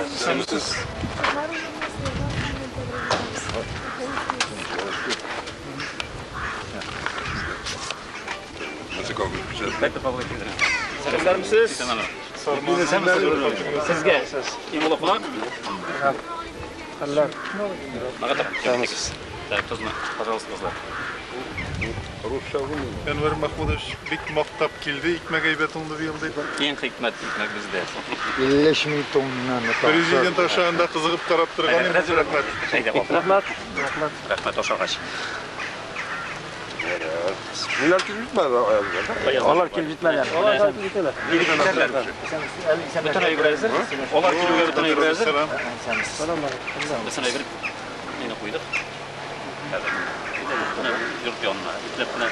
Исәнмесез. Исәнмесез. Сезгә иң олы кунак. Так, тозны, пожалуйста, кызлар. Әнвәр Махмудович бик мактап килде, икмәк әйбәт уңды быел дип. Иң хикмәт икмәк бездә. 55 мең тоннаны. Президент ашаганда кызыгып карап торган инде, рәхмәт. Рәхмәт. Рәхмәт ашагач. Ниләр килеп җитмәде аягында? Алар килеп җитмәде. Алар килеп җитәләр. Бөтен әйбер әзер. Алар килүгә бөтен әйбер әзер. Бөтен әйбер мине куйдык. Хәзер. Йорт янына. Ипләп кенә.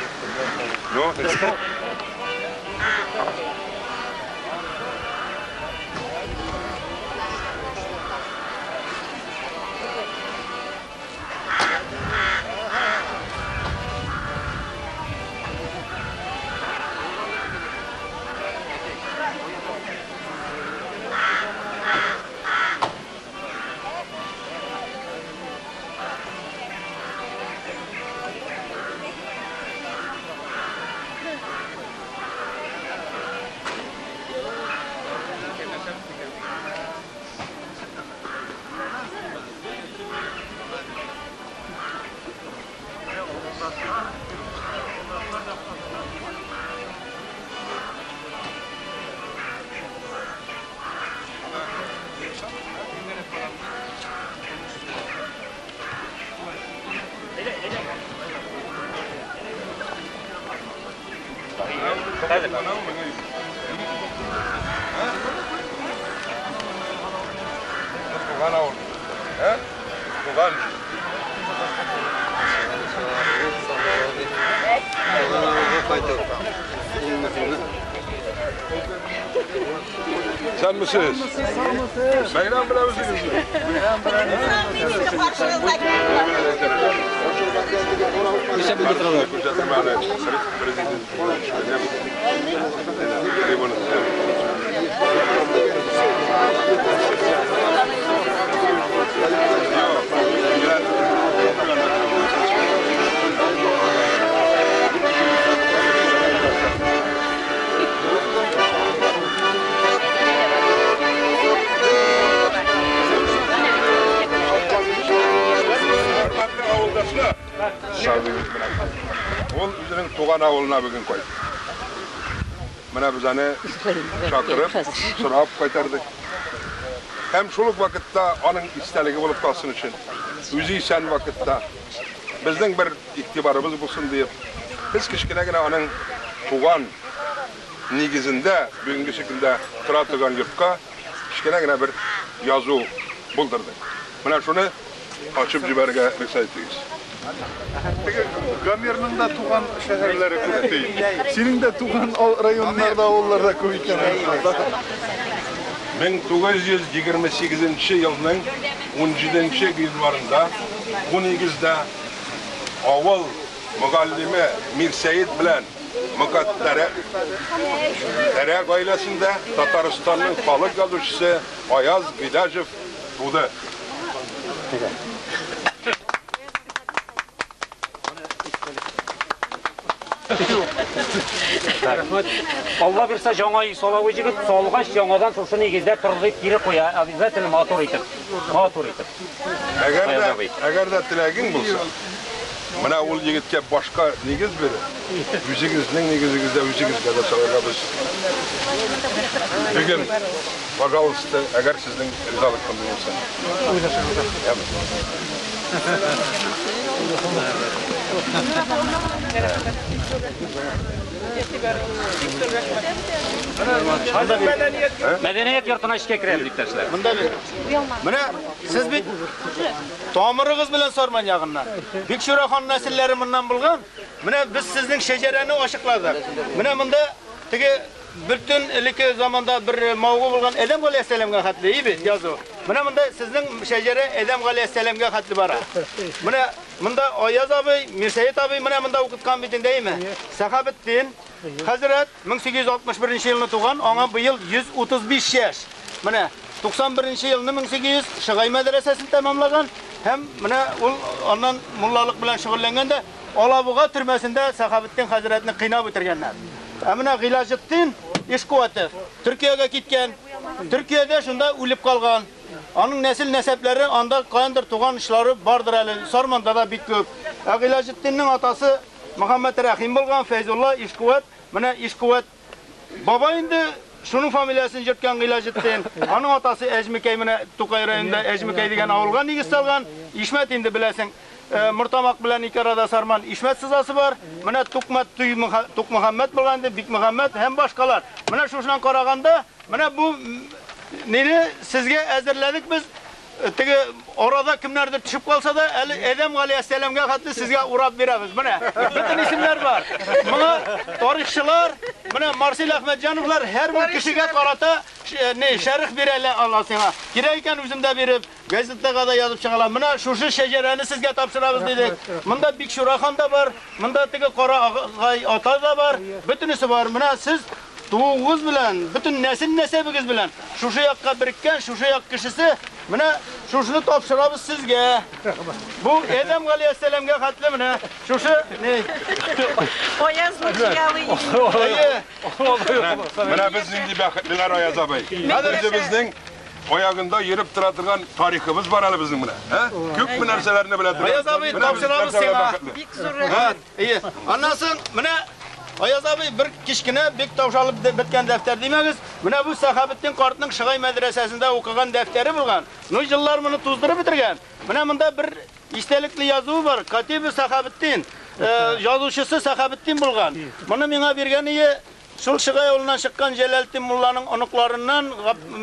Туган авыл. Ә? Туган. Исәнмесез. Бәйрәм белән үзегезне. Күрсәтмәле президент. Хөрмәтле авылдашлар. Ул үзенең туган авылына бүген кайтты. Менә без аны чакырып, сорап кайтардык. Һәм шул ук вакытта аның истәлеге булып калсын өчен, үзе исән вакытта безнең бер игътибарыбыз булсын диеп, без кечкенә генә аның туган нигезендә бүгенге көндә тора торган йортка кечкенә генә бер язу булдырдык. Менә шуны ачып җибәрергә рөхсәт итегез. Теге Гомерның да туган шәһәрләре күп ди. Синең дә туган районнарда, авылларда күп икән. 1928 елның 17 гыйнварында бу нигездә авыл мөгаллиме Мирсәет белән Мөкаттәрә Тәрә гаиләсендә Татарстанның халык язучысы Аяз Гыйләҗев туды. Рәхмәт. Алла бирсә, яңа өй салавы җегет, салгач яңадан шушы нигездә торгызып кире куя, обязательно матур итеп. Матур итеп. Әгәр Аяз дә, абый. әгәр дә теләгең булса, менә ул егеткә башка нигез биреп, үзегезнең нигезегездә үзегезгә дә салырга без бүген, пожалуйста, әгәр сезнең ризалык булса. Яме. Мәдәният йортына эшкә керәбез, иптәшләр. Монда бит. Менә сез бит тамырыгыз белән Сарман ягыннан. Бикчура хан нәселләре моннан булган. Менә без сезнең шәҗәрәне ачыкладык. Менә монда теге бөтен элекке заманда бер мавыгу булган Адәм галәйһиссәламгә хәтле и бит язу. Менә монда сезнең шәҗәрә Адәм галәйһиссәламгә хәтле бара. Менә монда Аяз абый, Мирсәет абый менә монда укыткан бит инде, әйме? Сәхабетдин хәзрәт 1861 елны туган, аңа быел 135 яшь. Менә 91 елны 1800 Шыгай мәдрәсәсен тәмамлаган һәм менә ул аннан муллалык белән шөгыльләнгән дә Алабуга төрмәсендә Сәхабетдин хәзрәтне кыйнап үтергәннәр. Ә менә Гыйлаҗетдин Ишкуатов Төркиягә киткән. Төркиядә шунда үлеп калган. Аның нәсел нәсәпләре анда каяндыр туган очлары бардыр әле. Сарманда да бик күп. Ә Гыйлаҗетдиннең атасы Мөхәммәд Рәхим булган, Фәйзулла Ишкуат. Менә Ишкуат баба инде шуның фамилиясен йөрткән Гыйлаҗетдин. Аның атасы Әҗмекәй, менә Тукай районында Әҗмекәй дигән авылга нигез салган. Ишмәт инде беләсең, Мортамак белән ике арада Сарман Ишмәт сызасы бар. Менә Тукмат Туй Тукмөхәммәт булган инде, Бикмөхәммәт һәм башкалар. Менә шушыннан караганда, менә бу мине сезгә әзерләдек без. Теге арада кемнәрдер төшеп калса да, әле Әдәм галәйһиссәламгә хәтле сезгә урап бирәбез. Менә бөтен исемнәр бар. Моңа тарихчылар, менә Марсель Әхмәтҗановлар һәрбер кешегә карата не шәрх бирә ала сиңа. Кирәк икән үзем дә биреп, газетага да язып чыга алам. Менә шушы шәҗәрәне сезгә тапшырабыз дидек. Монда Бикчура хан да бар, монда теге Кара агай ата да бар, бөтенесе бар. Менә сез тугыз белән, бөтен нәсел нәсәбегез белән шушы якка береккән, шушы як кешесе, менә шушыны тапшырабыз сезгә. Бу Әдәм галәйһиссәламгә хәтле менә шушы не Аяз материалы. Менә без нинди бәхетлеләр, Аяз абый. Үзебезнең аягында йөреп тора торган тарихыбыз бар әле безнең менә. Күпме нәрсәләрне белә торган. Аяз абый, тапшырабыз сиңа. Бик зур рәхмәт. Ие. Аннан соң менә Аяз абый бер кечкенә бик таушалып беткән дәфтәр димәгез. Менә бу Сәхабетдин картның Шыгай мәдрәсәсендә укыган дәфтәре булган. Ну еллар моны туздырып бетергән. Менә монда бер истәлекле язуы бар. Катибы Сәхабетдин, язучысы Сәхабетдин булган. Моны миңа биргән ие шул Шыгай авылыннан чыккан Җәләлетдин мулланың оныкларыннан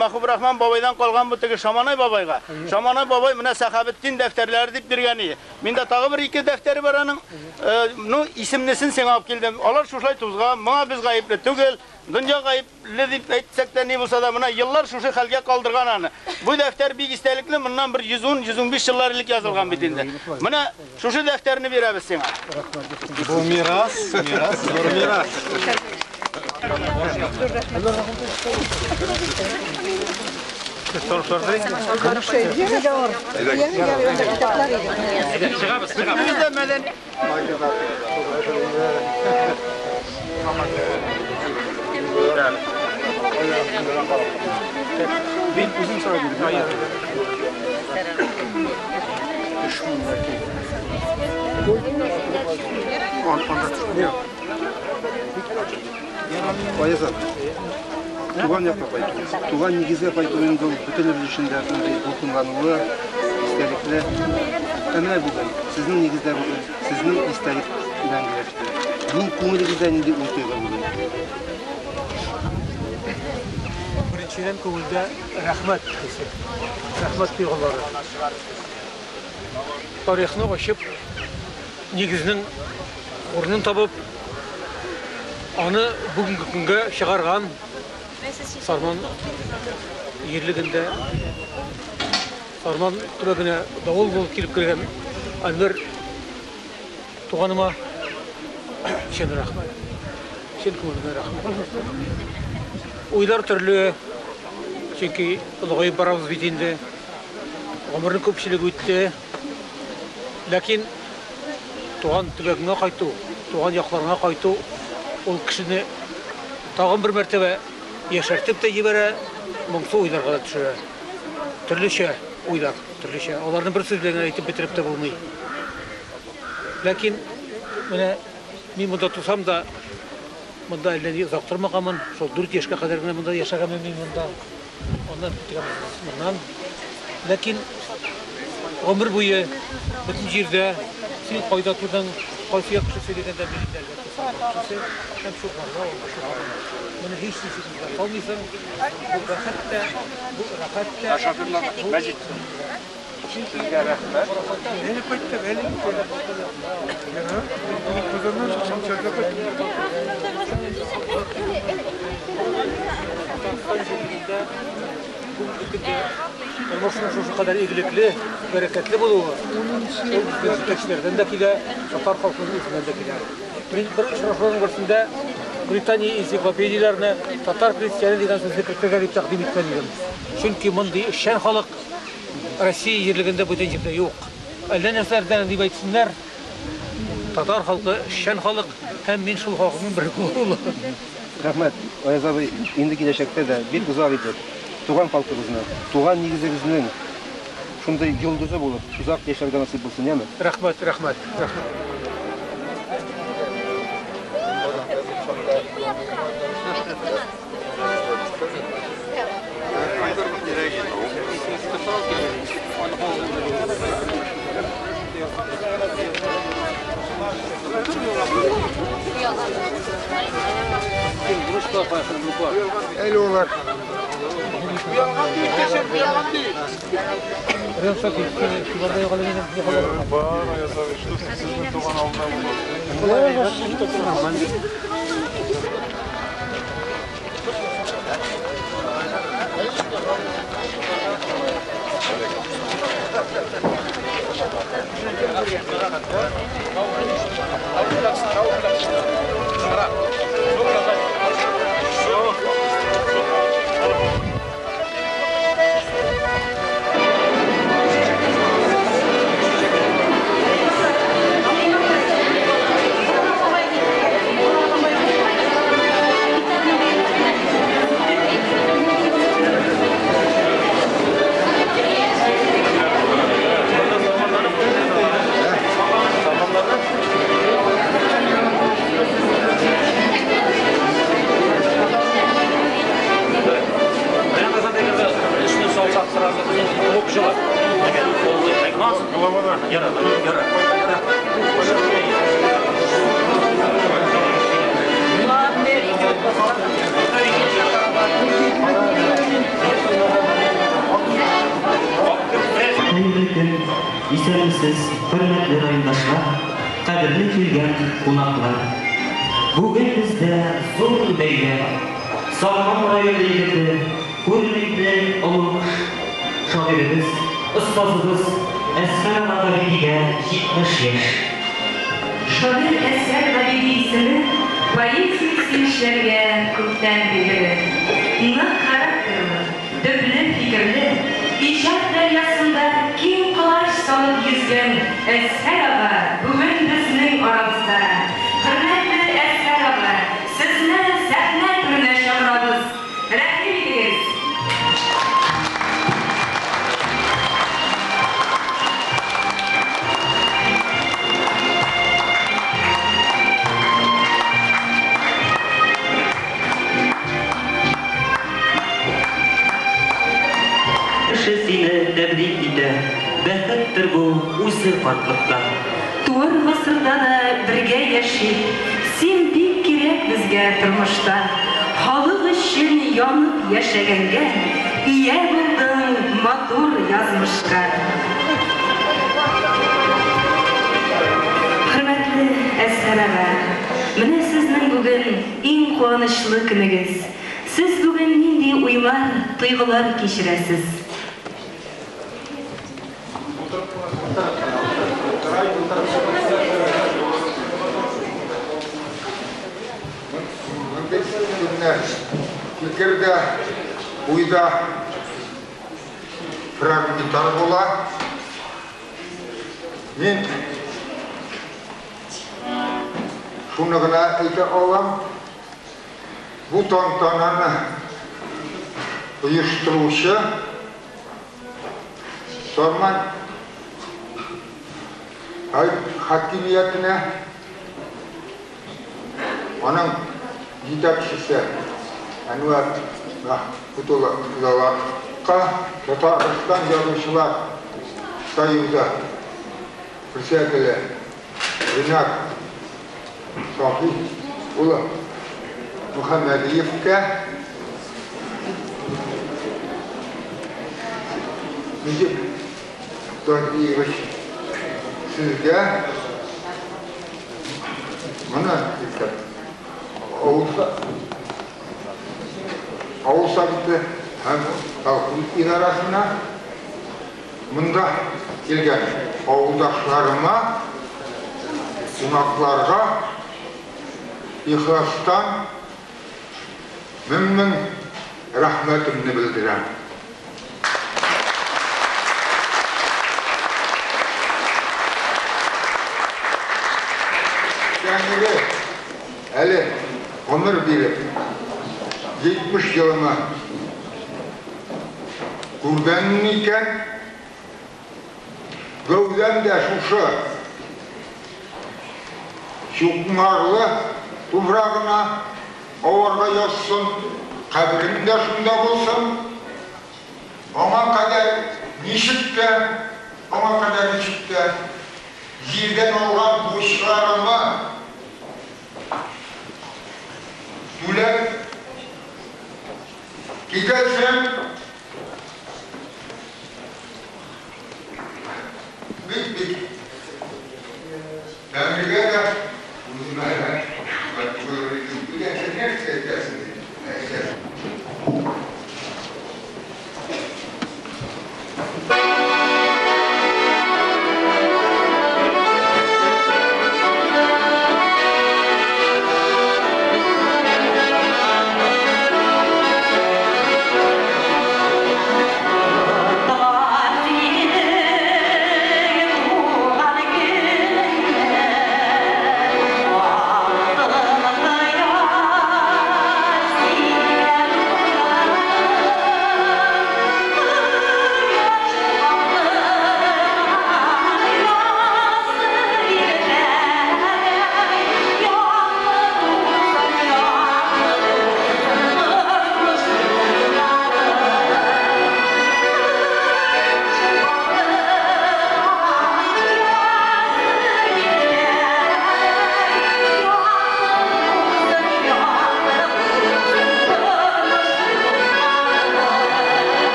Мәхбүбрахман бабайдан калган бу теге Шаманай бабайга. Шаманай бабай менә Сәхабетдин дәфтәрләре дип биргән ие. Миндә тагы бер ике дәфтәре бар аның. Ну, исемлесен сиңа алып килдем. Алар шушылай тузган, моңа без гаепле түгел. Дөнья гаепле дип әйтсәк тә ни булса да, менә еллар шушы хәлгә калдырган аны. Бу дәфтәр бик истәлекле, моннан бер 110-115 еллар элек язылган бит инде. Менә шушы дәфтәрне бирәбез сиңа. Бу мирас, мирас, зур мирас. Чыгабыз, чыгабыз. Без дә мәдәни Мин үзем сорап идем. Аяз абый, туган якка кайту, туган нигезгә кайту инде ул бөтенебез өчен дә шундый дулкынланулы, истәлекле. Ә менә бүген, сезнең нигездә бүген, сезнең истәлек мәңгеләште. Мин күңелегездә нинди уй тойгы бүген? Беренчедән күңелдә рәхмәт хисе, рәхмәт тойгылары. Тарихны ачып, нигезнең урынын табып, аны бүгенге көнгә чыгарган Сарман җирлегендә Сарман төбәгенә давыл булып килеп кергән Әнвәр туганыма чын рәхмәт. Чын күңелдән рәхмәт. Уйлар төрле, чөнки олыгаеп барабыз бит инде. Гомернең күпчелеге үтте. Ләкин туган төбәгеңә кайту, туган якларыңа кайту ул кешене тагын бер мәртәбә яшәртеп тә җибәрә, моңсу уйларга да төшерә. Төрлечә уйлар, төрлечә. Аларны бер сүз белән әйтеп бетереп тә булмый. Ләкин менә мин монда тусам да, монда әллә ни озак тормаганмын. Шул 4 яшькә кадәр генә монда яшәгәнмен мин монда. Аннан киткәнмен моннан. Ләкин гомер буе бөтен җирдә син кайда тудың, кайсы як кешесе дигәндә мин инде әлбәттә Сарман кешесе һәм шул авыл кешесе. Моны һич ничек үзгәртә алмыйсың. Бу бәхет тә, бу рәхәт тә. Мәҗит. Сезгә рәхмәт. Әле кайттык, әле. Казаннан чыксам, чәргә кайттым. Татарстан җирлегендә бүгенге көндә тормышның шушы кадәр игелекле, бәрәкәтле булуы ул безнең җитәкчеләрдән дә килә, татар халкының үзеннән дә килә. Бер очрашуның берсендә Британия энциклопедияләренә татар крестьяны дигән сүзне кертергә дип тәкъдим иткән идем. Чөнки мондый эшчән халык Россия җирлегендә бүтән җирдә юк. Әллә нәрсәләрдән дип әйтсеннәр, татар халкы эшчән халык һәм мин шул халыкның бер улы. Рәхмәт, Аяз абый, инде киләчәктә дә бик озак итеп туган халкыбызны, туган нигезебезнең шундый йолдызы булып озак яшәргә насыйп булсын, яме? Рәхмәт, рәхмәт, рәхмәт. Әле алар. Бар, Аяз абый, что сезнең туган авылда булды? Хәерле көн, исәнмесез, хөрмәтле райондашлар, кадерле килгән кунаклар. Бүген бездә зур бәйрәм. Сарман районы егете, күренекле олуг шагыйребез, остазыбыз Әсхәр Габидигә 70 яшь. Шагыйрь Әсхәр Габиди исеме поэзия сөючеләргә күптән билгеле. Нык характерлы, төпле фикерле, иҗат дәрьясында киң колач салып йөзгән Әсхәр ага бүген безнең арабызда. Хөрмәтле Әсхәр ага, сезне сәхнә түренә чакырабыз. Рәхим итегез. Кеше сине тәбрик итә, бәхеттер бу үзе картлыкта. Туыр гасырда да бергә яшик, син бик кирәк безгә тормышта. Халык өчен янып яшәгәнгә, ия булдың матур язмышка. Хөрмәтле Әсхәр ага, менә сезнең бүген иң куанычлы көнегез. Сез бүген нинди уйлар, тойгылар кичерәсез? Мондый көннәр фикер дә, уй да фрагментар була. Мин шуны гына әйтә алам. Бу тантананы оештыручы Сарман хакимиятенә, аның җитәкчесе Әнвәр Мәхмүт улы Залатка, Татарстан Язучылар Союзы председателе Ринат Сафи улы Мөхәммәдиевкә, Нәҗип Заһиевич, сезгә моны авыл советы һәм колхоз идарәсенә, монда килгән авылдашларыма, кунакларга ихластан мең-мең рәхмәтемне белдерәм. Тәңре әле гомер биреп, 70 елыма күргән икән, гәүдәм дә шушы Чукмарлы туфрагына аварга язсын, каберем дә шунда булсын. Аңа кадәр ничек тә, аңа кадәр ничек тә җирдән алган бурычларымы түләп китәсем, бик-бик Тәңрегә дә, үземә дә рәхмәт булыр идем. Бүтәнчә нәрсә әйтәсең бит, әйтәсең.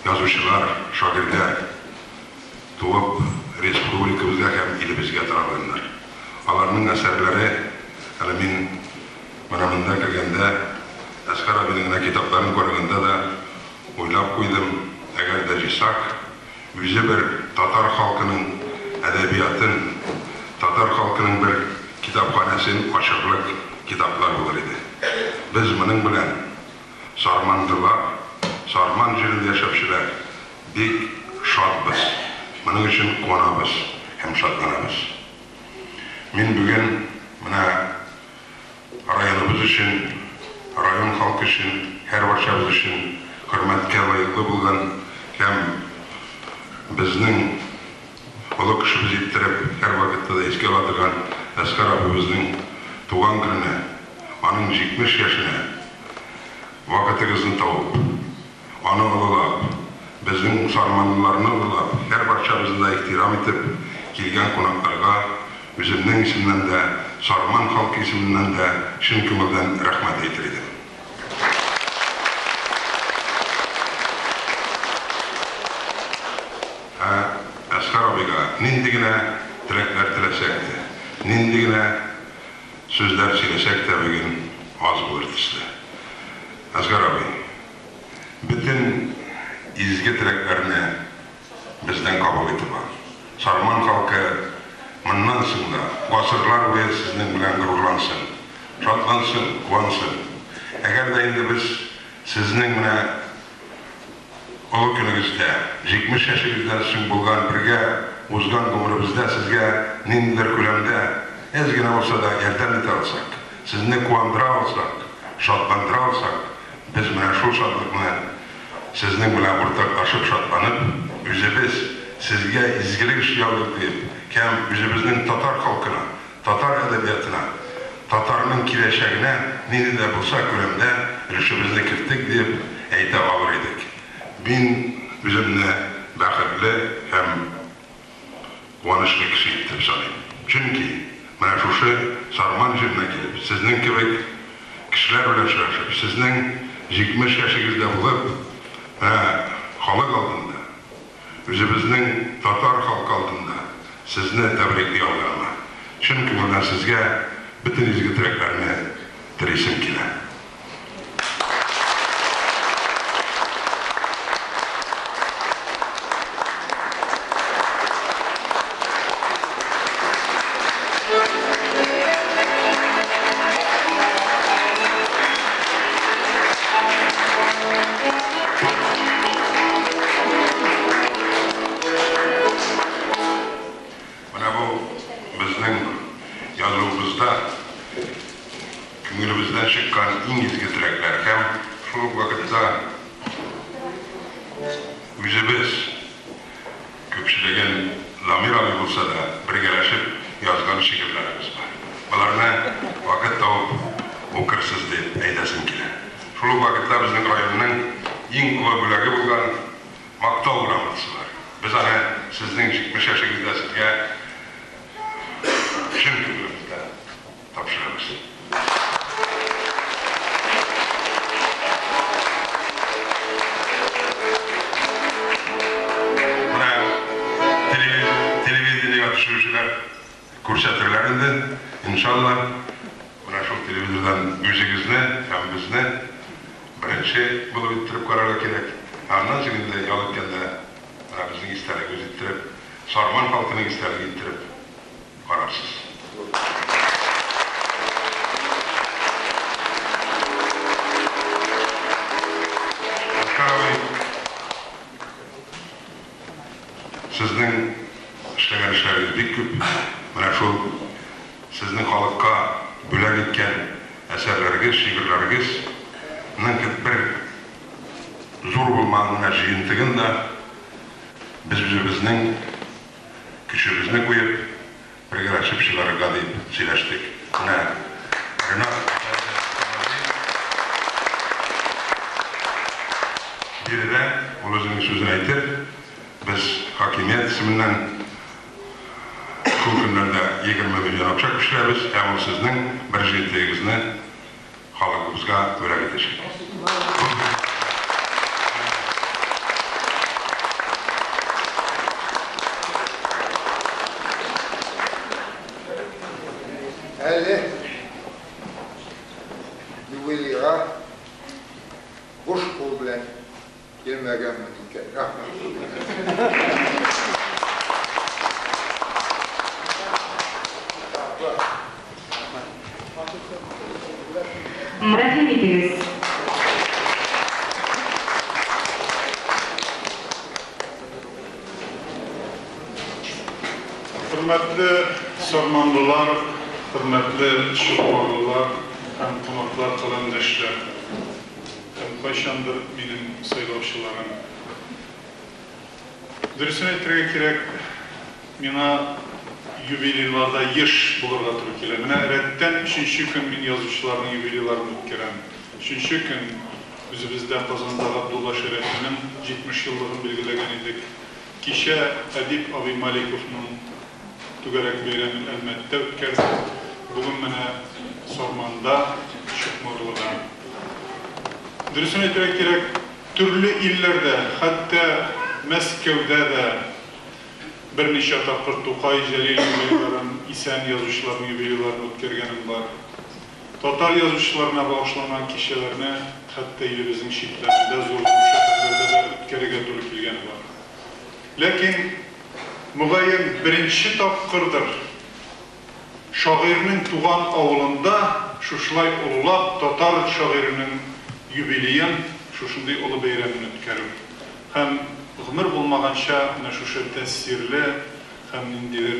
язучылар, шагыйрьләр туып республикабызга һәм илебезгә таралганнар. Аларның әсәрләре, әле мин менә монда кергәндә, Әсгар абыйның генә китапларын караганда да уйлап куйдым, әгәр дә җыйсак, үзе бер татар халкының әдәбиятын, татар халкының бер китапханәсен ачырлык китаплар булыр иде. Без моның белән сармандылар, Сарман җирендә яшәүчеләр бик шатбыз, моның өчен куанабыз һәм шатланабыз. Мин бүген менә районыбыз өчен, район халкы өчен, һәрбарчабыз өчен хөрмәткә лаеклы булган һәм безнең олы кешебез иттереп һәрвакытта да искә ала торган Әсгар абыебызның туган көненә, аның 70 яшенә вакытыгызны табып, аны олылап, безнең сарманлыларны олылап, һәрбарчабызны да ихтирам итеп килгән кунакларга үземнең исемнән дә, Сарман халкы исеменнән дә чын күңелдән рәхмәт әйтер идем. Ә Әсгар абыйга нинди генә теләкләр теләсәк тә, нинди генә сүзләр сөйләсәк тә бүген аз булыр төсле. Әсгар абый, бөтен изге теләкләрне бездән кабул итеп ал. Сарман халкы моннан соң да гасырлар буе сезнең белән горурлансын, шатлансын, куансын. Әгәр дә инде без сезнең менә олы көнегездә, 70 яшегездән соң булган бергә узган гомеребездә сезгә ниндидер күләмдә әз генә булса да ярдәм итә алсак, сезне куандыра алсак, шатландыра алсак, без менә шул шатлыкны сезнең белән уртаклашып шатланып, үзебез сезгә изгелек эшли алдык диеп, һәм үзебезнең татар халкына, татар әдәбиятына, татарның киләчәгенә нинди дә булса күләмдә өлешебезне керттек диеп әйтә алыр идек. Мин үземне бәхетле һәм куанычлы кеше итеп саныйм. Чөнки менә шушы Сарман җиренә килеп, сезнең кебек кешеләр белән очрашып, сезнең 70 яшегездә булып, менә халык алдында, үзебезнең татар халкы алдында сезне тәбрикли алганыма, чын күңелдән сезгә бөтен изге теләкләрне телисем килә. Менә бу безнең язуыбызда күңелебездән чыккан иң изге теләкләр һәм шул ук вакытта үзебез күпчелеген Дамир абый булса да бергәләшеп язган шигырьләребез бар. Боларны вакыт табып укырсыз дип әйтәсем килә. Шул ук вакытта безнең районның иң олы бүләге булган Мактау грамотасы бар. Без аны сезнең 70 яшегездә сезгә чын күңелебездән тапшырабыз. Менә телевидениегә төшерүчеләр күрсәтерләр инде, иншалла. Менә шул телевизордан үзегезне һәм безне беренче булып иттереп карарга кирәк. Ә аннан соң инде ял иткәндә менә безнең истәлегебез иттереп, Сарман халкының истәлеге иттереп карарсыз. Әскар абый, сезнең эшләгән эшләрегез бик күп. Менә шул сезнең халыкка бүләк иткән әсәрләрегез, шигырьләрегез ның бер зур булмаган гына җыентыгын да без үзебезнең көчебезне куеп, бергәләшеп чыгарырга дип сөйләштек. Менә Ренат әфәнде Камалиев биредә, ул үзенең сүзен әйтер. Без хакимият исеменнән шул көннәрдә 20 миллион акча күчерәбез, һәм ул сезнең бер җыентыгыгызны халкыбызга бүләк итәчәк. юбилейга буш кул белән килмәгәнмен икән. Рәхмәт. Рәхим итегез. Хөрмәтле сарманлылар, хөрмәтле чукмарлылар һәм кунаклар, каләмдәшләр. Һәм кайчандыр минем сайлаучыларым. Дөресен әйтергә кирәк, миңа юбилейларда еш булырга туры килә. Менә рәттән өченче көн мин язучыларның юбилейларын үткәрәм. Өченче көн үзебездә Казанда Габдулла Шәрәфинең 70 еллыгын билгеләгән идек. Кичә Әдип абый Маликовның түгәрәк бәйрәмен Әлмәттә үткәрдек. Бүген менә Сарманда, Чукмарлыда. Дөресен әйтергә кирәк, төрле илләрдә, хәтта Мәскәүдә дә берничә тапкыр Тукай, Җәлил юбилейларын, исән язучыларның юбилейларын үткәргәнем бар. Татар язучыларына багышланган кичәләрне хәтта илебезнең читләрендә, зур-зур шәһәрләрдә дә үткәрергә туры килгәне бар. Ләкин, мөгаен, беренче тапкырдыр шагыйрьнең туган авылында шушылай олылап татар шагыйренең юбилеен, шушындый олы бәйрәмен үткәрү. Һәм гомер булмаганча менә шушы тәэсирле һәм ниндидер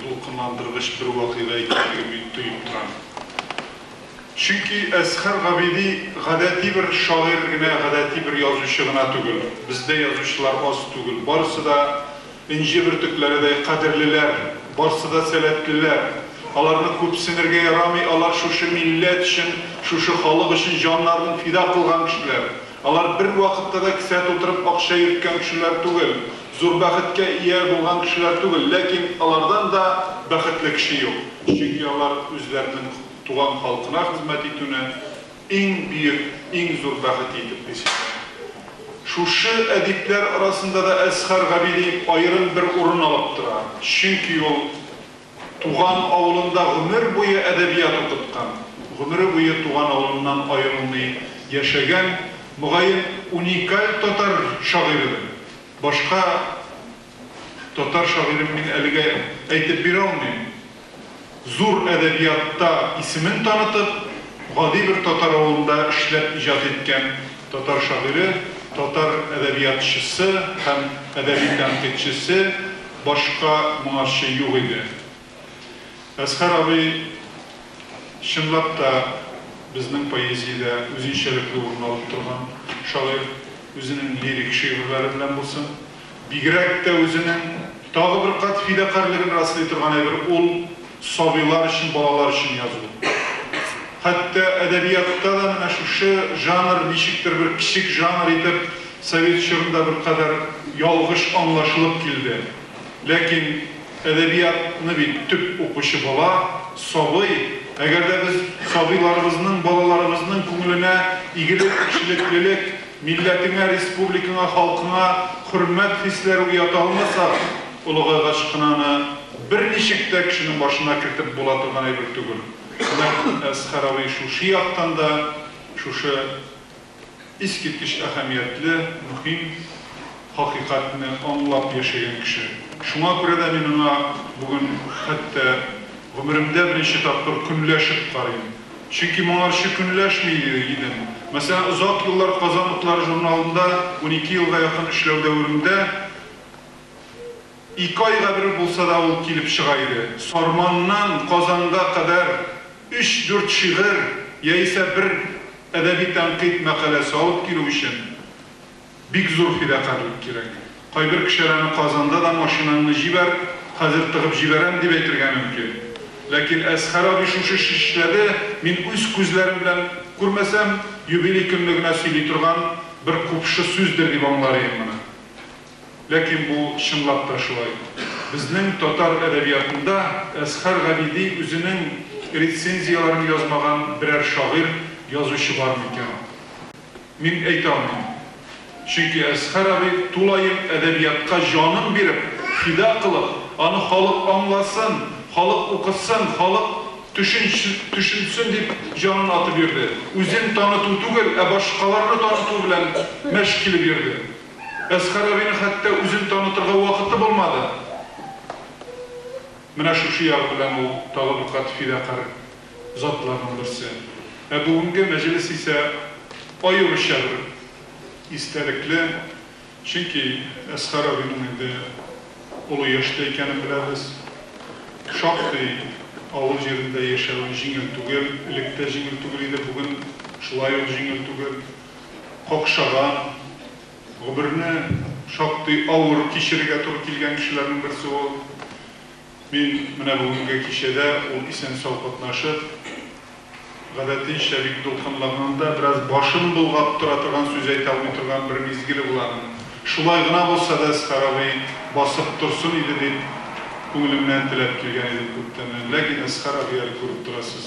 дулкынландыргыч бер вакыйга икәнлеген мин тоеп торам. Чөнки Әсхәр Габиди гадәти бер шагыйрь генә, гадәти бер язучы гына түгел. Бездә язучылар аз түгел. Барысы да энҗе бөртекләредәй кадерлеләр, барысы да сәләтлеләр. Аларны күпсенергә ярамый, алар шушы милләт өчен, шушы халык өчен җаннарын фида кылган кешеләр. Алар бервакытта да кесә тутырып акча йөрткән кешеләр түгел, зур бәхеткә ия булган кешеләр түгел, ләкин алардан да бәхетле кеше юк. Чөнки алар үзләренең туган халкына хезмәт итүне иң бөек, иң зур бәхет итеп хис итә. Шушы әдипләр арасында да Әсхәр Габиди аерым бер урын алып тора. Чөнки ул туган авылында гомер буе әдәбият укыткан, гомере буе туган авылыннан аерылмый яшәгән, мөгаен, уникаль татар шагыйредер. Башка татар шагыйрен мин әлегә әйтеп бирә алмыйм. Зур әдәбиятта исемен танытып, гади бер татар авылында эшләп иҗат иткән татар шагыйре, татар әдәбиятчысы һәм әдәби тәнкыйтьчесе башка моңарчы юк иде. Әсхәр абый чынлап та безнең поэзиядә үзенчәлекле урын алып торган шагыйрь, үзенең лирик шигырьләре белән булсын, бигрәк тә үзенең тагы бер кат фидакарьлеген раслый торган әйбер ул сабыйлар өчен, балалар өчен язу. Хәтта әдәбиятта да менә шушы жанр ничектер бер кечек жанр итеп совет чорында беркадәр ялгыш аңлашылып килде. Ләкин әдәбиятны бит төп укучы бала, сабый. Әгәр дә без сабыйларыбызның, балаларыбызның күңеленә игелек, кешелеклелек, милләтеңә, республикаңа, халкыңа хөрмәт хисләре уята алмасак, олыгайгач кына аны берничек тә кешенең башына кертеп була торган әйбер түгел. Нәкъ Әсхәр абый шушы яктан да шушы искиткеч әһәмиятле, мөһим хакыйкатьне аңлап яшәгән кеше. Шуңа күрә дә мин аңа бүген хәтта гомеремдә беренче тапкыр көнләшеп карыйм. Чөнки моңарчы көнләшми идем. Мәсәлән, озак еллар Казан утлары журналында 12 елга якын эшләү дәверендә ике айга бер булса да ул килеп чыга иде. Сарманнан Казанга кадәр өч-дүрт шигырь яисә бер әдәби тәнкыйть мәкаләсе алып килү өчен бик зур фидакарьлек кирәк. Кайбер кешеләрне Казанда да машинаңны җибәр, хәзер тыгып җибәрәм дип әйтергә мөмкин. Ләкин Әсхәр абый шушы эш эшләде, мин үз күзләрем белән күрмәсәм, юбилей көнне генә сөйли торган бер купшы сүздер дип аңлар идем моны. Ләкин бу чынлап та шулай. Безнең татар әдәбиятында Әсхәр Габиди үзенең рецензияләрен язмаган берәр шагыйрь, язучы бар микән? Мин әйтә алмыйм. Чөнки Әсхәр абый тулаем әдәбиятка җанын биреп, фида кылып, аны халык аңласын, халык укысын, халык. Төшенсен дип җанын атып йөрде. Үзен таныту түгел, ә башкаларны таныту белән мәш килеп йөрде. Әсхәр абыйның хәтта үзен танытырга вакыты булмады. Менә шушы ягы белән ул тагы бер кат фидакарь затларның берсе. Ә бүгенге мәҗлес исә аеруча бер истәлекле, чөнки Әсхәр абыйның инде олы яшьтә икәнен беләбез. Шактый авыл җирендә яшәве җиңел түгел, элек тә җиңел түгел иде, бүген шулай ук җиңел түгел. Какшаган, гомерне шактый авыр кичерергә туры килгән кешеләрнең берсе ул. Мин менә бүгенге кичәдә ул исән-сау катнашып, гадәтенчә бик дулкынланганда бераз башын болгап тора торган, сүз әйтә алмый торган бер мизгеле була аның. Шулай гына булса да Әсхәр абый басып торсын иде дип күңелемнән теләп килгән идем күптәннән. Ләкин Әсхәр абый әле күреп торасыз,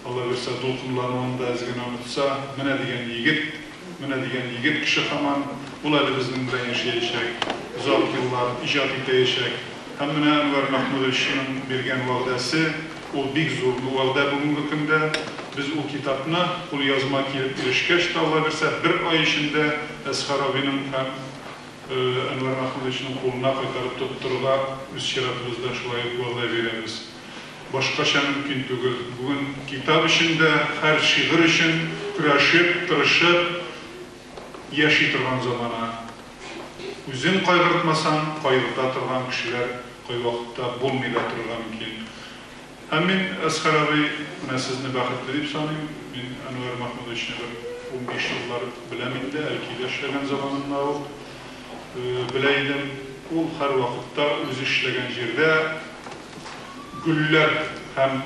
Алла бирсә, дулкынлануын да әз генә онытса, менә дигән егет, менә дигән егет кеше һаман. Ул әле безнең белән яшәячәк, озак еллар иҗат итәячәк. Һәм менә Әнвәр Мәхмүдовичның биргән вәгъдәсе, ул бик зур вәгъдә бүгенге көндә. Без ул китапны, кулъязма килеп ирешкәч тә, Алла бирсә, бер ай эчендә Әсхәр абыйның һәм Әнвәр Мәхмүдовичның кулына кайтарып тоттырырга үз чиратыбызда шулай ук вәгъдә бирәбез. Башкача мөмкин түгел. Бүген китап өчен дә, һәр шигырь өчен көрәшеп, тырышып яши торган замана. Үзең кайгыртмасаң, кайгырта торган кешеләр кайвакытта булмый да торырга мөмкин. Һәм мин, Әсхәр абый, менә сезне бәхетле дип саныйм. Мин Әнвәр Мәхмүдовичны бер 15 еллар беләм инде, Әлкидә эшләгән заманыннан ук белә идем. Ул һәрвакытта үзе эшләгән җирдә гөлләр һәм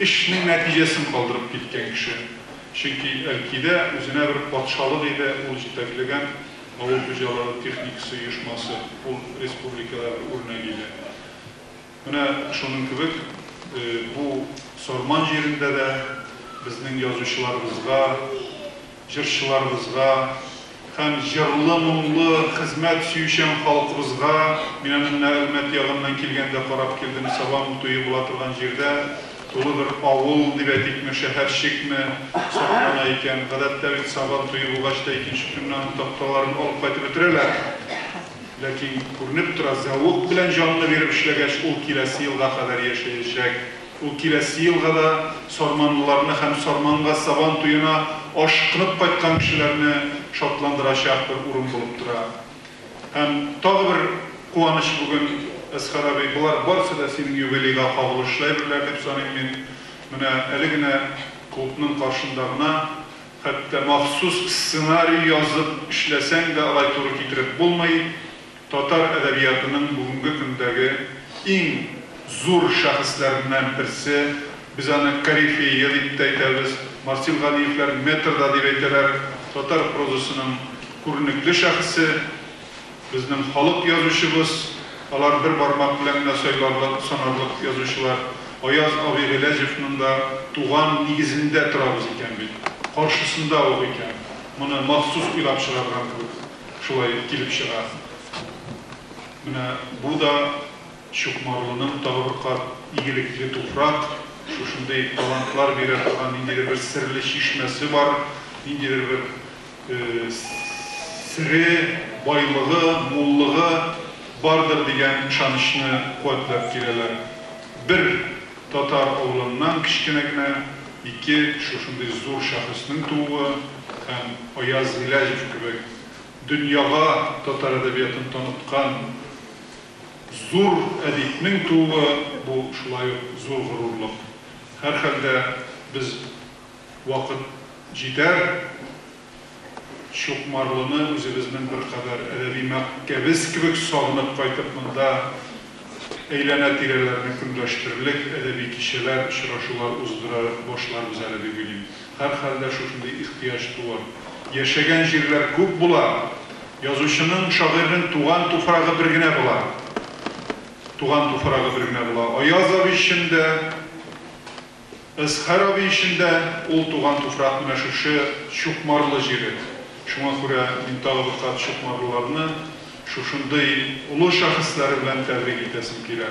эшнең нәтиҗәсен калдырып киткән кеше. Чөнки Әлкидә үзенә бер патшалык иде, ул җитәкләгән авыл хуҗалыгы техникасы оешмасы, ул республикада бер үрнәк иде. Менә шуның кебек бу Сарман җирендә дә безнең язучыларыбызга, җырчыларыбызга һәм җырлы-моңлы, хезмәт сөючән халкыбызга, мин аны менә Әлмәт ягыннан килгәндә карап килдем, Сабан туе була торган җирдә тулы бер авыл дип әйтикме, шәһәрчекме саклана икән. Гадәттә бит Сабан туе булгач та икенче көнне аның такталарын алып кайтып бетерәләр. Ләкин күренеп тора, зәвык белән җанны биреп эшләгәч, ул киләсе елга кадәр яшәячәк. Ул киләсе елга да сарманлыларны һәм Сарманга Сабан туена ашкынып кайткан кешеләрне шатландырачак бер урын булып тора. Һәм тагы бер куаныч бүген, Әсхәр абый, болар барысы да синең юбилейга кагылышлы әйберләр дип саныйм мин. Менә әле генә клубның каршында гына, хәтта махсус сценарий язып эшләсәң дә алай туры китереп булмый, Татар әдәбиятының бүгенге көндәге иң зур шәхесләреннән берсе, без аны корифее дип тә әйтәбез, Марсил Галиевләр метр да дип әйтәләр, татар прозасының күренекле шәхесе, безнең халык язучыбыз, алар бер бармак белән генә сайларлык, санарлык язучылар, Аяз абый Гыйләҗевның да туган нигезендә торабыз икән бит, каршысында ук икән, моны махсус уйлап чыгарган кебек. Шулай килеп чыга. Менә бу да Чукмарлының тагы бер кат игелекле туфрак, шушындый талантлар бирә торган ниндидер бер серле чишмәсе бар, ниндидер бер сере, байлыгы, муллыгы бардыр дигән ышанычны куәтләп киләләр. Бер татар авылыннан кечкенә генә ике шушындый зур шәхеснең тууы һәм Аяз Гыйләҗев кебек дөньяга татар әдәбиятын таныткан зур әдипнең тууы, бу шулай ук зур горурлык. Һәрхәлдә, без вакыт җитәр, Чукмарлыны үзебезнең беркадәр әдәби Мәккәбез кебек сагынып кайтып монда әйләнә-тирәләрне көнләштерерлек әдәби кичәләр, очрашулар уздыра башларбыз әле дип уйлыйм. Һәрхәлдә шушындый ихтыяҗ туыр. Яшәгән җирләр күп була. Язучының, шагыйрьнең туган туфрагы бер генә була. Туган туфрагы бер генә була. Аяз абый өчен дә, Әсхәр абый өчен дә ул туган туфрак менә шушы Чукмарлы җире. Шуңа күрә мин тагы бер кат чукмарлыларны шушындый олы шәхесләре белән тәбрик итәсем килә.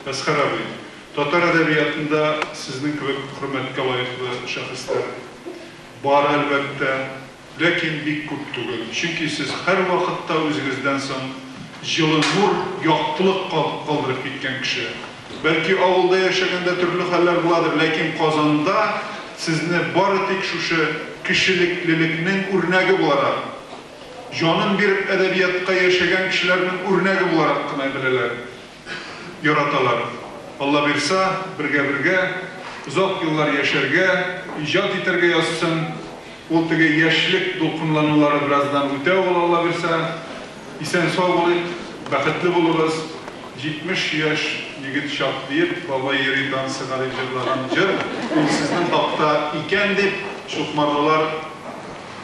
Әсхәр абый! Татар әдәбиятында сезнең кебек хөрмәткә лаеклы шәхесләр бар, әлбәттә, ләкин бик күп түгел. Чөнки сез һәрвакытта үзегездән соң җылы нур, яктылык калдырып киткән кеше. Бәлки авылда яшәгәндә төрле хәлләр буладыр, ләкин Казанда сезне бары тик шушы кешелеклелекнең үрнәге буларак, җанын биреп әдәбиятка яшәгән кешеләрнең үрнәге буларак кына беләләр, яраталар. Алла бирса, бергә-бергә озак еллар яшәргә, иҗат итәргә язсын. Ул теге яшьлек дулкынланулары бераздан үтә ул, Алла бирса. Исән-сау булыйк, бәхетле булыгыз. 70 яшь егет чак диеп, бабай йөри танцыга дип җырлаган җыр, ул сезнең хакта икән дип, чукмарлылар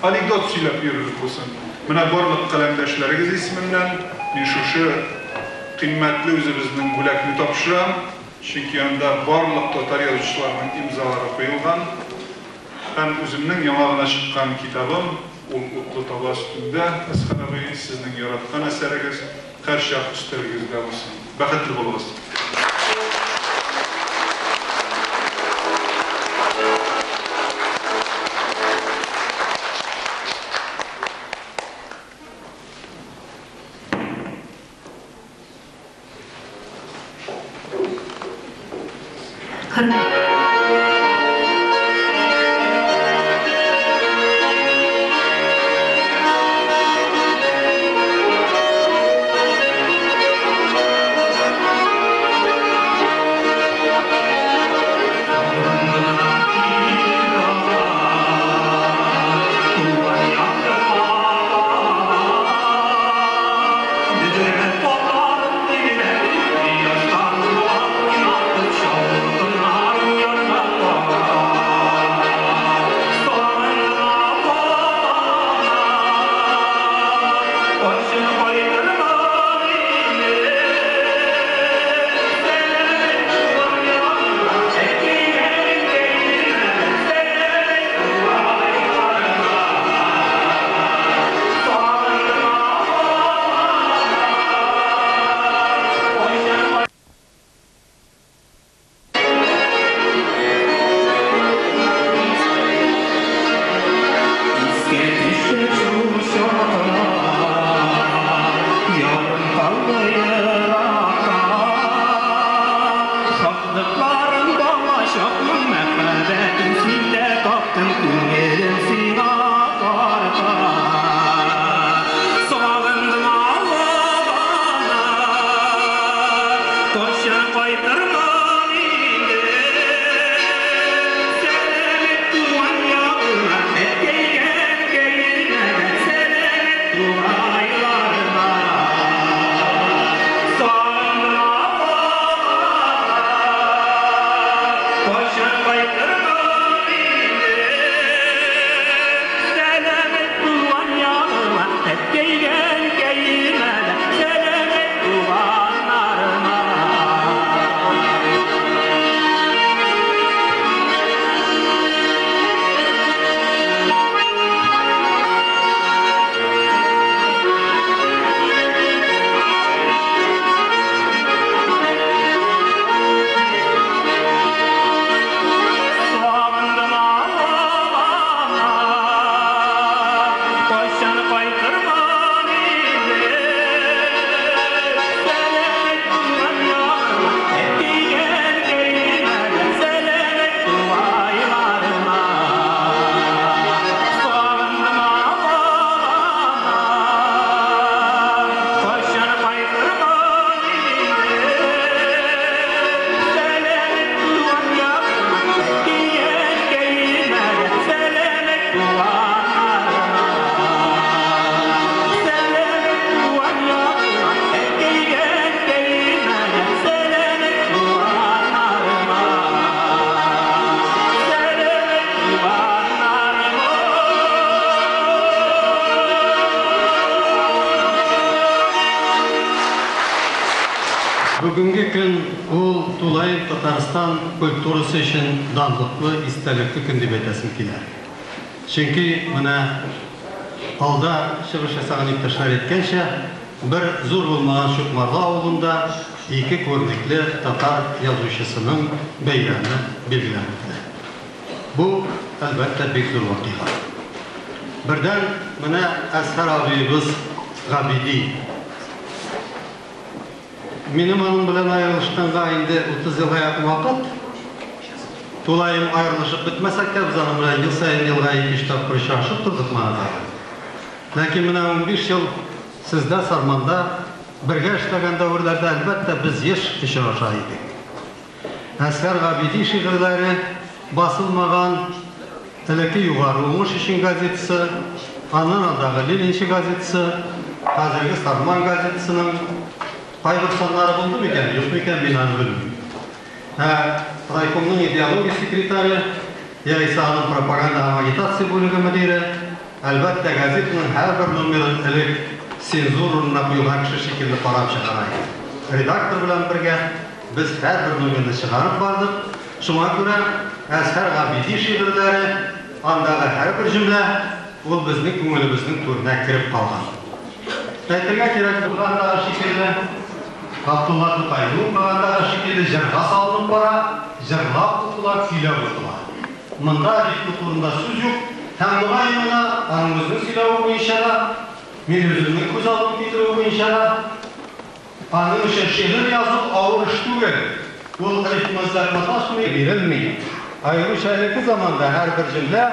анекдот сөйләп йөрерлек булсын. Менә барлык каләмдәшләрегез исеменнән мин шушы кыйммәтле үзебезнең бүләкне тапшырам, чөнки анда барлык татар язучыларының имзалары куелган. Һәм үземнең яңа гына чыккан китабым, ул Утлы таба өстендә, Әсхәт абый, сезнең яраткан әсәрегез, һәрчак өстәлегездә булсын. Бәхетле булыгыз! Бүгенге көн ул тулаем Татарстан культурасы өчен данлыклы, истәлекле көн дип әйтәсем килә. Чөнки менә алда чыгыш ясаган иптәшләр әйткәнчә, бер зур булмаган Чукмарлы авылында ике күренекле татар язучысының бәйрәме билгеләп үтелә. Бу, әлбәттә, бик зур вакыйга. Бердән, менә Әзһәр абыебыз Габиди. Минем аның белән аерылышканга инде 30 елга якын вакыт. Тулаем аерылышып бетмәсәк тә, без аның белән ел саен елга ике-өч тапкыр очрашып тордык моңа. Ләкин менә 15 ел сездә Сарманда бергә эшләгән дәверләрдә, әлбәттә, без еш очраша идек. Әзһәр Габиди шигырьләре басылмаган элекке Югары уңыш өчен газетасы, аннан алдагы Ленинчы газетасы, хәзерге Сарман газетасының кайбер саннары булды микән, юк микән, мин аны белмим. Ә райкомның идеология секретаре, яисә аның пропаганда һәм агитация бүлеге мөдире, әлбәттә, газетаның һәрбер номерын элек цензур урынына куелган кеше шикелле карап чыгара иде. Редактор белән бергә без һәрбер номерны чыгарып бардык. Шуңа күрә Әзһәр Габиди шигырьләре, андагы һәрбер җөмлә ул безнең күңелебезнең түренә кереп калган. Әйтергә кирәк, укыгандагы шикелле, Габдулла Тукайны укыгандагы шикелле җырга салынып бара, җырлап укыла, көйләп укыла. Монда ритмы турында сүз юк һәм мөгаен гына аның үзенең сөйләве буенча да, мин үземнең күз алдым китерүе буенча да, аның өчен шигырь язу авыр эш түгел. Ул рифма эзләп маташмый, бирелми. Аеруча элекке заманда һәрбер җөмлә,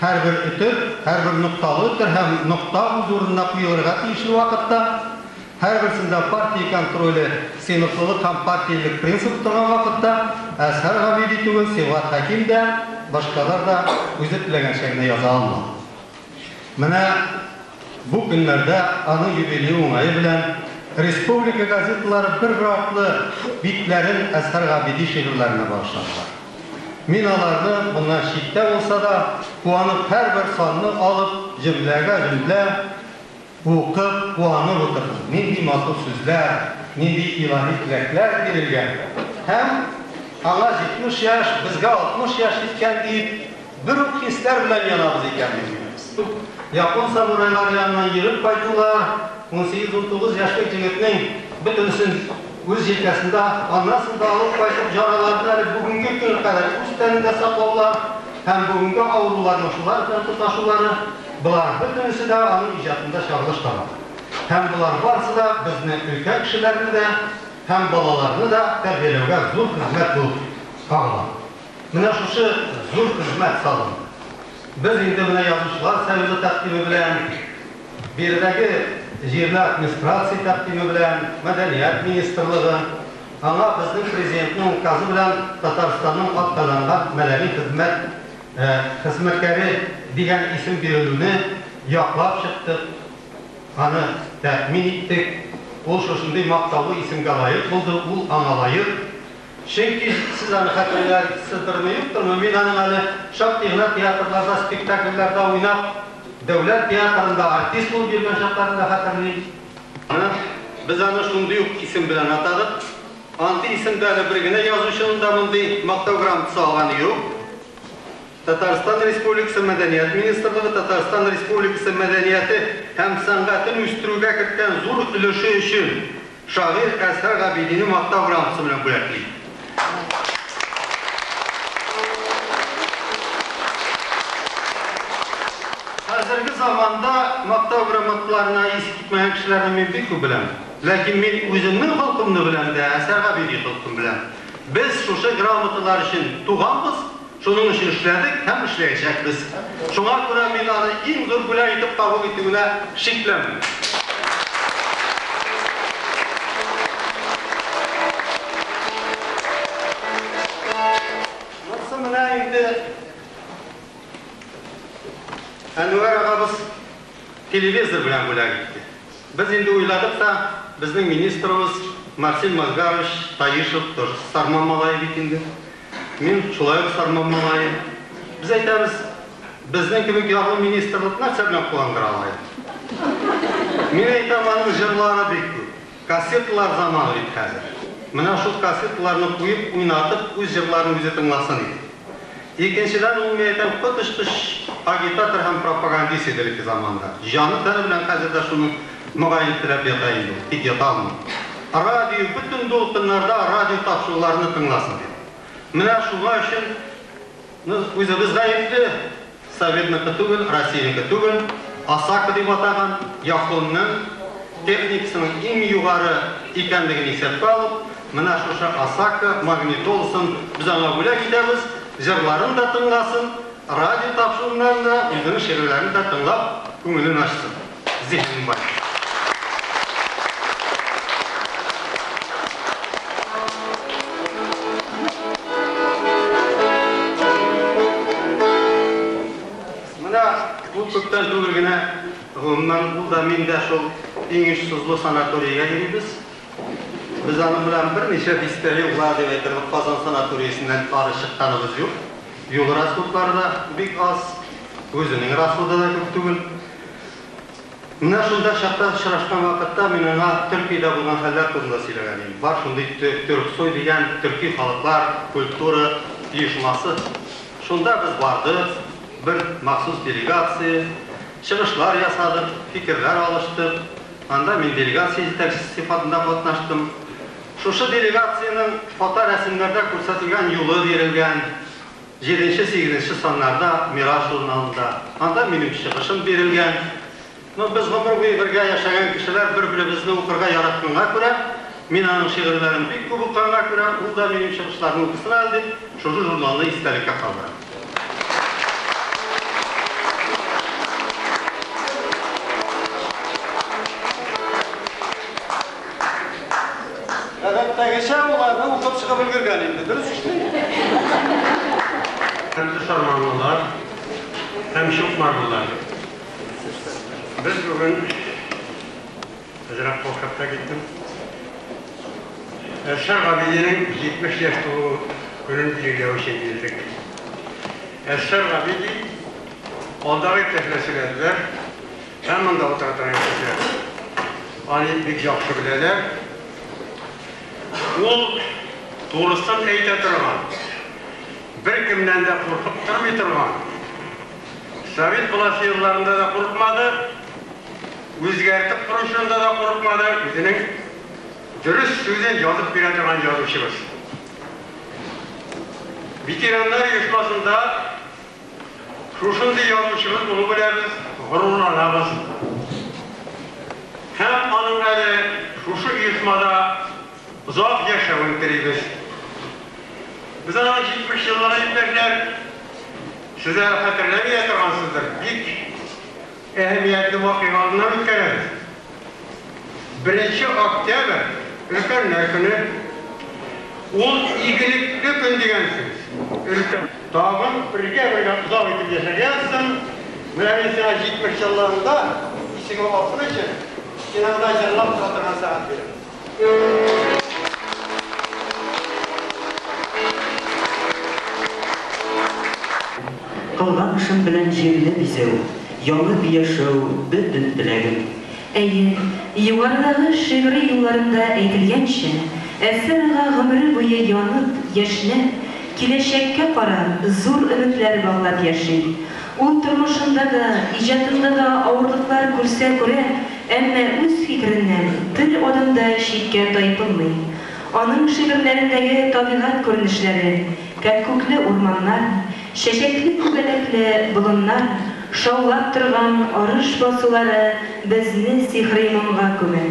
һәрбер өтер, һәрбер нокталы өтер һәм нокта үз урынына куелырга тиешле вакытта, һәрберсендә партия контроле, сыйныфлылык һәм партиялелек принцибы торган вакытта, Әзһәр Габиди түгел, Сибгат Хәким дә, башкалар да үзе теләгәнчә генә яза алмады. Менә бу көннәрдә аның юбилее уңае белән республика газеталары бер-бер артлы битләрен Әзһәр Габиди шигырьләренә багышладылар. Мин аларны, моннан читтә булса да, куанып һәрбер санны алып, җөмләгә җөмлә укып, куанып утырдым. Нинди матур сүзләр, нинди илаһи теләкләр бирелгән. Һәм аңа 70 яшь, безгә 60 яшь җиткән диеп, бер үк хисләр белән янабыз икән бит. Япон самурайлары яныннан йөреп кайтулар, 18-19 яшьлек егетнең бөтенесен үз җилкәсендә, аннан соң да алып кайтып яраларны әле бүгенге көнгә кадәр үз тәнендә саклаулар һәм бүгенге авыруларның шулар белән тоташулары, болар бөтенесе дә аның иҗатында чагылыш таба. Һәм болар барысы да безне өлкән кешеләрне дә һәм балаларны да тәрбияләүгә зур хезмәт булып кагыла. Менә шушы зур хезмәт салынды. Без инде менә Язучылар союзы тәкъдиме белән, биредәге җирле администрация тәкъдиме белән, Мәдәният министрлыгы, аңа безнең Президентның указы белән Татарстанның атказанган мәдәни хезмәт хезмәткәре дигән исем бирелүне яклап чыктык, аны тәэмин иттек. Ул шушындый мактаулы исемгә лаек булды, ул аңа лаек. Чөнки сез аны хәтерләрсездерме, юктырмы, мин аның әле шактый гына театрларда, спектакльләрдә уйнап, дәүләт театрында артист булып йөргән чакларын да хәтерлим. Без аны шундый ук исем белән атадык. Андый исемдә әле бер генә язучының да мондый мактау грамотасы алганы юк. Татарстан Республикасы Мәдәният министрлыгы Татарстан Республикасы мәдәнияте һәм сәнгатен үстерүгә керткән зур өлеше өчен шагыйрь Әзһәр Габидине мактау грамотасы белән бүләкли. Хәзерге заманда мактау грамоталарына исе китмәгән кешеләрне мин бик күп беләм. Ләкин мин үземнең холкымны беләм дә, Әзһәр Габиди холкын беләм. Без шушы грамоталар өчен туганбыз, шуның өчен эшләдек һәм эшләячәкбез. Шуңа күрә мин аны иң зур бүләк итеп кабул итүенә шикләнмим. Монысы менә инде Әнвәр агабыз телевизор белән бүләк итте. Без инде уйладык та, безнең министрыбыз Марсель Мазгарович Таишев тоже Сарман малае бит инде. Мин шулай ук Сарман малае. Без әйтәбез, безнең кебек ярлы министрлык нәрсә белән куандыра ала инде? Мин әйтәм, аның җырлары бик күп. Кассеталар заманы бит хәзер. Менә шул кассеталарны куеп, уйнатып, үз җырларын үзе тыңласын иде. Икенчедән, ул, мин әйтәм, коточкыч агитатор һәм пропагандист иде элекке заманда. Җаны-тәне белән хәзер дә шуны мөгаен теләп ята инде ул, тик ята алмый. Радио, бөтен дулкыннарда радио тапшыруларны тыңласын дип. Менә шуңа өчен үзебез гаепле, Советныкы түгел, Россиянеке түгел, Осака дип атаган Японның техникасының иң югары икәнлеген исәпкә алып, менә шушы Осака магнитоласын без аңа бүләк итәбез, җырларын да тыңласын, радио тапшыруларын да, үзенең шигырьләрен дә тыңлап, күңелен ачсын, зиһенен баетсын. Менә бу күптән түгел генә, гомумән, ул да, мин дә шул иң очсызлы санаториягә йөрибез. Без аның белән берничә дистә еллар дип әйтерлек Казан санаториясеннән ары чыкканыбыз юк. Юл расходлары да бик аз, үзенең расходы да күп түгел. Менә шунда чакта очрашкан вакытта мин аңа Төркиядә булган хәлләр турында сөйләгән идем. Бар шундый Төрксой дигән төрки халыклар культура оешмасы. Шунда без бардык, бер махсус делегация, чыгышлар ясадык, фикерләр алыштык. Анда мин делегация җитәкчесе сыйфатында катнаштым. Шушы делегациянең фоторәсемнәрдә күрсәтелгән юлы бирелгән. Җиденче-сигезенче саннарда Мираж журналында. Анда минем чыгышым бирелгән. Ну, без гомер буе бергә яшәгән кешеләр, бер-беребезне укырга яратканга күрә, мин аның шигырьләрен бик күп укыганга күрә, ул да минем чыгышларны укысын әле дип, шушы журналны истәлеккә калдырам. Гадәттәгечә, ул аны укып чыгып өлгергән инде, дөрес эшли. Хөрмәтле сарманлылар һәм чукмарлылар! Без бүген әзрәк каушап та киттем. Әсхәр Габидинең 70 яшь тулу көнен билгеләү өчен килдек. Әсхәр Габиди алдагы иптәшләр сөйләделәр. Һәм монда утыра торган кешеләр аны бик яхшы беләләр. Ул турысын әйтә торган, беркемнән дә куркып тормый торган, совет власте елларында да курыкмады, үзгәртеп кору чорында да курыкмады, үзенең дөрес сүзен язып бирә торган язучыбыз. Ветераннар оешмасында Шушындый язучыбыз булу белән без горурланабыз. Һәм аның әле шушы оешмада озак яшәвен телибез. Без аның 70 еллыгын, иптәшләр, сез әле хәтерләми дә торгансыздыр, бик әһәмиятле вакыйга алдыннан үткәрәбез. Беренче октябрь, Өлкәннәр көне. Ул игелекле көн дигән сүз. Өлкән. Тагын бергә-бергә озак итеп яшәргә язсын. Менә мин сиңа 70 еллыгыңда исеңә алсын өчен, стенаңда җырлап тора торган сәгать бирәм. Кылган эшем белән җирне бизәү, Янып яшәү бөтен теләгем. Әйе, югарыдагы шигъри юлларында әйтелгәнчә, Әсәр ага гомере буе янып, яшьнәп, киләчәккә карап, зур өметләр баглап яши. Ул тормышында да, иҗатында да авырлыклар күрсә күрә, әмма үз фикереннән бер адым да читкә тайпылмый. Аның шигырьләрендәге табигать күренешләре, кәккүкле урманнар, Чәчәкле-күбәләкле болыннар, шаулап торган арыш басулары безне сихри моңга күмә.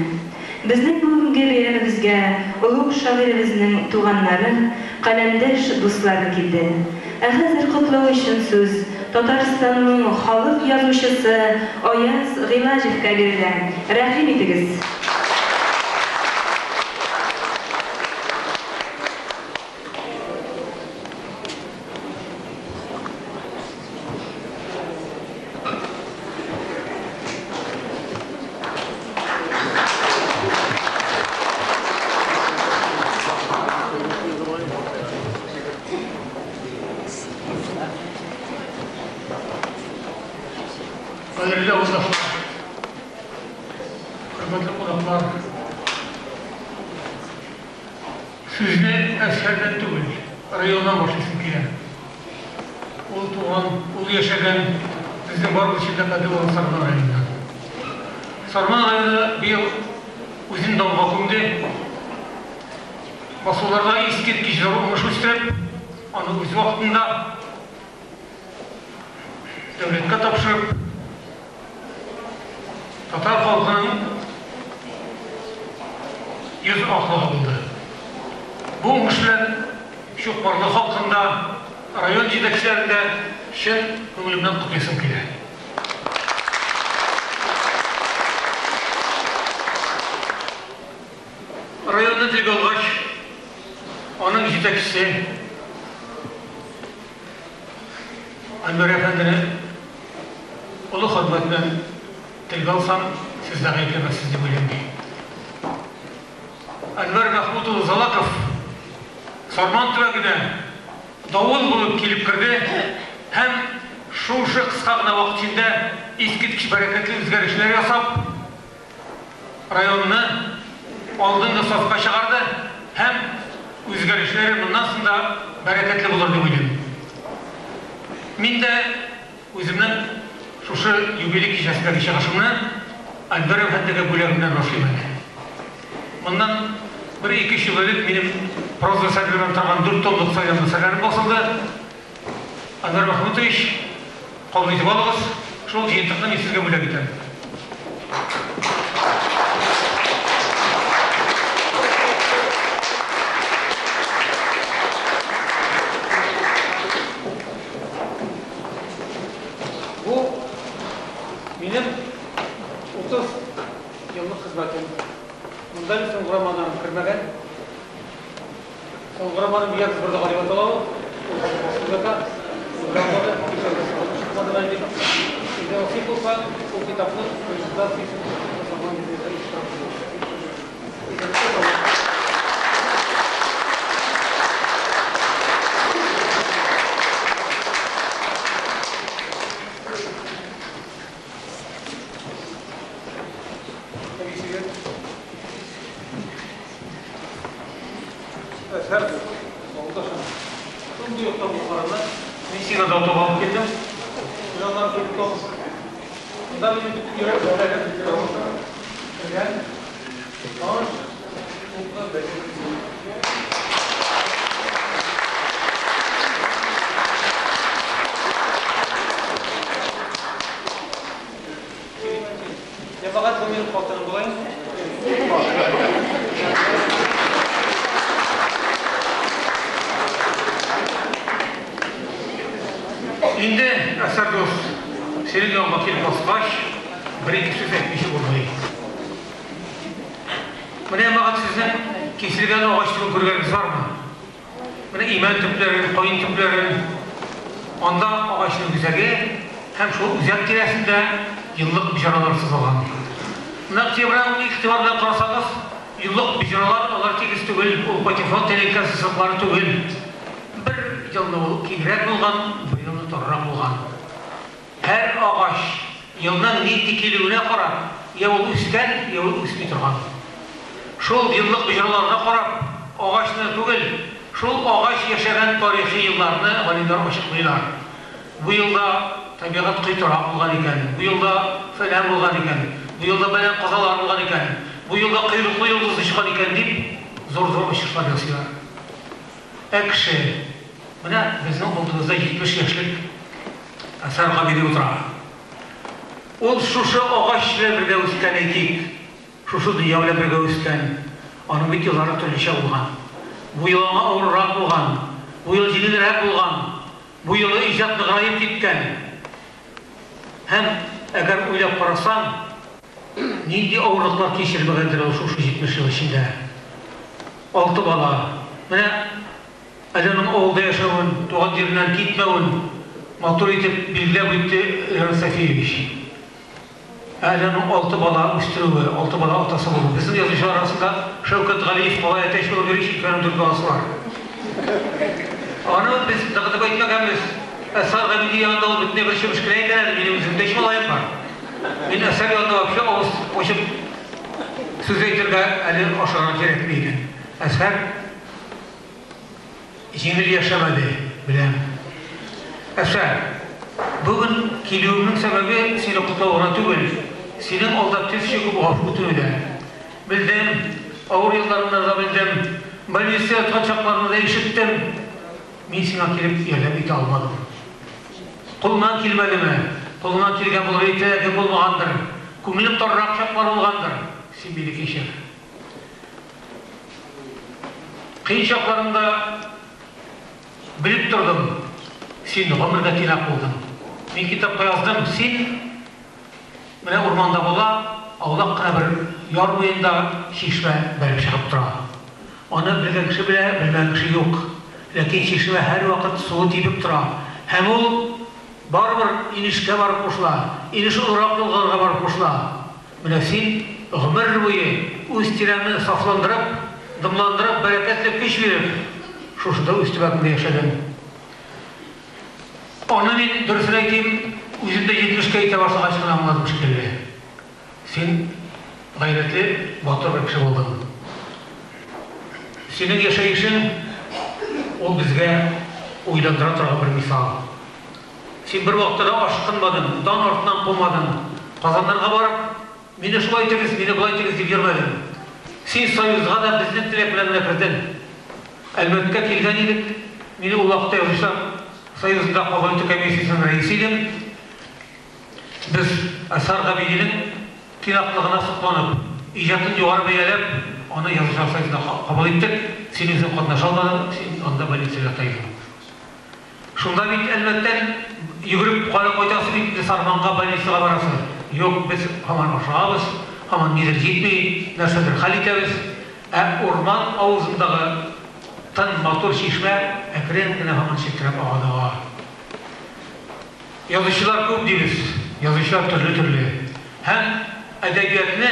Безнең бүгенге бәйрәмебезгә олуг шагыйребезнең туганнары, каләмдәш дуслары килде. Ә хәзер котлау өчен сүз Татарстанның халык язучысы Аяз Гыйлаҗевка бирелә. Рәхим итегез! Кадерле авылдашлар, хөрмәтле кунаклар! Сүзне әсәрдән түгел, районнан башлыйсым килә. Ул туган, ул яшәгән, безнең барыбыз өчен дә кадерле булган Сарман районыннан. Сарман районы быел үзен данга күмде. Басуларда искиткеч зур уңыш үстереп, аны үз вакытында дәүләткә тапшырып, татар халкының йөз аклыгы булды. Бу уңыш белән Чукмарлы халкын да, район җитәкчеләрен дә чын күңелемнән котлыйсым килә. Районны телгә алгач, аның җитәкчесе Әнвәр әфәндене олы хөрмәт белән телгә алсам, сез дә гаепләмәссез дип уйлыйм. Әнвәр Мәхмүт улы Залаков Сарман төбәгенә давыл булып килеп керде һәм шушы кыска гына вакыт эчендә искиткеч бәрәкәтле үзгәрешләр ясап, районны алдынгы сафка чыгарды һәм үзгәрешләре моннан соң да бәрәкәтле булыр дип уйлыйм. Мин дә үземнең шушы юбилей кичәсендәге чыгышымны Әнвәр әфәндегә бүләгемнән башлыйм әле. Моннан бер ике-өч ел элек минем проза әсәрләреннән торган дүрт томлык сайланма әсәрләрем басылды. Әнвәр Мәхмүтович, кабул итеп алыгыз, шул җыентыкны мин сезгә бүләк итәм. Бу минем 30 еллык хезмәтем. Монда әле соңгы романнарым кермәгән. Соңгы романым Бигәк Збырдыга дип атала ул. Ул хәзер басылып ята. Ул язмады, һич әле басылып чыкмады да инде. Инде насыйп булса, ул китапны презентация өчен Сарман музеенда оештырабыз. Исәнлектә саулыкта. Әсәр авылдашым. Шундый ук табышларны мин сиңа да отып алып килдем. Мин аннан килеп табып. Монда минем бөтен йөрәк белән кергән таныш утлы бәйге. Җәмәгать, бу минем хатыным була инде. Инде, Әсәр дус, синең янга килеп баскач, бер-ике сүз әйтмичә булмый. Менә, җәмәгать, сезнең киселгән агач төбен күргәнегез бармы? Менә имән төпләрен, каен төпләрен, анда агачның үзәге һәм шул үзәк тирәсендә еллык боҗралар сызылган. Нәкъ тирән игътибар белән карасагыз, еллык боҗралар алар тигез түгел, ул патефон тәлинкәсе сызыклары түгел. Бер елны ул киңрәк булган, бер елны таррак булган. Һәр агач, елның нинди килүенә карап, йә ул үскән, йә ул үсми торган. Шул еллык боҗраларына карап, агачны түгел, шул агач яшәгән тарихи елларны галимнәр ачыклыйлар. Бу елда табигать кыйтурак булган икән, бу елда фәлән булган икән, бу елда бәлән казалар булган икән, бу елда койрыклы йолдыз очкан икән, дип зур-зур ачышлар ясыйлар. Ә кеше, менә безнең алдыбызда 70 яшьлек Әсәр Габиди утыра. Ул шушы агач белән бергә үскән, әйтик, шушы дөнья белән бергә үскән. Аның бит еллары төрлечә булган. Бу ел аңа авыррак булган, бу ел җиңелрәк булган, бу елы иҗат ныграеп киткән. Һәм, әгәр уйлап карасаң, нинди авырлыклар кичермәгәндер ул шушы 70 ел эчендә. Алты бала. Менә әле аның авылда яшәвен, туган җиреннән китмәвен матур итеп билгеләп үтте Ренат Сафиевич. Ә әле аның алты бала үстерүе, алты бала атасы булуы. Безнең язучылар арасында Шәүкәт Галиев малай әтәч булып йөри, чөнки аның дүрт баласы бар. Аны без ныгытып әйтмәгәнбез. Әсгар Габиди янында ул бөтенләй бер чебеш кенә икән әле, минем үземдә өч малаем бар. Мин Әсгар янында вообще авыз ачып сүз әйтергә әле ашыгырга кирәкми икән. Әсгар җиңел яшәмәде, беләм. Әсәр, бүген килүемнең сәбәбе сине котлау гына түгел, синең алда тез чүгеп гафу үтенү дә. Белдем, авыр елларыңны да белдем, больниста яткан чакларыңны да ишеттем. Мин сиңа килеп ярдәм итә алмадым. Кулыңнан килмәдеме? Кулыңнан килгән булыр иде, теләгең булмагандыр. Күңелең таррак чаклар булгандыр. Син мине кичер. Кыен чакларыңда белеп тордым, син гомергә тыйнак булдың. Мин китапка яздым, син менә урманда була, аулак кына бер яр буенда чишмә бәреп чыгып тора. Аны белгән кеше белә, белмәгән кеше юк. Ләкин чишмә һәрвакыт суы тибеп тора. Һәм ул барыбер инешкә барып кушыла, инеш олырак елгаларга барып кушыла. Менә син гомер буе үз тирәңне сафландырып, дымландырып, бәрәкәтле көч биреп, шушында үз төбәгеңдә яшәдең. Аны мин, дөресен әйтим, үзем дә җитмешкә җитә башлагач кына аңладым шикелле. Син гайрәтле, батыр бер кеше булдың. Синең яшәешең ул безгә уйландыра торган бер мисал. Син бервакытта да ашкынмадың, дан артыннан кумадың. Казаннарга барып, мине шулай итегез, мине болай итегез дип йөрмәдең. Син Союзга да безнең теләк белән генә кердең. Әлмәткә килгән идек, мин ул вакытта Язучылар союзында кабул итү комиссиясенең рәисе идем. Без Әсгар Габидинең тыйнаклыгына сокланып, иҗатын югары бәяләп, аны Язучылар союзына кабул иттек. Син үзең катнаша алмадың, син анда больницада ята идең. Шунда бит Әлмәттән йөгереп кая кайтасы бит инде Сарманга больницага барасы. Юк, без һаман ашыгабыз, һаман нидер җитми, нәрсәдер хәл итәбез. Ә урман авызындагы тын матур чишмә әкрен генә һаман челтерәп ага да ага. Язучылар күп дибез, язучылар төрле-төрле. Һәм әдәбиятны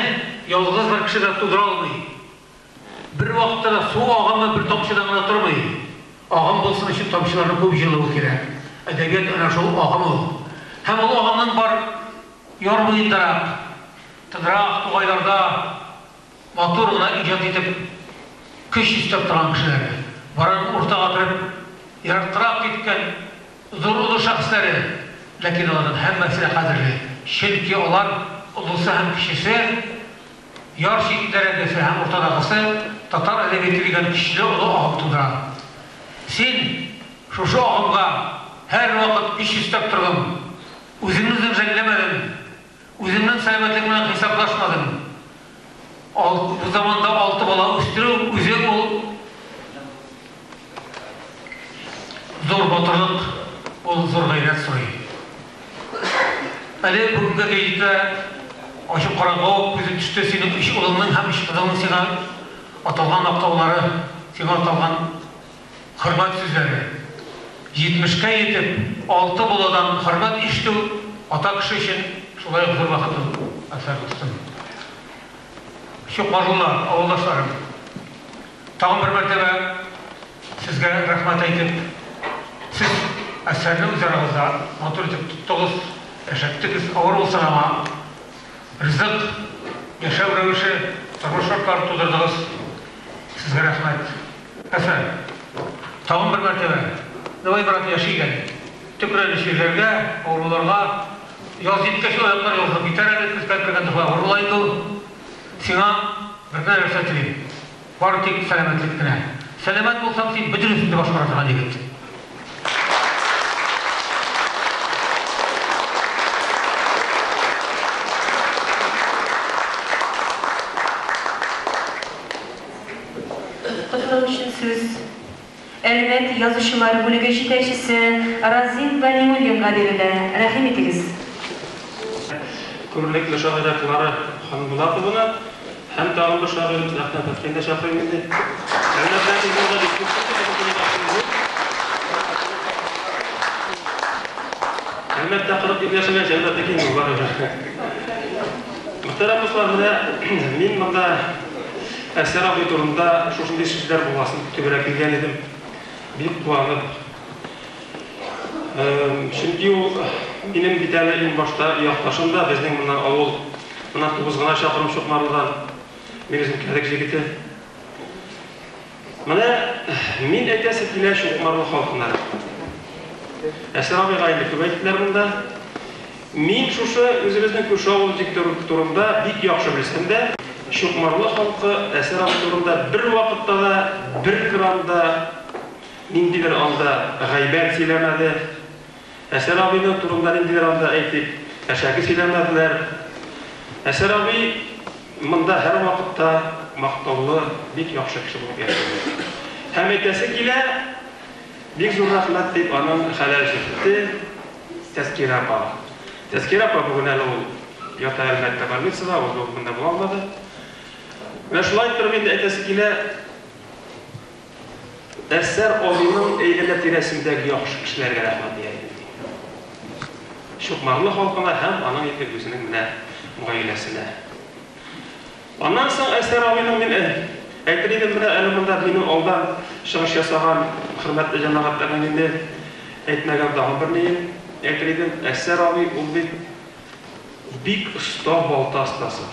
ялгыз бер кеше дә тудыра алмый. Бервакытта да су агымы бер тамчыдан гына тормый. Агым булсын өчен тамчыларның күп җыелуы кирәк. Әдәбият әнә шул агым ул. Һәм ул агымның бар яр буендарак, тынрак тугайларда матур гына иҗат итеп көч өстәп торган кешеләре, бараның уртага кереп ераккарак киткән зур олы шәхесләре, ләкин аларның һәммәсе дә кадерле, чөнки алар олысы һәм кечесе, Яр читләрендәсе һәм уртадагысы татар әдәбияты дигән көчле олы агым тудыра. Син шушы агымга һәрвакыт көч өстәп тордың, үзеңне-үзең жәлләмәдең, үзеңнең сәламәтлегең белән хисаплашмадың. Ал, бу заманда алты бала үстерү үзе ул зур батырлык, ул зур гайрәт сорый. Әле бүгенге гәҗиттә ачып карарга ук күзем төште, синең өч улыңның һәм өч кызыңның сиңа аталган мактаулары, сиңа аталган хөрмәт сүзләре. Җитмешкә җитеп, алты баладан хөрмәт ишетү ата кеше өчен шулай ук зур бәхет ул, Әсәр дустым. Чукмарлылар, авылдашларым, тагын бер мәртәбә Сезгә рәхмәт әйтеп, сез әсәрне үз арагызда матур итеп тоттыгыз, яшәттегез, авыр булса да аңа ризык, яшәү рәвеше, тормыш шартлары тудырдыгыз. Сезгә рәхмәт. Әсәр, тагын бер мәртәбә, давай, брат, яшик әле. Төкер әле чирләргә, авыруларга. Яз җиткәч, аяклар язылып китәр әле, көзгә кергәндә шулай авыр була инде ул. Сиңа бер генә нәрсә телим. Бары тик сәламәтлек кенә. Сәламәт булсаң, син бөтенесен дә башкара торган егет. Котлау өчен сүз Әлмәт язучылар бүлеге җитәкчесе Разин Галиуллинга бирелә. Рәхим итегез. Күренекле шагыйрә Клара Ханбулатованы һәм тагын бер шагыйребез Әхнәф Фәтхине дә чакырыйм инде. Әлмәттән сезнең дә бик күп Әлмәттә 40 ел яшәгән Әлмәттә киң ул барыбер. Мөхтәрәм дуслар, менә мин монда Әсәр абый турында шушындый сүзләр буласын көтебрәк килгән идем. Бик куанып. Чөнки ул минем бит әле иң башта якташым да, безнең моннан авыл моннан 9 гына чакрым Чукмарлыдан. Мин үзем Кәрек җегете. Менә мин әйтәсе килә Чукмарлы халкына. Әсәр абыйга инде күп әйттеләр монда. Мин шушы үзебезнең күрше авыл җегете турында бик яхшы белсәм дә, Чукмарлы халкы Әсәр абый турында бер вакытта да, бер грамм да ниндидер анда гайбәт сөйләмәде. Әсәр абыйның турында ниндидер анда әйтик, әшәке сөйләмәделәр. Әсәр абый монда һәрвакытта мактаулы, бик яхшы кеше булып яшәде. Һәм әйтәсе килә, бик зур рәхмәт дип аның хәләл җефете Тәзкирә апа. Тәзкирә апа бүген әле ул ята Әлмәттә больницада, ул бүген монда була алмады. Менә шулай иттереп инде әйтәсе килә, Әсәр абыйның әйләнә-тирәсендәге яхшы кешеләргә рәхмәт дия идем мин. Чукмарлы халкына һәм аның инде үзенең менә гаиләсенә. Аннан соң Әсәр абыйның мин әйтер идем, менә әле монда минем алдан чыгыш ясаган хөрмәтле җәмәгатьләрнең инде әйтмәгән тагын бер ниен әйтер идем, Әсәр абый ул бит бик оста балта остасы.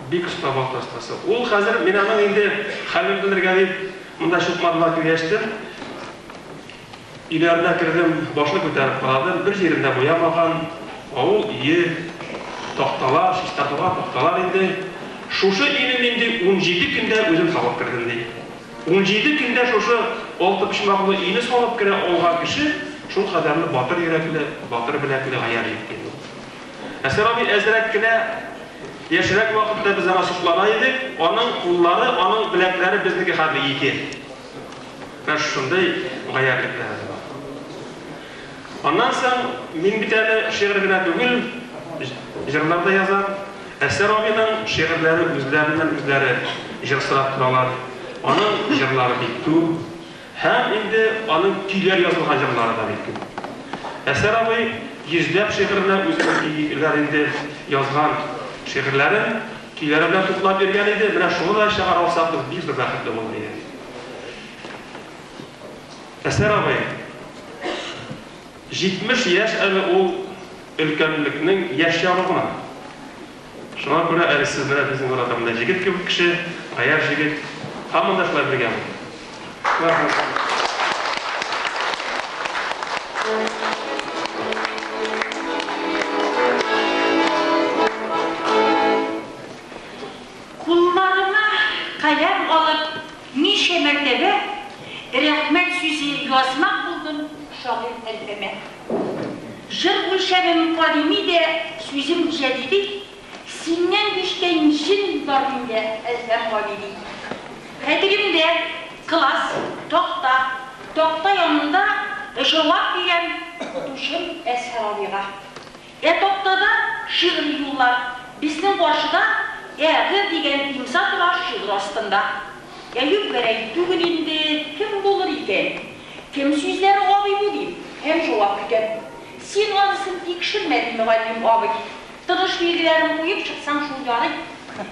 Бик оста балта остасы. Ул хәзер мин аның инде хәлен белергә дип монда Чукмарлыга килгәчтен, өйләренә кердем, башны күтәреп карадым, бер җирен дә буямаган, авыл өе, такталар, чистартылган такталар инде. Шушы өйне мин, ди, 17 көндә үзем салып кердем, ди. 17 көндә шушы алтыпочмаклы өйне салып керә алган кеше шул кадәрле батыр йөрәкле, батыр беләкле гаярь егет инде ул. Әсәр абый әзрәк кенә яшьрәк вакытта без аңа соклана идек, аның куллары, аның беләкләре безнеке хәтле ике. Менә шушындый гаярьлекләре дә бар. Аннан соң мин бит әле шигырь генә түгел, җырлар да язам. Әсәр абыйның шигырьләре үзләреннән-үзләре җыр сорап торалар. Аның җырлары бик күп. Һәм инде аның көйләр язылган җырлары да бик күп. Әсәр абый йөзләп шигыренә үзенең көйләр инде язган шигырьләрен көйләре белән туплап йөргән иде. Менә шуны да чыгара алсак, без бик зур бәхетле булыр идек. Әсәр абый, 70 яшь әле ул өлкәнлекнең яшь чагы гына. Шуңа күрә әле сез менә безнең арада менә җегет кебек кеше, гаярь җегет. Һаман да шулай бергә булыйк. Рәхмәт. Кулларыма каләм алып, ничә мәртәбә рәхмәт сүзе язмак булдым шагыйрь Әлфәмә. Җыр үлчәмем кадими дә, сүзем җәдиди, синнән күчкән җен бар миндә, Әлфәм Габиди. Хәтеремдә, класс, такта, такта янында җавап бирәм укытучым Әзһәр абыйга. Ә тактада шигъри юллар, безнең каршыда Ә-г дигән имза тора шигырь астында. Әюп Гәрәй түгел инде, кем булыр икән? Кем сүзләре абый бу дим һәм җавап көтәм. Син анысын тикшермә, ди мөгаллим абый. Тыныш билгеләрен куеп чыксаң шул ярый.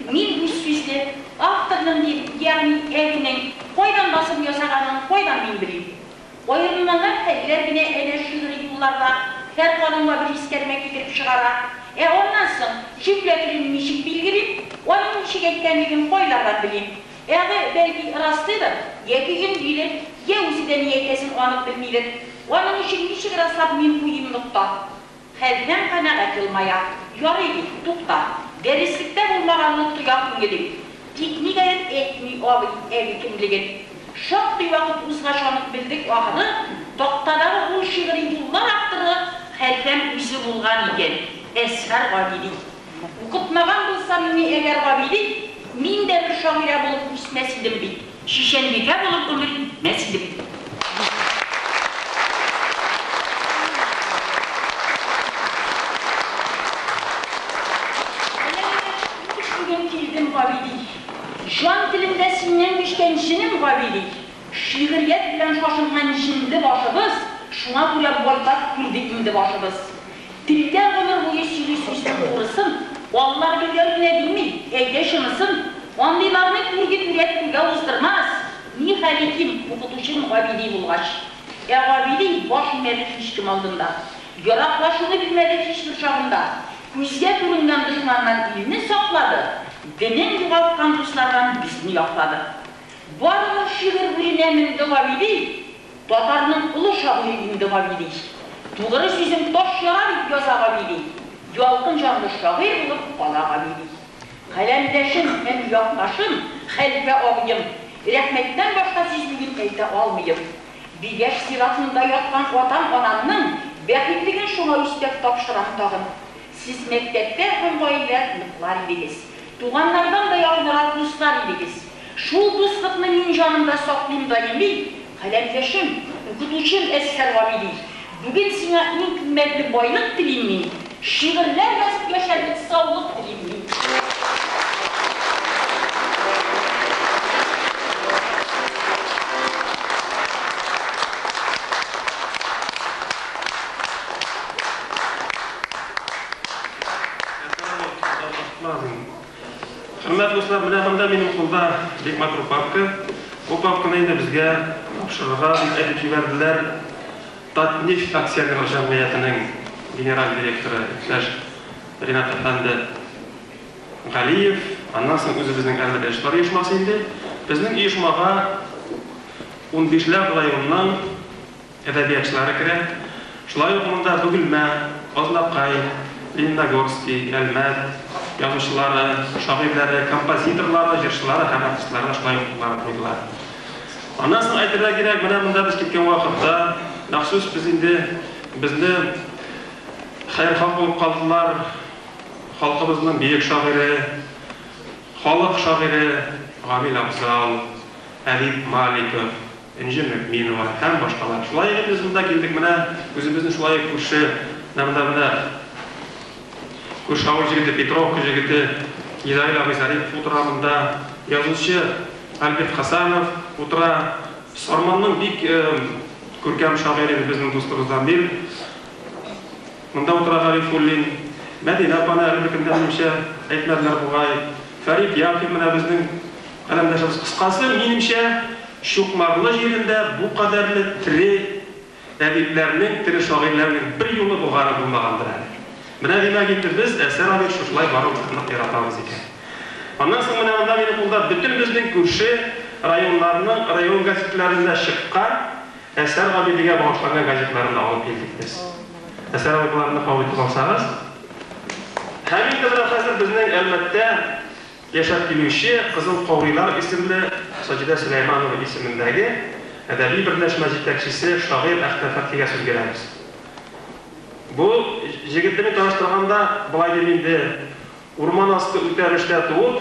Мин үзсүзле, авторның дим, ягъни Әгенең кайдан басым ясаганын кайдан мин белим? Аерымланган хәлләр генә әнә шигъри юлларда һәр канунга бер искәрмә китереп чыгара. Ә аннан соң, җөмлә төрен ничек билгелим, аның ничек әйткәнлеген кайлардан белим? Әгы, бәлки, раслыйдыр, яки өндидер, йә үзе дә ни әйтәсен анык белмидер. Аның өчен ничек раслап мин куйыйм нокта? Хәлдән канәгать елмая. Ярый бит, тукта. Дәреслектә булмаганны тоя күңелең. Тик нигәдер әйтми абый, әби кемлеген. Шактый вакыт узгач анык белдек ахыры, тактадагы ул шигъри юллар авторы Хәлфәм үзе булган икән, Әсгар Габиди. Укытмаган булса мине әгәр Габиди, мин дә бер шагыйрә булып үсмәс идем бит, чичәнбикә булып гомер итмәс идем. Менә мин бүген килдем, Габиди. Җан телемдә синнән күчкән җенем, Габиди. Шигърият белән шашынган җенле башыбыз, шуңа күрә байтак күрде инде башыбыз. Телдә гомер буе сөйли сүзнең турысын, Аллар гөлләр генә дими, әйтә чынысын. Андыйларны күрге түрә түргә уздырмас, Ни хәл итим, укытучым Габиди булгач. Ә Габиди баш имәде һичкем алдында. Яраклашуны белмәде һичбер чагында. Күзгә күренгән дошманнан илне саклады, Денен югалткан дуслардан безне яклады. Барыбер шигырь үренә менде Габиди. Татарның олы шагыйре инде Габиди. Тугры сүзем таш яра дип яза Габиди. Ялкын җанлы шагыйрь булып кала Габиди. Каләмдәшем һәм якташым Хәлфә абыем, рәхмәттән башка сүз бүген әйтә алмыем. Бигәш зиратында яткан атам-анамның бәхетлеген шуңа өстәп тапшырам тагын. Сез мәктәптә һәм гаилә ныклар идегез. Туганнардан да якынрак дуслар идегез. Шул дуслыкны мин җанымда саклыйм даими, каләмдәшем, укытучым Әзһәр Габиди. Бүген сиңа иң кыйммәтле байлык телим мин, шигырьләр язып яшәрлек саулык телим мин. Хөрмәтле дуслар, менә монда минем кулда бик матур папка. Бу папканы инде безгә тапшырырга дип әйтеп җибәрделәр. Татнефть акционерлык җәмгыятенең генераль директоры иптәш Ринат әфәнде Галиев, аннан соң үзебезнең Әлмәт язучылар оешмасы инде. Безнең оешмага унбишләп районның әдәбиятчылары керә. Шулай ук монда Бөгелмә, Азнакай, Лениногорский, Әлмәт язучылары, шагыйрьләре, композиторлары, җырчылары һәм артистлары да шулай ук кулларын куйдылар. Аннан соң әйтергә кирәк, менә монда без киткән вакытта, махсус без инде безне хәерхаһ булып калдылар, халкыбызның бөек шагыйре, халык шагыйре Гамил Афзал, Әдип Маликов, Энҗе Мөэминова һәм башкалар. Шулай итеп без монда килдек, менә үзебезнең шулай ук күрше, менә монда менә күрше авыл җегете, Петровка җегете Изаил абый Зарипов утыра монда, язучы Альберт Хәсәнов утыра, Сарманның бик күркәм шагыйре безнең дустыбыз Дамир, монда утыра Гарифуллин, Мәдинә апаны әле беркем дә минемчә әйтмәделәр бугай, Фәрит Яхин менә безнең каләмдәшебез. Кыскасы, минемчә, Чукмарлы җирендә бу кадәрле тере әдипләрнең, тере шагыйрьләрнең бер юлы булганы булмагандыр әле. Менә димәк инде без Әсәр абый шушылай барыбыз нык яратабыз икән. Аннан соң менә монда минем кулда бөтен безнең күрше районнарның район газетларында чыккан Әсәр Габидигә багышланган газетларны да алып килдек без. Әсәр абый боларны кабул итеп алсагыз. Һәм инде менә хәзер безнең Әлмәттә яшәп килүче Кызыл каурыйлар исемле Саҗидә Сөләйманова исемендәге әдәби берләшмә җитәкчесе шагыйрь Әхтәм Фәтхигә сүз бирәбез. Бу җегетне мин таныштырганда болай дим инде, урман асты Үтәмештә туып,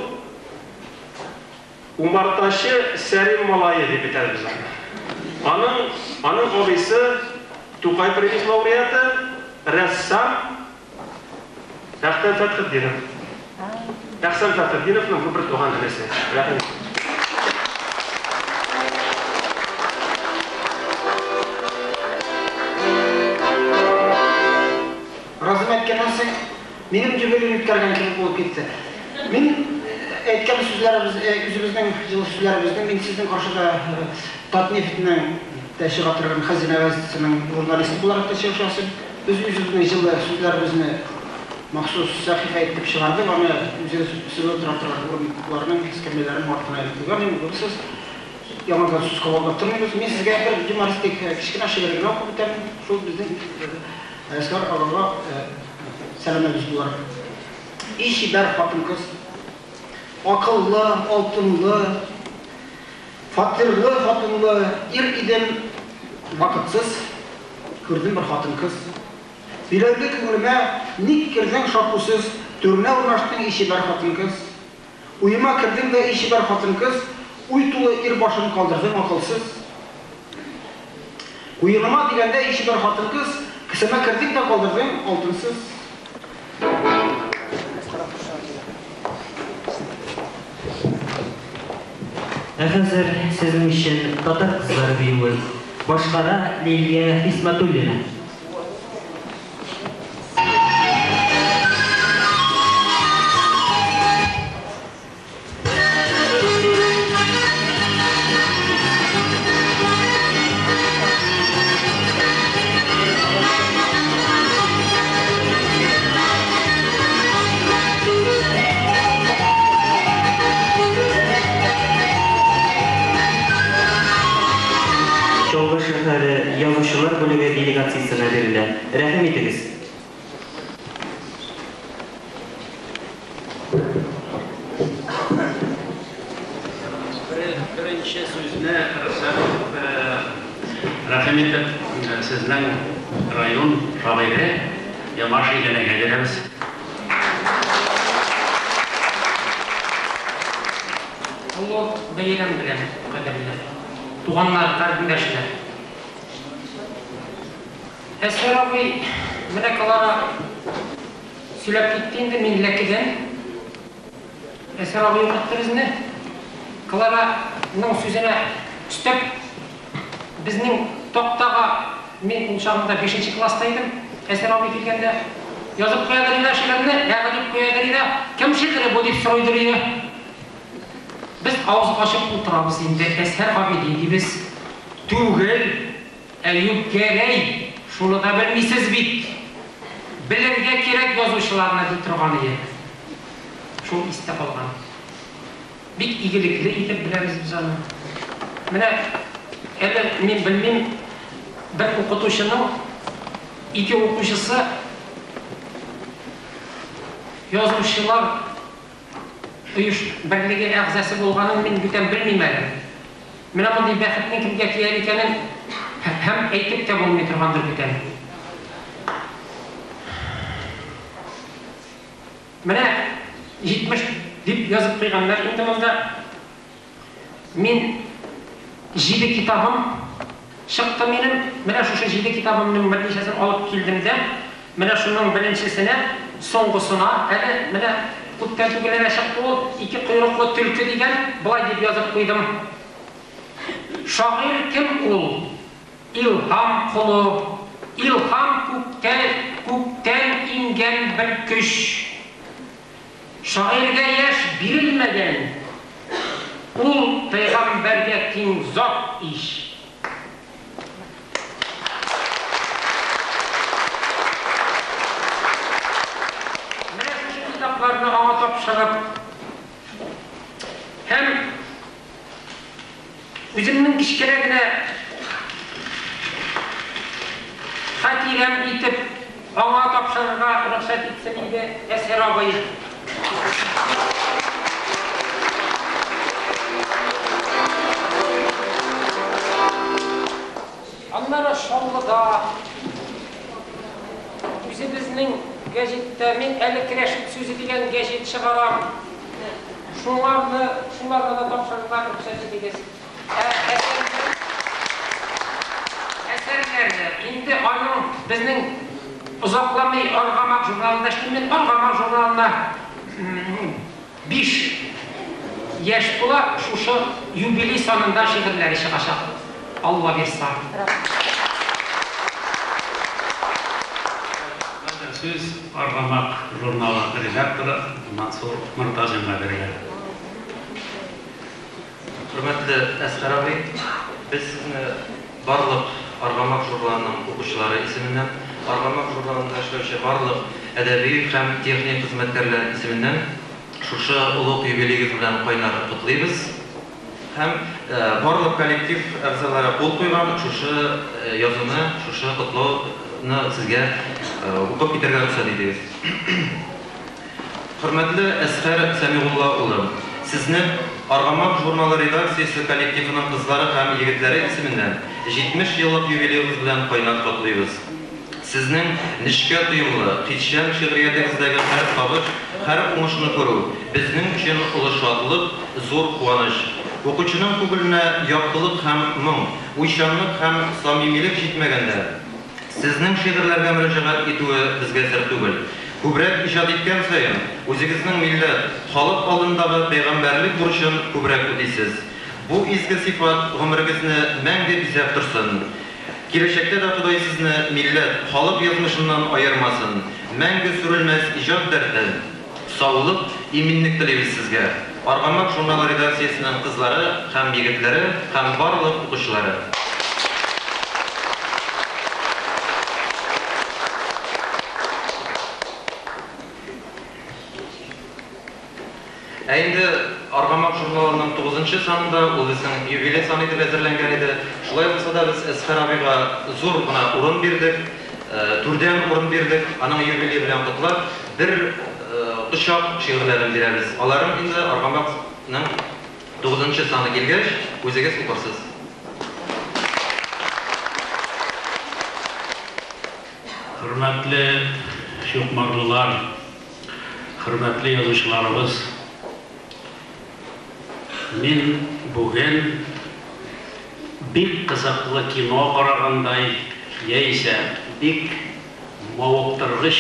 умартачы Сәрим малае дип әйтәбез без аны. Аның, аның абыйсы Тукай премиясе лауреаты, рәссам Әхтәм Фәтхетдинов. Әхсән Фәтхетдиновның бу бер туган энесе. Рәхим итегез. Разым әйткәннән соң, минем юбилей үткәргән кебек булып китте. Мин әйткән сүзләребез, үзебезнең җылы сүзләребезне мин сезнең каршыда Татнефтьнең дә чыга торган Хәзинә газетасының журналисты буларак та чыгыш ясыйм. Без үзебезнең җылы сүзләребезне махсус сәхифә итеп чыгардык, аны үзегез сез утыра торган урыннарның эскәмияләренең артына элеп куйган идем, күрерсез. Яңадан сүз кабатлап тормыйбыз. Мин сезгә бер юмористик кечкенә шигырь генә укып үтәм. Шул безнең Әсгар агага сәламебез булыр. И чибәр хатын-кыз, акыллы, алтынлы, фатирлы хатынлы ир идем, вакытсыз күрдем бер хатын-кыз. Сөйләүле күңелемә ник кердең шакусыз, түренә урнаштың и чибәр хатын-кыз. Уема кердең дә и чибәр хатын-кыз, уй тулы ир башын калдырдың акылсыз. Куеныма дигәндә и чибәр хатын-кыз, кесәмә кердең дә калдырдың алтынсыз. Ә хәзер сезнең өчен татар кызлары биюе. Башкара Лилия Хисмәтуллина. Чаллы шәһәре редакциясенә бирелә. Рәхим итегез. Беренче сүзне рәхим итеп сезнең район шагыйре Ямаш Иләнәгә бирәбез. Олы бәйрәм белән, кадерле туганнар, кардәшләр. Әсгар абый менә Клара сөйләп китте инде, мин Ләкедән. Әсгар абый укытты безне. Клараның сүзенә өстәп, безнең тактага, мин ул чагында 5 класста идем, Әсгар абый килгәндә, язып куядыр иде шигырьне, ягъни куядыр иде, кем шигыре бу дип сорыйдыр иде. Без авыз ачып утырабыз инде, Әсгар абый дибез. Түгел, Әюп Гәрәй, шуны да белмисез бит. Белергә кирәк язучыларны ди торган иде. Шул истә калган. Бик игелекле итеп беләбез без аны. Менә әле мин белмим, бер укытучының ике укучысы язучылар оеш берлеге әгъзасы булганын мин бүтән белмим әле. Менә мондый бәхетнең кемгә тияр икәнен һәм әйтеп тә булмый торгандыр бүтән. Менә 70 дип язып куйганнар инде монда. Мин 7 китабым чыкты минем. Менә шушы 7 китабымның берничәсен алып килдем дә, менә шуның беренчесенә, соңгысына, әле менә күптән түгел генә чыкты ул, ике койрыклы төлке дигән, болай дип язып куйдым. Шагыйрь кем ул? Илһам колы, илһам күктән иңгән бер көч. Шагыйрьгә яшь бирелмәгән, ул пәйгамбәргә тиң зат ич. Менә шушы китапларны аңа тапшырып һәм үземнең кечкенә генә хатирәм итеп аңа тапшырырга рөхсәт итсен инде Әсгар абый. Аннары Чаллыда үзебезнең гәҗиттә мин әле Керәшен сүзе дигән гәҗит чыгарам. Шуларны да тапшырырга рөхсәт итегез. Әсәрләрне инде аның безнең озакламый Аргамак журналында эшлим мин. Аргамак журналына 5 яшь була, шушы юбилей санында шигырьләре чыгачак. Алла бирса. Сүз Аргамак журналы редакторы Мансур Мортазинга бирелә. Хөрмәтле Әсгар абый, без сезне барлык Аргамак журналының укучылары исеменнән, Аргамак журналында эшләүче барлык әдәби һәм техник хезмәткәрләр исеменнән шушы олуг юбилеегез белән кайнар котлыйбыз. Һәм барлык коллектив әгъзалары кул куйган шушы язуны, шушы котлауны сезгә укып китәргә рөхсәт итегез. Хөрмәтле Әсгар Сәмигулла улы, сезне Аргамак журналы редакциясе коллективының кызлары һәм егетләре исеменнән 70 еллык юбилеегыз белән кайнар котлыйбыз. Сезнең нечкә тоемлы, хисчән шигъриятегездәге һәр табыш, һәр уңышны күрү безнең өчен олы шатлык, зур куаныч. Укучының күңеленә яктылык һәм моң, уйчанлык һәм самимилек җитмәгәндә, сезнең шигырьләргә мөрәҗәгать итүе безгә сер түгел. Күбрәк иҗат иткән саен, үзегезнең милләт, халык алдындагы пәйгамбәрлек бурычын күбрәк үтисез. Бу изге сыйфат гомерегезне мәңге бизәп торсын. Киләчәктә дә Ходай сезне милләт, халык язмышыннан аермасын. Мәңге сүрелмәс иҗат дәрте, саулык, иминлек телибез сезгә. Аргамак журналы редакциясенең кызлары һәм егетләре һәм барлык укучылары. Ә инде Аргамак журналының 9-нчы санында ул безнең юбилей саны итеп әзерләнгән иде. Шулай булса да без Әсгар абыйга зур гына урын бирдек. Түрдән урын бирдек, аның юбилее белән котлап, бер кочак шигырьләрен бирәбез. Аларын инде Аргамакның тугызынчы саны килгәч, үзегез укырсыз. Хөрмәтле чукмарлылар, хөрмәтле язучыларыбыз! Мин бүген бик кызыклы кино карагандай яисә бик мавыктыргыч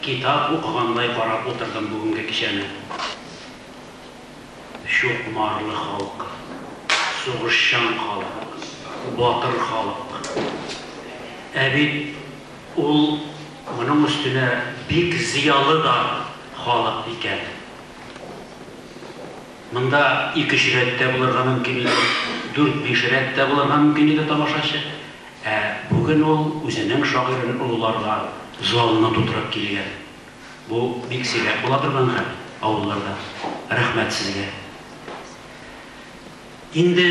китап укыгандай карап утырдым бүгенге кичәне. Чукмарлы халкы, сугышчан халык, батыр халык. Ә бит ул моның өстенә бик зыялы да халык икән. Монда ике-өч рәт тә булырга мөмкин иде, дүрт-биш рәт тә булырга мөмкин иде тамашачы. Ә бүген ул үзенең шагыйрен олыларга залны тутырып килгән. Бу бик сирәк була торган хәл авылларда. Рәхмәт сезгә. Инде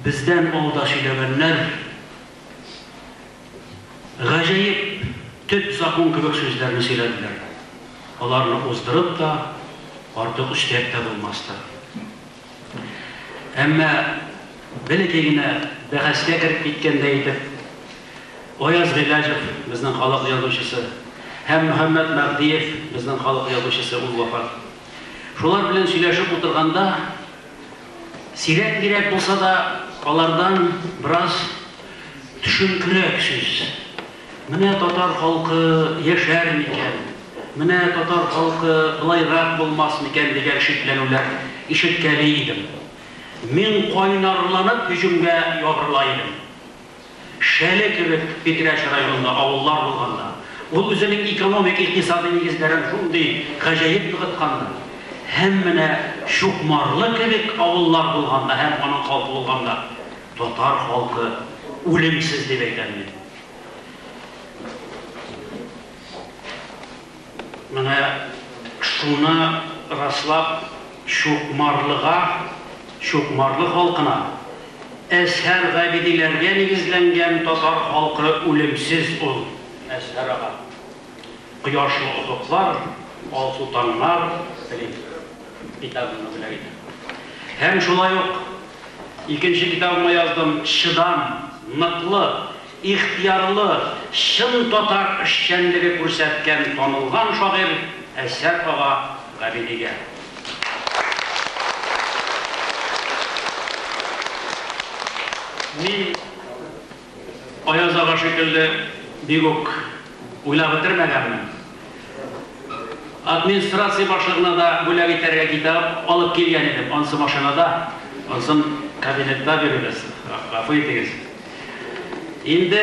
бездән алда сөйләгәннәр Гаҗәеп төп закон кебек сүзләрне сөйләделәр. Аларны уздырып та, артык өстәп тә булмастыр. Әмма бәләкәй генә бәхәскә кереп киткәндәй итеп, Аяз Гыйләҗев, безнең халык язучысы, һәм Мөхәммәт Мәһдиев, безнең халык язучысы, ул вафат. Шулар белән сөйләшеп утырганда, сирәк-мирәк булса да, алардан бераз Төшенкерәк сүз. Менә татар халкы яшәр микән, менә татар халкы болайрак булмас микән дигән шикләнүләр ишеткәли идем. Мин кайнарланып һөҗүмгә ябырыла идем. Шәле кебек Питрәч районында авыллар булганда, ул үзенең экономик, икътисадый нигезләрен шундый гаҗәеп ныгытканда, һәм менә Чукмарлы кебек авыллар булганда һәм аның халкы булганда, Татар халкы үлемсез дип әйтәм мин. Менә шуны раслап Чукмарлыга, Чукмарлы халкына, Әзһәр Габидиләргә нигезләнгән татар халкы үлемсез ул, Әзһәр ага. Кояшлы офыклар, алсу таңнар телим. Китабымны бүләк итәм. Һәм шулай ук икенче китабыма яздым, Чыдам, ныклы, ихтыярлы, чын татар эшчәнлеге күрсәткән танылган шагыйрь Әсәр ага Габидигә. Мин Аяз ага шикелле бик үк уйлап бетермәгәнмен. Администрация башлыгына да бүләк итәргә китап алып килгән идем. Ансы машинада, ансын кабинетта бирербез. Гафу итегез. Инде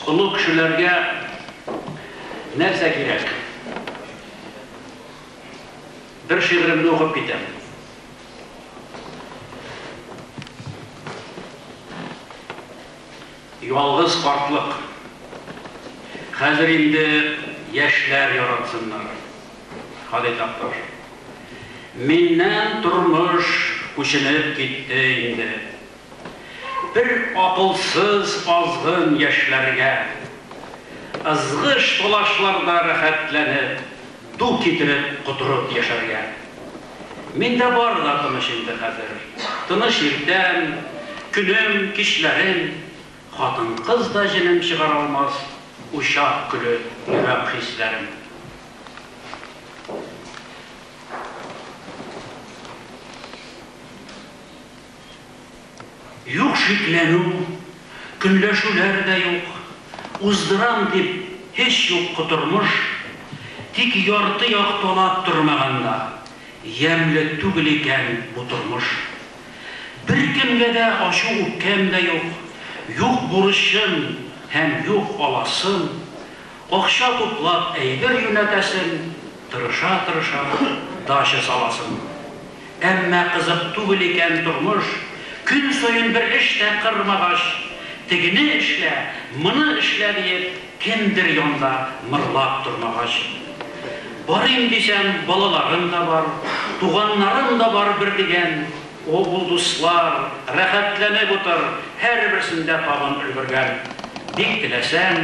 олы кешеләргә нәрсә кирәк? Бер шигыремне укып китәм. Ялгыз картлык. Хәзер инде яшьләр яратсыннар. Һади Такташ. Миннән тормыш күченеп китте инде. Бер акылсыз азгын яшьләргә. Ызгыш-талашларда рәхәтләнеп, ду китереп котырып яшәргә. Миндә бар да тыныч инде хәзер. Тыныч иртәм, көнем, кичләрем. Хатын-кыз да җенем чыгара алмас, учак көле йөрәк хисләрем. Юк шикләнү, көнләшүләр дә юк, Уздырам дип һич юк котырмыш. Тик ярты як талап тормаганда, Ямьле түгел икән бу тормыш. Беркемгә дә ачу-үпкәм дә юк, Юк бурычым һәм юк аласым. Акча туплап әйбер юнәтәсем, Тырыша-тырыша дача саласым. Әмма кызык түгел икән тормыш, көн саен бер эш тә кырмагач, тегене эшлә, моны эшлә диеп, кемдер янда мырлап тормагач. Барыйм дисәм, балаларым да бар, туганнарым да бар бер дигән. О, ул дуслар, рәхәтләнеп утыр, һәрберсендә табын өлгергән. Бик теләсәң,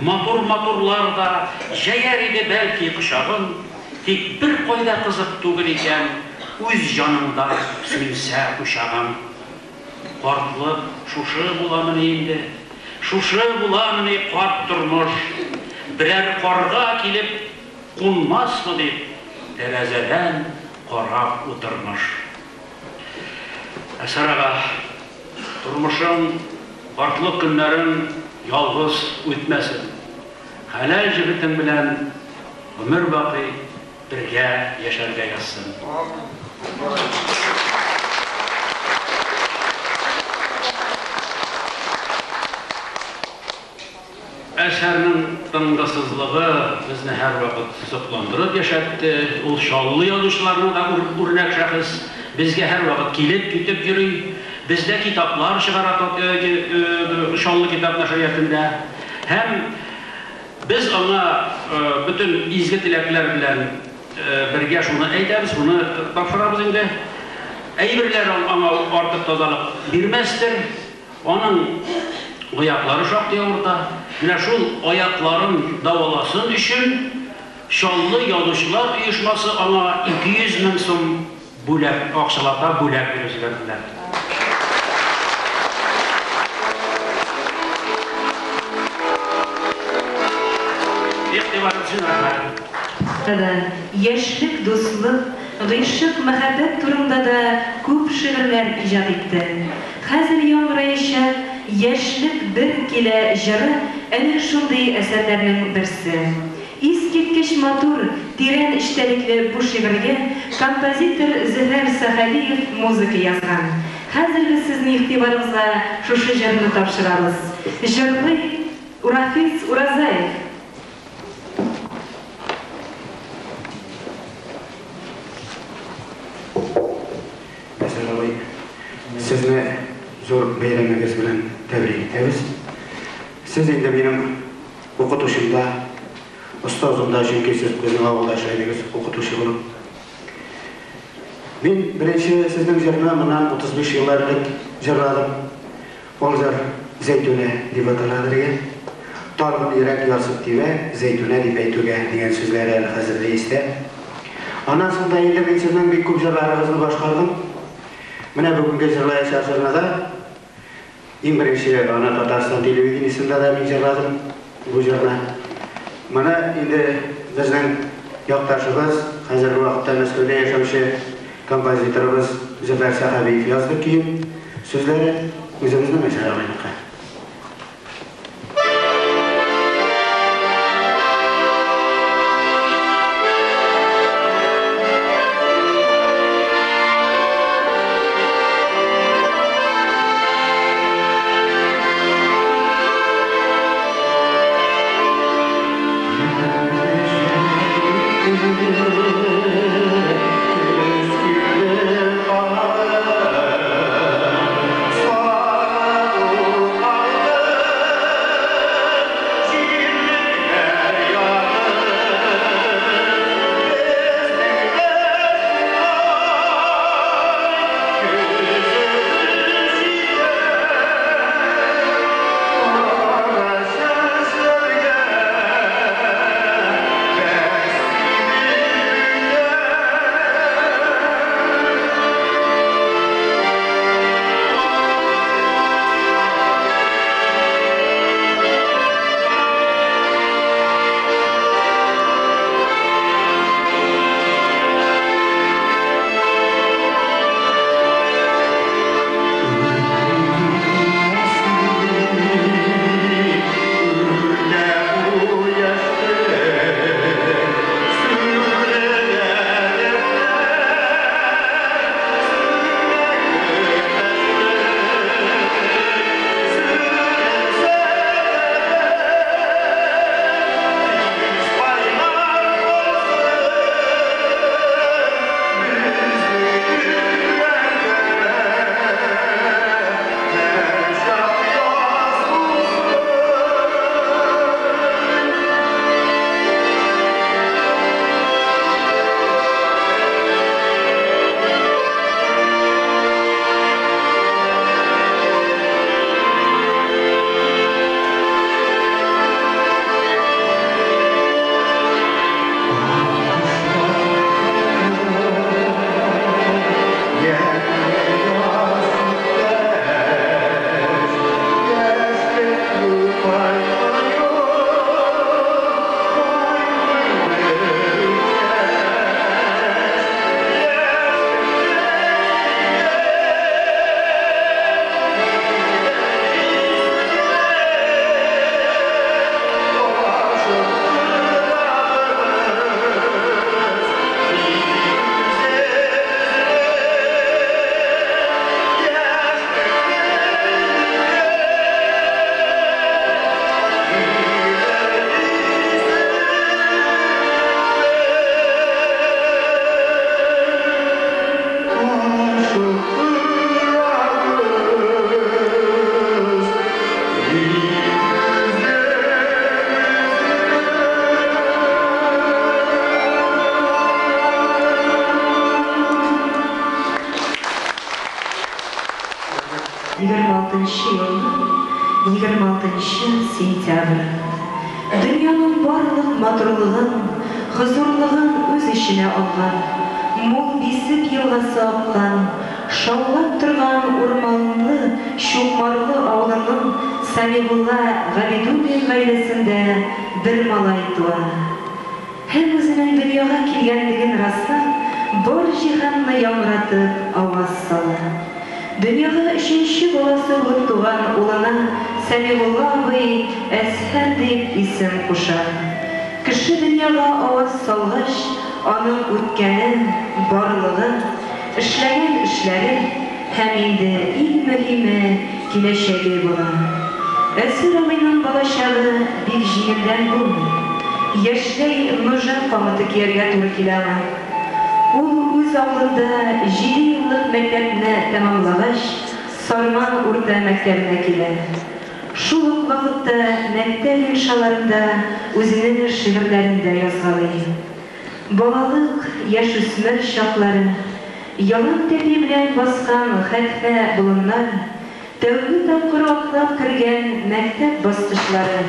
матур-матурлар да җәяр иде бәлки кочагын, тик беркайда кызык түгел икән, үз җаныңда сүнсә учагың. Картлык шушы буламыни инде? Шушы буламыни карт тормыш? Берәр карга килеп кунмасмы дип, тәрәзәдән карап утырмыш. Әсәр ага, тормышың, картлык көннәрең ялгыз үтмәсен. Хәләл җефетең белән гомер бакый бергә яшәргә язсын. Әсәрнең тынгысызлыгы безне һәрвакыт сокландырып яшәтте. Ул Чаллы язучыларының да үрнәк шәхес. Безгә һәрвакыт килеп-китеп йөри. Бездә китаплар чыгара Чаллы китап нәшриятында. Һәм без аңа бөтен изге теләкләр белән бергә шуны әйтәбез, шуны тапшырабыз инде. Әйберләр аңа артык тазалык бирмәстер. Аның аяклары шактый авырта. Менә шул аякларын дәваласын өчен Чаллы язучылар оешмасы аңа 200 мең сум бүләк, акчалата бүләк биреп җибәрделәр. Игътибарыгыз өчен рәхмәт. Да, яшьлек, дуслык, гыйшык, мәхәббәт турында да күп шигырьләр иҗат итте. Хәзер яңгыраячак Яшьлек бер килә җыры әнә шундый әсәрләрнең берсе. Искиткеч матур, тирән эчтәлекле бу шигырьгә композитор Зөфәр Сәхәбиев музыка язган. Хәзер без сезнең игътибарыгызга шушы җырны тапшырабыз. Җырлый Рафис Уразаев. Әсәр абый, сезне зур бәйрәмегез белән тәбрик итәбез. Сез инде минем укытучым да, остазым да, чөнки сез безнең авылда эшләдегез укытучы булып. Мин беренче сезнең җырны моннан 35 еллар элек җырладым. Ул җыр Зәйтүнә дип аталадыр иде. Талгын йөрәк ярсып тибә, Зәйтүнә дип әйтүгә, дигән сүзләре әле хәзер дә истә. Аннан соң да инде мин сезнең бик күп җырларыгызны башкардым. Менә бүгенге җырлаячак җырны да иң беренче аны Татарстан телевидениесендә дә мин җырладым бу җырны. Моны инде безнең якташыбыз, хәзерге вакытта Мәскәүдә яшәүче композиторыбыз Зөфәр Сәхәбиев язды көен, сүзләре үзебезнең Әсәр абыйныкы. елның 26 сентябрь. Дөньяның барлык матурлыгын, хозурлыгын үз эченә алган, мул Бисек елгасы аккан, шаулап торган урманлы, Чукмарлы авылының Сәмигулла Габидуллин гаиләсендә бер малай туа. Һәм үзенең дөньяга килгәнлеген раслап, бар җиһанны яңгыратып аваз сала. Дөньяга өченче баласы булып туган улына Сәмигулла абый Әзһәр дип исем куша. Кеше дөньяга аваз салгач, аның үткәне, барлыгы, эшләгән эшләре һәм инде иң мөһиме, киләчәге була. Әзһәр абыйның балачагы бик җиңелдән булмый. Яшьләй нужа камыты кияргә туры килә аңа. Ул үз авылында җидееллык мәктәпне тәмамлагач, Сарман урта мәктәбенә килә. Шул ук вакытта мәктәп иншаларын да, үзенең шигырьләрен дә язгалый. Балалык, яшүсмер чаклары, ялан тәпи белән баскан хәтфә болыннар, тәүге тапкыр атлап кергән мәктәп баскычлары,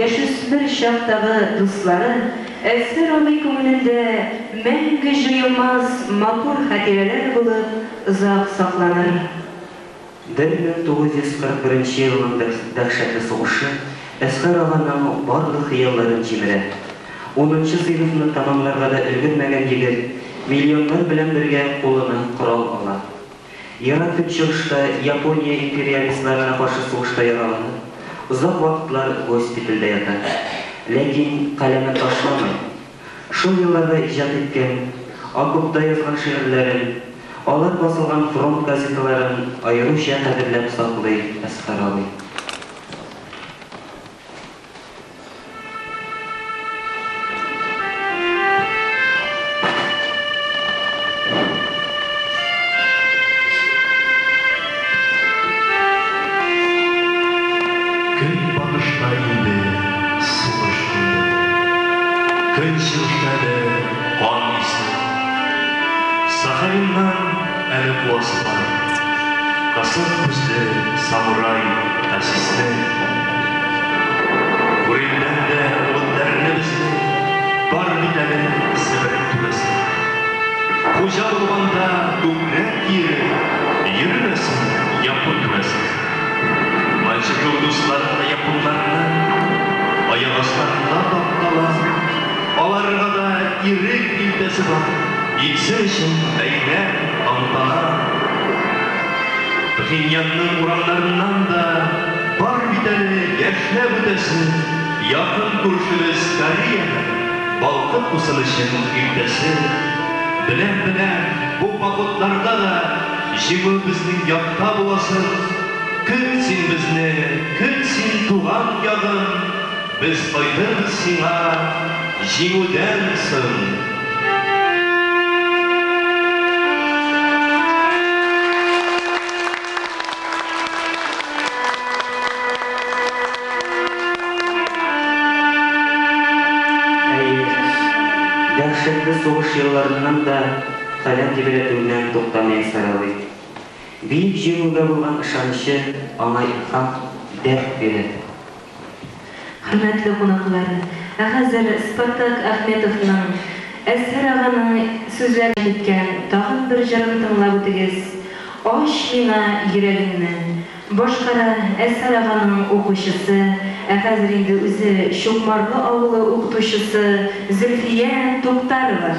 яшүсмер чактагы дуслары Әзһәр абый күңелендә мәңге җуелмас матур хатирәләр булып озак сакланыр. 1941 елның дәһшәтле сугышы Әсгар аганың барлык хыялларын җимерә. Унынчы сыйныфны тәмамларга да өлгермәгән егет миллионнар белән бергә кулына корал ала. Ерак Көнчыгышта Япония империалистларына каршы сугышта яраланып, озак вакытлар госпитальдә ята. Ләкин каләмен ташламый. Шул елларда иҗат иткән, окопта язган шигырьләрен, алар басылган фронт газеталарын аеруча кадерләп саклый Әсгар абый. Көнбатышта инде сугыш инде. Көнчыгышта әле кан исе. Сахалиннан әле куасы бар. Кысык күзле самурай хәсисне. Күрелдән дә улларны безне бар бит әле Себернең түрәсе. Хуҗа булганда күкрәк киереп йөрмәсен япон түрәсе. Маньчжур дусларын да японнарны аяк асларында таптала. Аларга да ирек илтәсе бар. Итсен өчен бәйрәм, тантана. Пхеньянның урамнарыннан да бар бит әле яшьнәп үтәсе, якын күршебез Кореяның балкып тусын өчен иртәсе. Беләм, беләм, бу походларда да җиңү безнең якта буласын. Көт син безне, көт син, туган ягым, без кайтырбыз сиңа җиңүдән соң. Әйе, дәһшәтле сугыш елларыннан да каләм тибрәтүеннән туктамый Әсгар абый. Бөек Җиңүгә булган ышанычы аңа илһам, дәрт бирә. Хөрмәтле кунаклар, ә хәзер Спартак Әхмәтовның Әзһәр аганың сүзләрен киткән тагын бер җырын тыңлап үтегез, Ач миңа йөрәгеңне. Башкара Әзһәр аганың укучысы, ә хәзер инде үзе Чукмарлы авылы укытучысы Зөлфия Туктарова.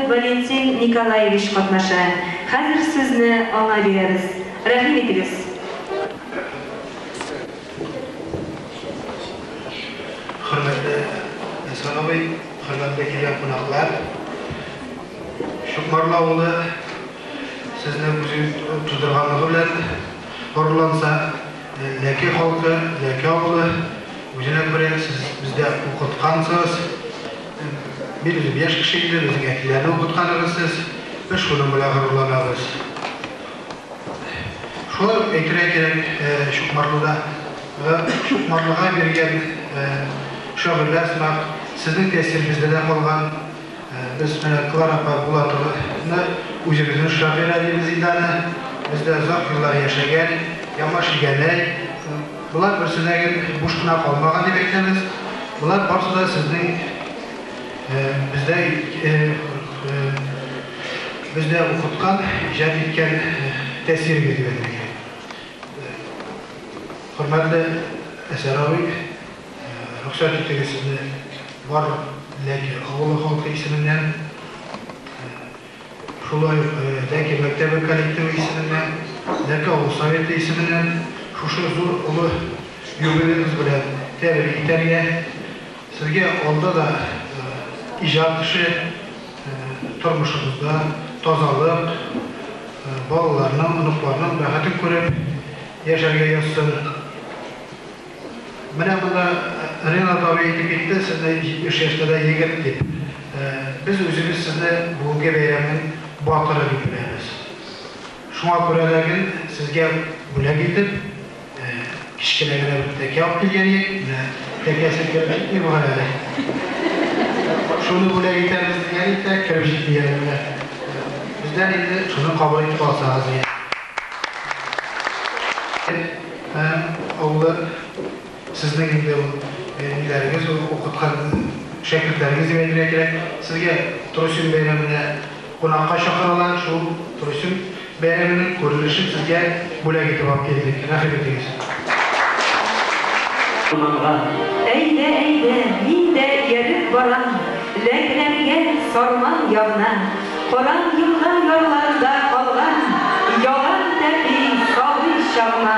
Валентин Николаевич катнаша. Хәзер сүзне аңа бирәбез. Рәхим итегез. Хөрмәтле Әсгать абый, хөрмәтле килгән кунаклар! Чукмарлы авылы сезне үзе тудырганлыгы белән горурланса, Ләке халкы, Ләке авылы үзенә күрә сез бездә укыткансыз. Мин үзем яшь кеше инде, безнең әтиләрне укытканыгыз сез. Без шуның белән горурланабыз. Шулай ук әйтергә кирәк, Чукмарлыда Чукмарлыга биргән шагыйрьләр сымак сезнең тәэсир бездә дә калган. Без менә Клара апа Булатованы үзебезнең шагыйрә дибез инде аны. Бездә озак еллар яшәгән, Ямаш Игәнәй. Болар берсе дә гел буш кына калмаган дип әйтәбез. Болар барысы да сезнең бездә бездә укыткан, иҗат иткән тәэсирегез дип әйтергә кирәк. Хөрмәтле Әсәр абый, рөхсәт итегез сезне барлык Ләке авылы халкы исеменнән, шулай ук Ләке мәктәбе коллективы исеменнән, Ләке авыл советы исеменнән шушы зур олы юбилеегыз белән тәбрик итәргә, сезгә алда да иҗат эше, тормышыгызда тазалык, балаларның, оныкларның бәхетен күреп яшәргә язсын. Менә монда Ренат абый әйтеп китте, сезне 70 яшьтә дә егет дип. Без үзебез сезне бүгенге бәйрәмнең батыры дип беләбез. Шуңа күрә дә гел сезгә бүләк итеп, кечкенә генә бер тәкә алып килгән идек. Менә тәкәсе кереп җитми бугай әле. Шуны бүләк итәбез дигән идек тә, кереп җитми әле менә. Бездән инде шуны кабул итеп алсагыз иде. Авылы сезнең инде ул ниләрегез, ул укыткан шәкертләрегез дип әйтергә кирәк. Сезгә Трусин бәйрәменә кунакка чакыралар. Шул Трусин бәйрәменең күренешен сезгә бүләк итеп алып килдек. Рәхим итегез. Урманга. Әйдә, әйдә, мин дә ияреп барам, Ләкләргә, Сарман ягына. Каран елга ярларында калган Ялан тәпи сабый чагыма.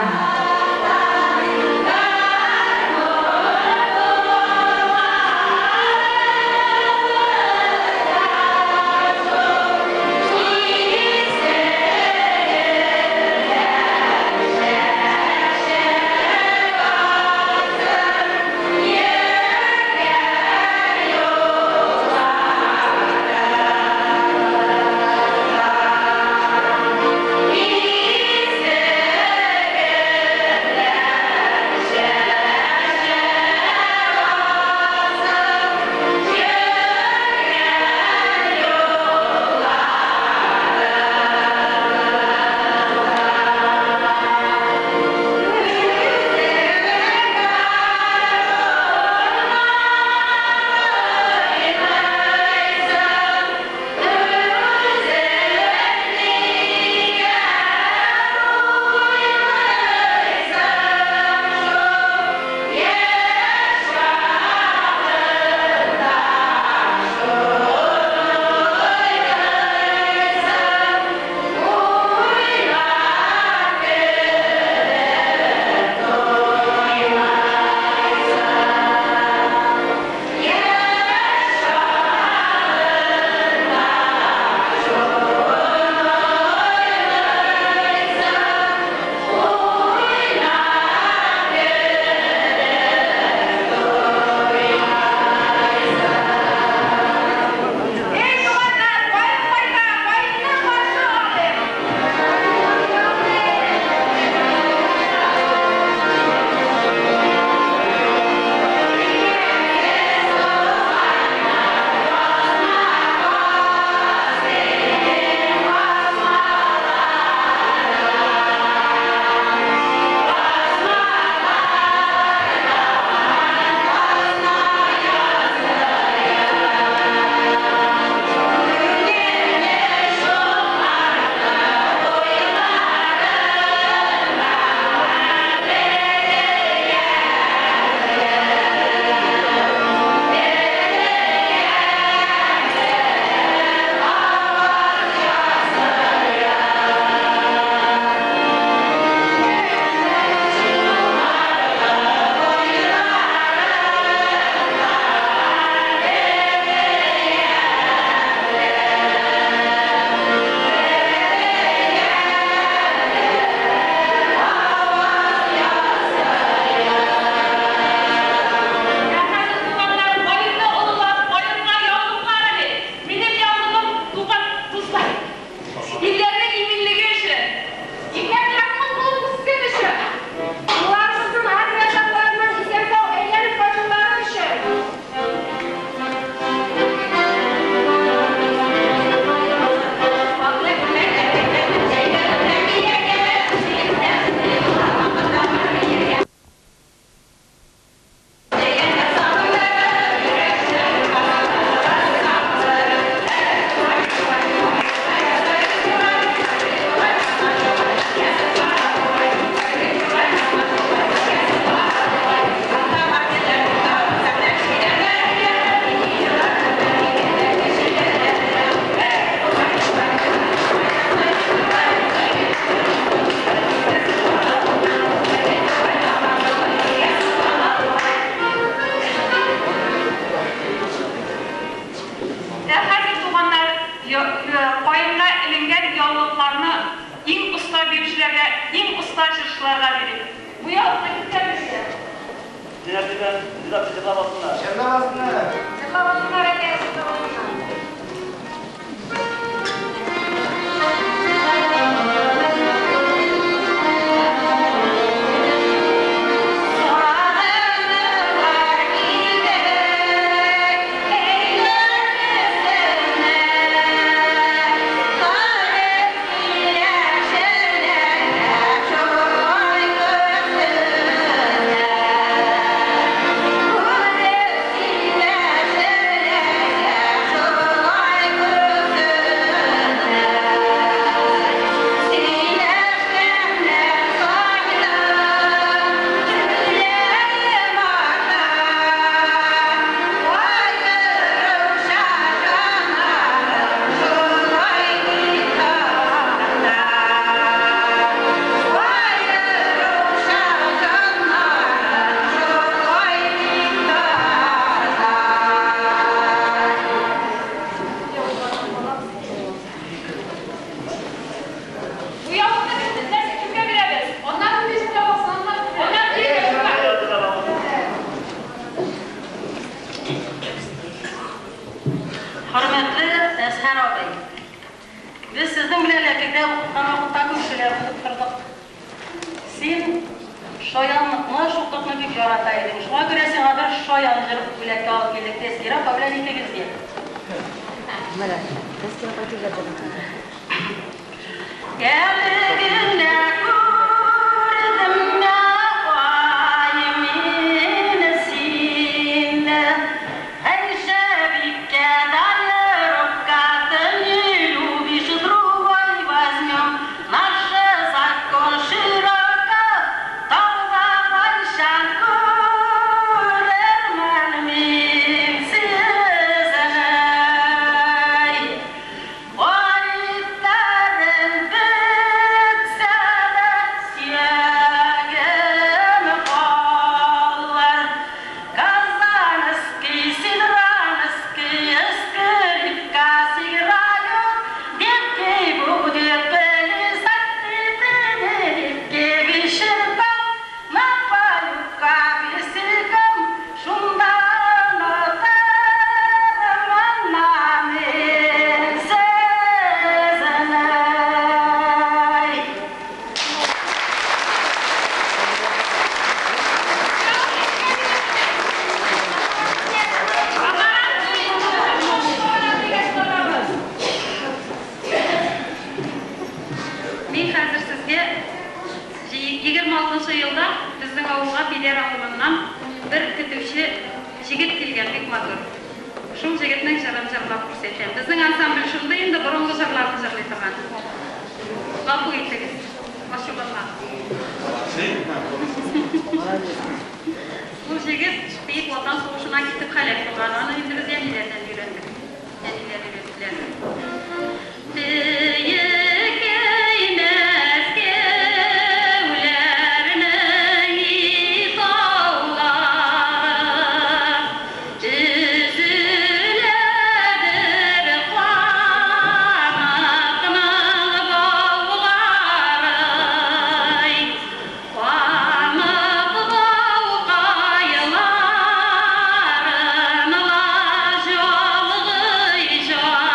Каенга эленгән яулыкларны иң оста биючеләргә, иң оста җырчыларга бирик. Бу яулыкны кемгә бирергә? Җырлап алсыннар. Җырлап алсыннар. Җырлап алсыннар, әйдә, җырлап алсыннар. Бу яулыкны нәрсә кемгә бирәбез? Аннан инде җырлап алсын, аннан. Аннан Хөрмәтле Әсхәр абый, без сезнең белән Ләкегә укыткан вакытта күршеләр булып тордык. Син шаянлыкны, шуклыкны бик ярата идең. Шуңа күрә сиңа бер шаян җыр бүләккә алып килдек Тәзкирә апа белән икегезгә. Менә, Тәзкирә апа килгән. Әле генә күрдем ай мин сине, Әйшәбикә дай ты не любишь, другой возьмем. Наш закон широко, тауда кайчан күрермен мин сезне. Ай, бетсә дә сөягем калыр. Казанский, Сызранский, скрипка сыграют, Девки будет плясать, девки вечерком, Напою весельком, шунда онытырмын мин сезне. Мин хәзер сезгә 26 елда безнең авылга Биләр авылыннан бер көтүче җегет килгән, бик матур. Шул җегетнең җырын җырлап күрсәтәм. Безнең ансамбль шундый инде борынгы җырларны җырлый торган. Гафу итегез. Ачуланма. Ул җегет Бөек Ватан сугышына китеп һәлак булган. Аны инде без әниләрдән өйрәндек. Әниләр өйрәттеләр. Бөек Мәскәүләрнең таулары өзеләдер камыкның баулары. Камык баукайларын ла җалгый җан.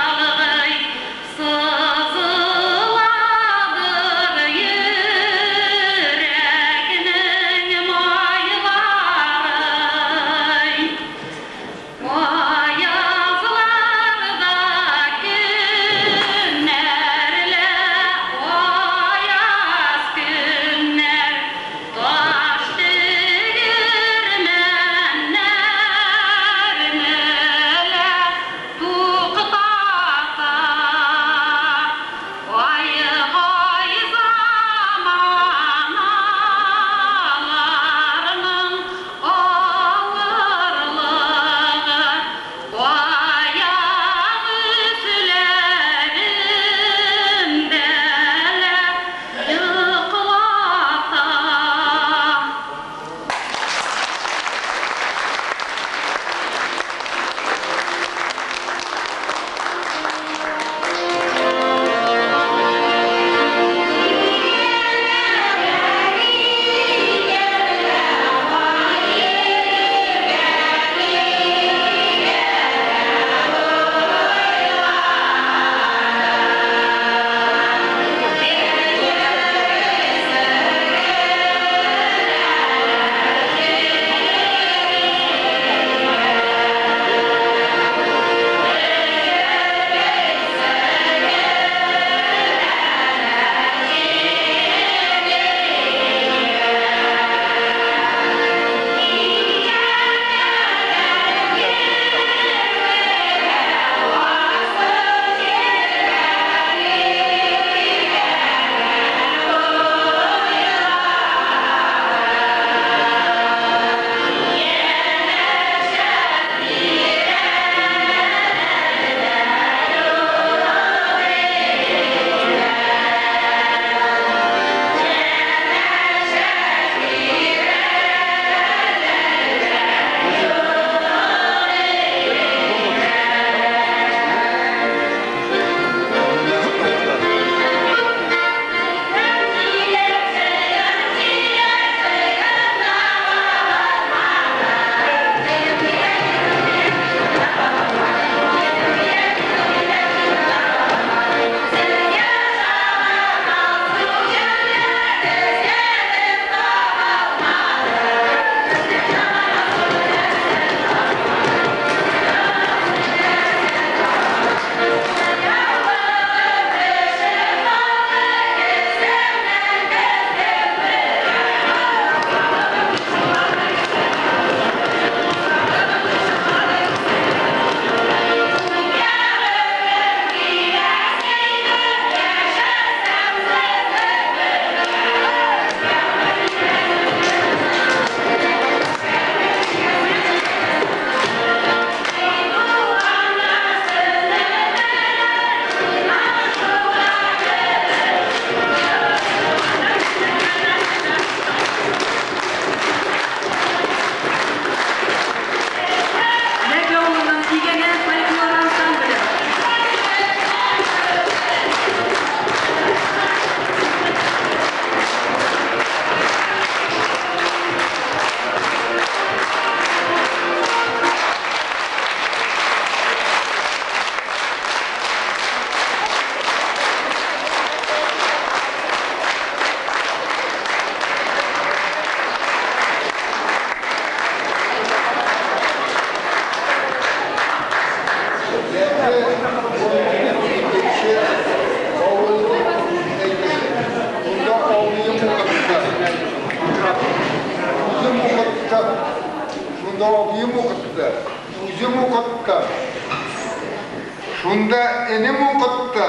Шунда энем укытты,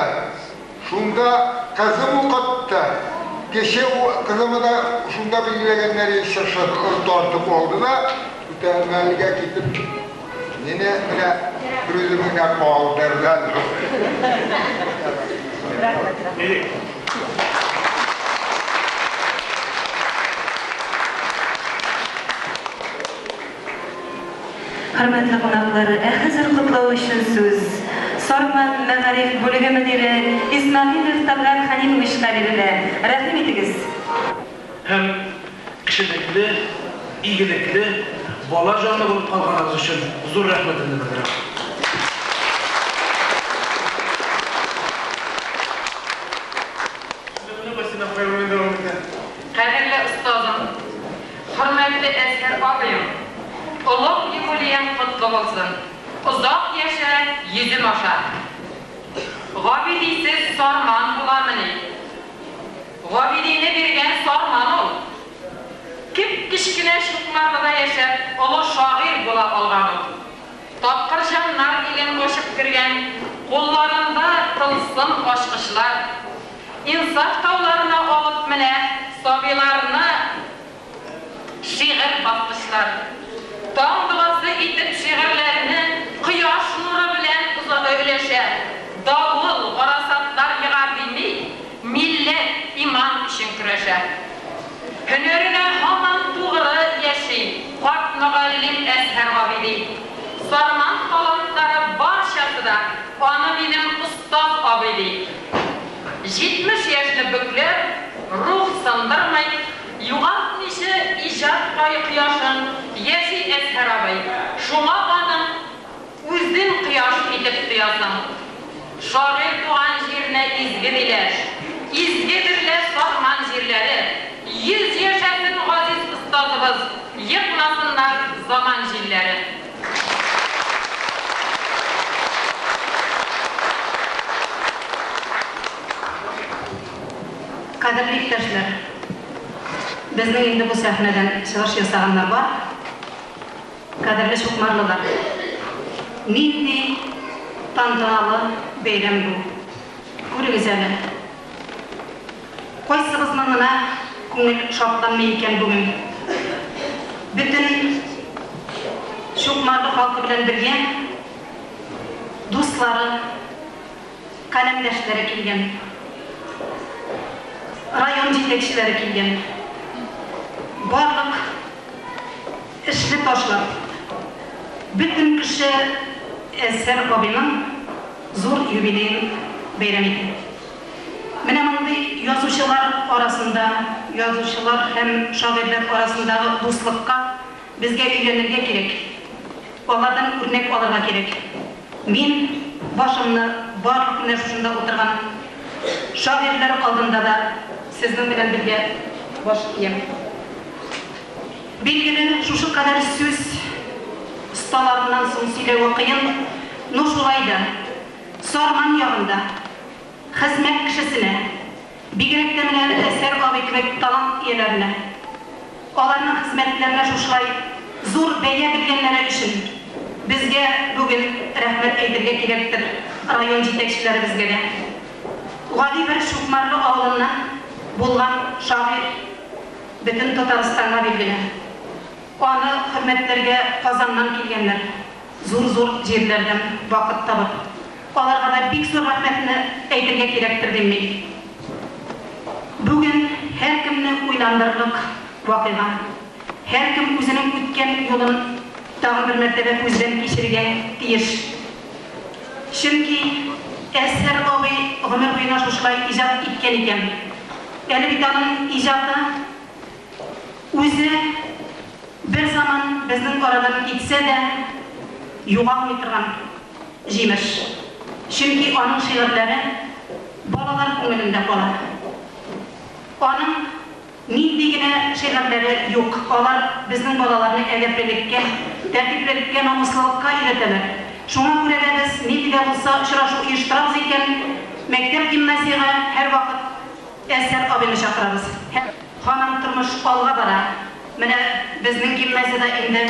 шунда кызым укытты. Кече кызымы да шунда билгеләгәннәр чыршы тартып алды да, Үтәмәлгә китеп, мине менә берүзем генә калдырды. Хөрмәтле кунаклар, ә хәзер котлау өчен сүз Сарман мәгариф бүлеге мөдире Исмәгыйлев Тәлгать Хәнифовичка бирелә. Рәхим итегез. Һәм кешелекле, игелекле, бала җанлы булып калганыгыз өчен зур рәхмәтемне белдерәм. Кадерле остазым, хөрмәтле Әзһәр абыем, олуг юбилеең котлы булсын! Озак яшә, йөзем аша! Габидисез Сарман буламыни? Габидине биргән Сарман ул! Кеп-кечкенә Чукмарлыда яшәп, олы шагыйрь була алган ул. Тапкыр җаннар илен кочып кергән, кулларында тылсым ачкычлар. Инсаф тауларына алып менә сабыйларны шигырь баскычлар. Таң догасы итеп шигырьләрне кояш нуры белән өләшә, давыл, гарасатлар ега дими, милләт, иман өчен көрәшә. Һөнәренә һаман тугры яши карт мөгаллим Әзһәр Габиди. Сарман талантлары барчасы да аны минем остаз абый ди. 70 яшьне бөкләп, рух сындырмый, югалтмыйча иҗат кояшын яши Әзһәр абый. Шуңа аның үзен кояш итеп тоясың. Шагыйрь туган җирне изге диләр. Изгедер лә Сарман җирләре. 100 яшәсен газиз остазыбыз, екмасыннар заман җилләре. Кадерле иптәшләр, безнең инде бу сәхнәдән чыгыш ясаганнар бар. Кадерле чукмарлылар, нинди тантаналы бәйрәм бу! Күрегез әле, кайсыгызның гына күңел шатланмый икән бүген? Бөтен Чукмарлы халкы белән бергә дуслары, каләмдәшләре килгән, район җитәкчеләре килгән. Барлык эшне ташлап, бөтен кеше Әзһәр абыйның зур юбилеен бәйрәм итә. Менә мондый язучылар арасында, язучылар һәм шагыйрьләр арасындагы дуслыкка безгә өйрәнергә кирәк, алардан үрнәк алырга кирәк. Мин башымны барлык менә шушында утырган шагыйрьләр алдында да сезнең белән бергә баш иям. Билгеле, шушы кадәр сүз осталарыннан соң сөйләве кыен, ну шулай да, Сарман ягында хезмәт кешесенә, бигрәк тә менә Әзһәр абый кебек талант ияләренә, аларның хезмәтләренә шушылай зур бәя биргәннәре өчен безгә бүген рәхмәт әйтергә кирәктер район җитәкчеләребезгә дә. Гади бер Чукмарлы авылыннан булган шагыйрь бөтен Татарстанга билгеле. Аны хөрмәтләргә Казаннан килгәннәр, зур-зур җирләрдән вакыт табып. Аларга да бик зур рәхмәтне әйтергә кирәктер дим мин. Бүген һәркемне уйландырырлык вакыйга. Һәркем үзенең үткән юлын тагын бер мәртәбә күздән кичерергә тиеш. Чөнки Әзһәр абый гомер буена шушылай иҗат иткән икән. Әле бит аның иҗаты үзе бер заман безнең арадан китсә дә, югалмый торган җимеш. Чөнки аның шигырьләре балалар күңелендә кала. Аның нинди генә шигырьләре юк, алар безнең балаларны әдәплелеккә, тәртиплелеккә, намуслылыкка өйрәтәләр. Шуңа күрә дә без нинди дә булса очрашу оештырабыз икән, мәктәп-гимназиягә һәрвакыт Әзһәр абыйны чакырабыз. Һәм һаман тормыш алга бара. Менә безнең гимназиядә инде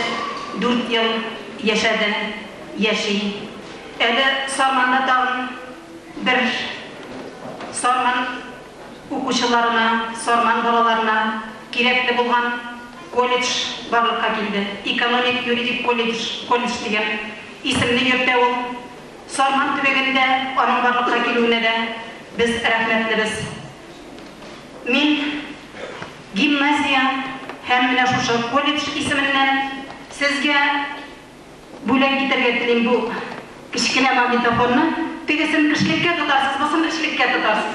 дүрт ел яшәде, яши. Әле Сарманда тагын бер Сарман укучыларына, Сарман балаларына кирәкле булган колледж барлыкка килде. Экономик-юридик колледж, колледж дигән исемне йөртә ул. Сарман төбәгендә аның барлыкка килүенә дә без рәхмәтлебез. Мин гимназия һәм менә шушы колледж исеменнән сезгә бүләк итәргә телим бу кечкенә магнитофонны. Тегесен кешелеккә тотарсыз, бусын эшлеккә тотарсыз.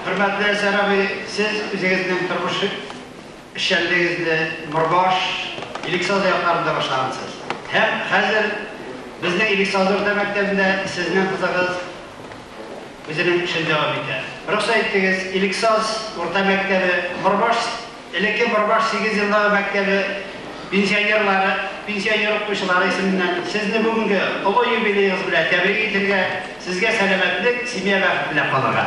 Хөрмәтле Әсәр абый, сез үзегезнең тормыш эшчәнлегегезне Морбаш, Илексаз якларында башлагансыз. Һәм хәзер безнең Илексаз урта мәктәбендә сезнең кызыгыз үзенең эшен дәвам итә. Рөхсәт итегез, Илексаз урта мәктәбе, Морбаш, элекке Морбаш сигезьеллыгы мәктәбе пенсионерлары, пенсионер укытучылары исеменнән сезне бүгенге олы юбилеегыз белән тәбрик итергә, сезгә сәламәтлек, семья бәхете теләп калырга.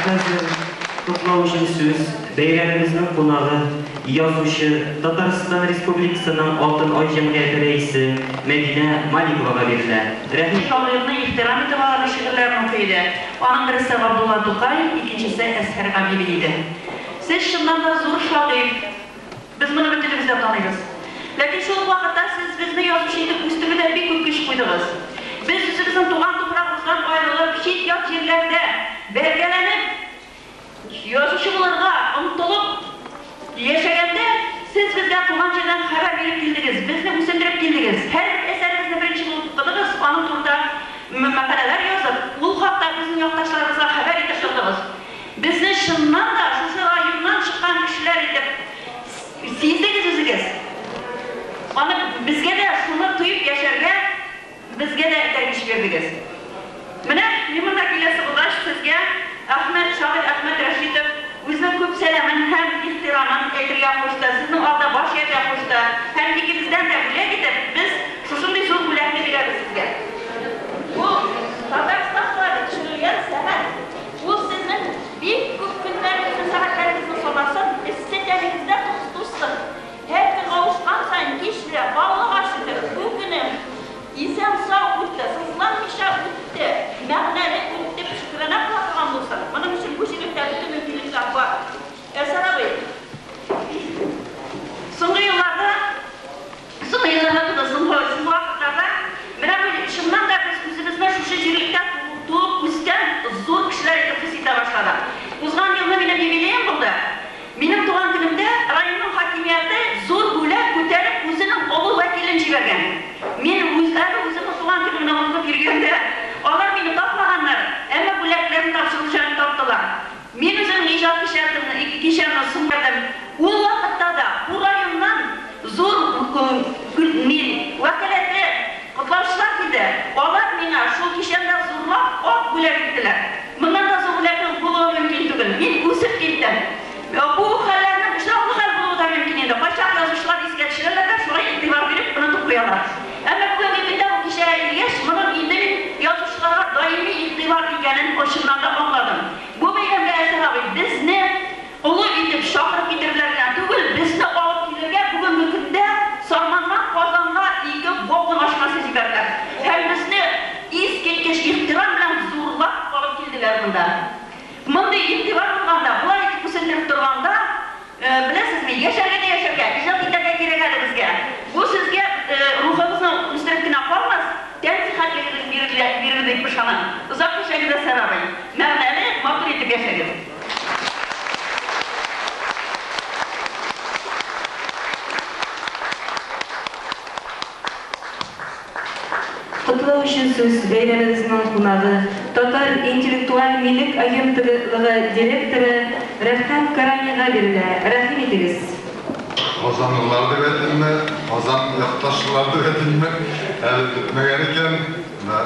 хәзер котлау өчен сүз бәйрәмебезнең кунагы, язучы, Татарстан Республикасының Алтын Ай җәмгыяте рәисе Мәдинә Маликовага бирелә. Рәхим. Шагыйрьне ихтирам итеп аларның шигырьләрен укый иде. Аның берсе Габдулла Тукай, икенчесе Әзһәр Габиди иде. Сез чыннан да зур шагыйрь. Без моны бөтенебез дә таныйбыз. Ләкин шул ук вакытта сез безне язучы итеп үстерүдә бик күп көч куйдыгыз. Без үзебезнең туган туфрагыбыздан аерылып, чит-ят җирләрдә бәргәләнеп, язучы булырга омтылып яшәгәндә, сез безгә туган җирдән хәбәр биреп килдегез, безне үсендереп килдегез. Һәрбер әсәребезне беренче булып укыдыгыз, аның турында мәкаләләр язып, ул хакта безнең якташларыбызга хәбәр итеп тордыгыз. Безне чыннан да шушы районнан чыккан кешеләр итеп сиздегез үзегез. Аны безгә дә шуны тоеп яшәргә безгә дә этәргеч бирдегез. Менә мин монда киләсе булгач, сезгә Әхмәт, шагыйрь Әхмәт Рәшитов үзенең күп сәламен һәм ихтирамын әйтергә кушты, сезнең алда баш ияргә кушты һәм икебездән дә бүләк итеп, без шушындый зур бүләкне бирәбез сезгә. Бу Татарстан флагы төшерелгән сәгать. Ул сезнең бик күп көннәрегезне, сәгатьләрегезне санасын, эссе тәнегездә тузсын. Һәр көн авышкан саен кич белән Аллага шөкер, бу көнем исән-сау үтте, сызланмыйча үтте, мәгънәле үтте дип шөкранә кыла торган булсын. Моның өчен бу җирлектә бөтен мөмкинлекләр бар. Әсәр абый, соңгы елларда, соңгы елларда түгел, соңгы соңгы вакытларда менә бу чыннан да без үзебезне шушы җирлектә туып үскән зур кешеләр итеп хис итә башладык. Узган елны минем юбилеем булды. Минем туган көнемдә районның хакимияте зур бүләк күтәреп үзенең олы вәкилен җибәргән. Мин үз әле үземнең туган көнемне онытып йөргәндә, алар мине тапмаганнар, әмма бүләкләрне тапшыручыны таптылар. Мин үземнең иҗат кичәтемне, кичәмне соң бирдем. Ул вакытта да бу районнан зур ни, вәкаләтле котлаучылар килде. Алар миңа шул кичәмдә зурлап ат бүләк иттеләр. Моннан да зур бүләкнең булуы мөмкин түгел. Мин үсеп киттем. Бу хәлләрнең очраклы хәл булуы да мөмкин иде. Кайчак язучылар искә төшерәләр дә, шулай игътибар биреп, онытып куялар. Әмма бүгенге көндә бу кичәгә килгәч, моның инде мин язучыларга даими игътибар икәнен чыннан да аңладым. Бу бәйрәмгә Әсәр абый безне олы итеп чакырып китерделәр генә түгел, безне алып килергә бүгенге көндә Сарманнан Казанга ике Волга машинасы җибәрделәр. Һәм безне искиткеч ихтирам белән зурлап алып килделәр монда. Мондый игътибар булганда, болай итеп үсендереп торганда, беләсезме, яшәргә дә яшәргә, иҗат итәргә кирәк әле безгә. Бу сезгә рухыгызны үстереп кенә калмас, тән сихәтлегегез бирелә, бирер дип ышанам. Озак яшәгез, Әсәр абый. Мәгънәле, матур итеп яшәгез. Котлау өчен сүз бәйрәмебезнең кунагы, Татар интеллектуаль милек агентлыгы директоры Рәфкать Карамига бирелә. Рәхим итегез. Казанлылар дип әйтимме, Казан якташлылар дип әйтимме, әле бетмәгән икән. Менә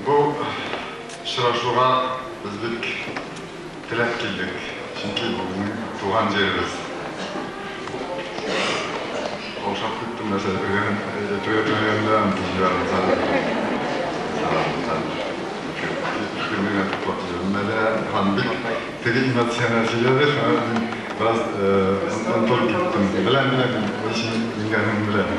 бу очрашуга без бик теләп килдек, чөнки бу безнең туган җиребез. Каушап киттем, нәрсә әйтергә теләгәндә онытып җибәрдем. Шигырьне туплап җибәрдем. Мәдинә ханым бик теге эмоциональ сөйләде, шуңа мин бераз онытылып киттем. Беләм, беләм, мин ни өчен иңгәнемне беләм.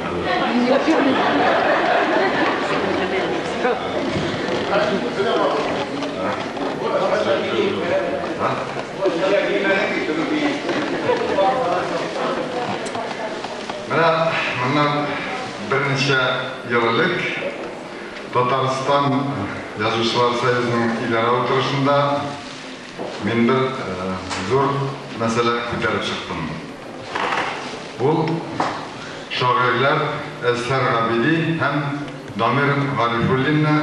Менә моннан берничә ел элек Татарстан Язучылар союзының идарә утырышында мин бер зур мәсьәлә күтәреп чыктым. Ул шагыйрьләр Әзһәр Габиди һәм Дамир Гарифуллинны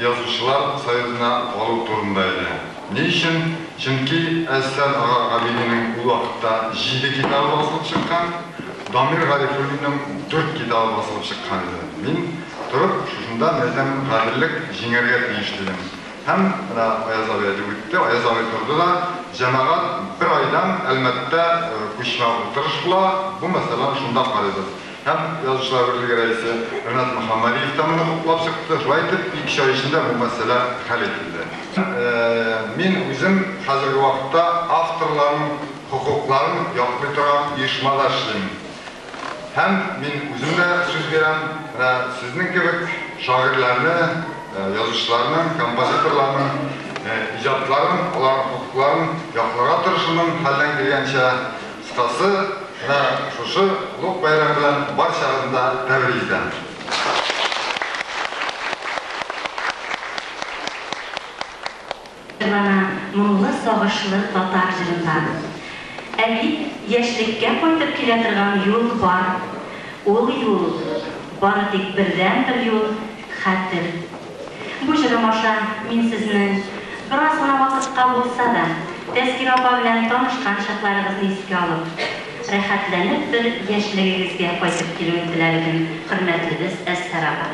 Язучылар союзына алу турында иде. Ни өчен? Чөнки Әзһәр ага Габидинең ул вакытта җиде китабы басылып чыккан, Дамир Гарифуллинның дүрт китабы басылып чыккан иде. Мин торып, шушында мәйтәм, гаделлек җиңәргә тиеш дидем. Һәм менә Аяз абый әйтеп үтте, Аяз абый торды да, җәмәгать, бер айдан Әлмәттә күчмә утырыш була, бу мәсьәләне шунда карыйбыз. Һәм Язучылар берлеге рәисе Ренат Мөхәммәдиев та моны хуплап чыкты. Шулай итеп, 2 ай эчендә бу мәсьәлә хәл ителде. Мин үзем хәзерге вакытта авторларның хокукларын яклый торган оешмада эшлим. Һәм мин үзем дә сүз бирәм, менә сезнең кебек шагыйрьләрне, язучыларның, композиторларның иҗатларын, аларның хокукларын якларга тырышырмын хәлдән килгәнчә. Кыскасы, менә шушы олуг бәйрәм белән барчагызны да тәбрик итәм. Җырлана моңлы сагышлы татар җырында. Ә бит яшьлеккә кайтып килә торган юл бар. Ул юл, бары тик бердәнбер юл, хәтер. Бу җырым аша мин сезнең, бераз гына вакытка булса да, Тәзкирә апа белән танышкан чакларыгызны искә алып, рәхәтләнеп бер яшьлегегезгә кайтып килүен теләр идем, хөрмәтлебез Әзһәр ага.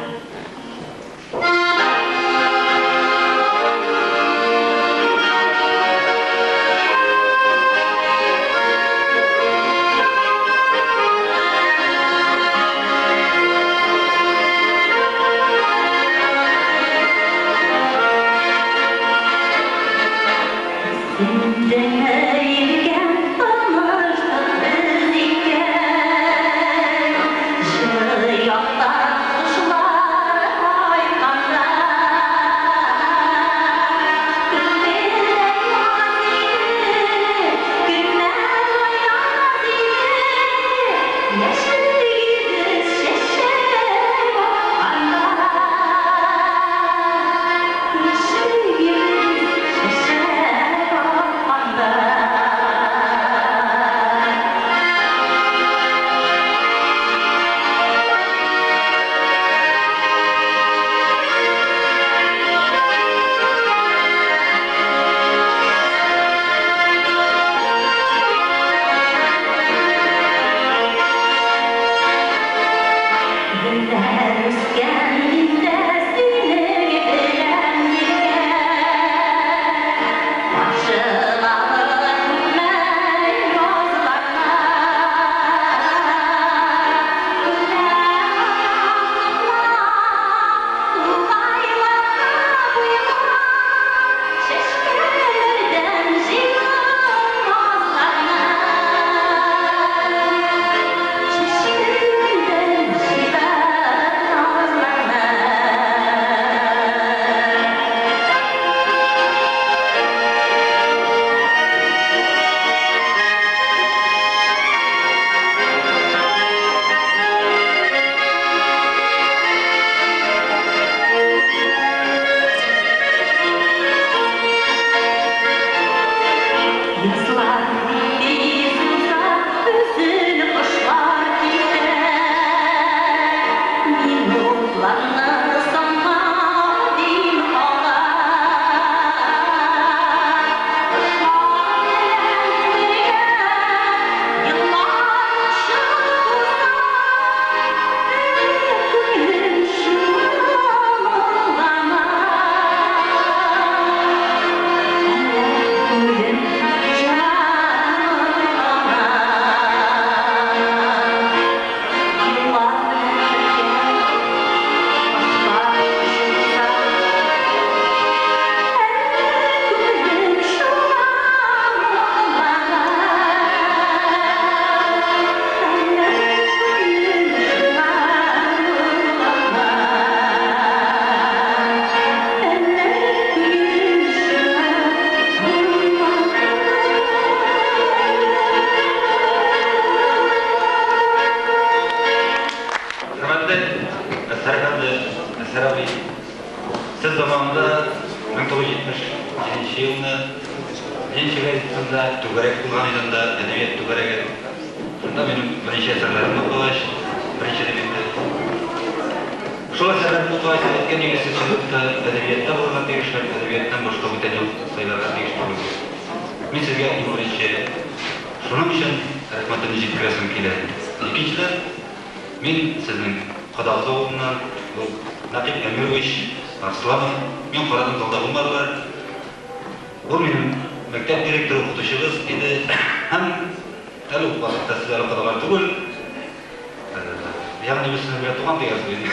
Ягъни без сезнең белән туган дигән сүз инде.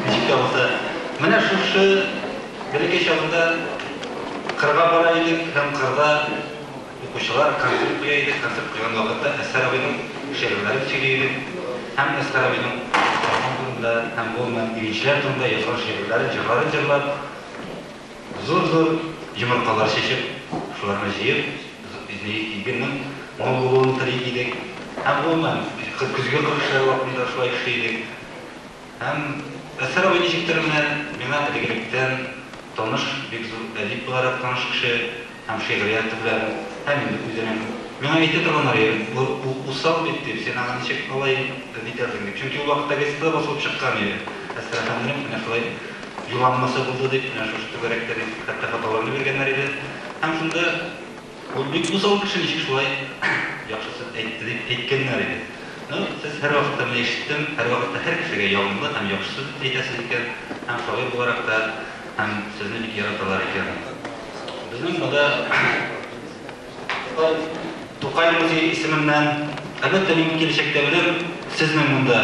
Ничек тә булса. Менә шушы бәләкәй чагында кырга бара идек һәм кырда укучылар концерт куя идек. Концерт куйган вакытта Әсхәр абыйның шигырьләрен сөйли идек. Һәм Әсхәр абыйның урман турында һәм гомумән игенчеләр турында язган шигырьләрен, җырларын җырлап, зур-зур йомыркалар чәчеп, шуларны җыеп, игеннең мул булуын тели идек. Һәм гомумән, көзге кыр эшләре вакытында шулай эшли идек. Һәм Әсхәр абый ничектер менә миңа элек-электән таныш, бик зур әдип буларак таныш кеше һәм шигърияте белән, һәм инде үзенең миңа әйтә торганнар иде, ул усал бит дип, син аңа ничек алай нитәсең дип. Чөнки ул вакытта газетада басылып чыккан иде. Әсхәр әфәнденең менә шулай юлланмасы булды дип, менә шушы түгәрәктә дип, хәтта фотоларны биргәннәр иде. Һәм шунда ул бик усал кеше, ничек шулай яхшы сүз әйтте дип әйткәннәр иде. Ну, сез һәрвакытта, менә ишеттем, һәрвакытта һәр кешегә ягымлы һәм яхшы сүз әйтәсез икән, һәм шагыйрь буларак та, һәм сезне бик яраталар икән. Безнең монда Тукай музее исеменнән, әлбәттә, мин киләчәктә беләм, сезнең монда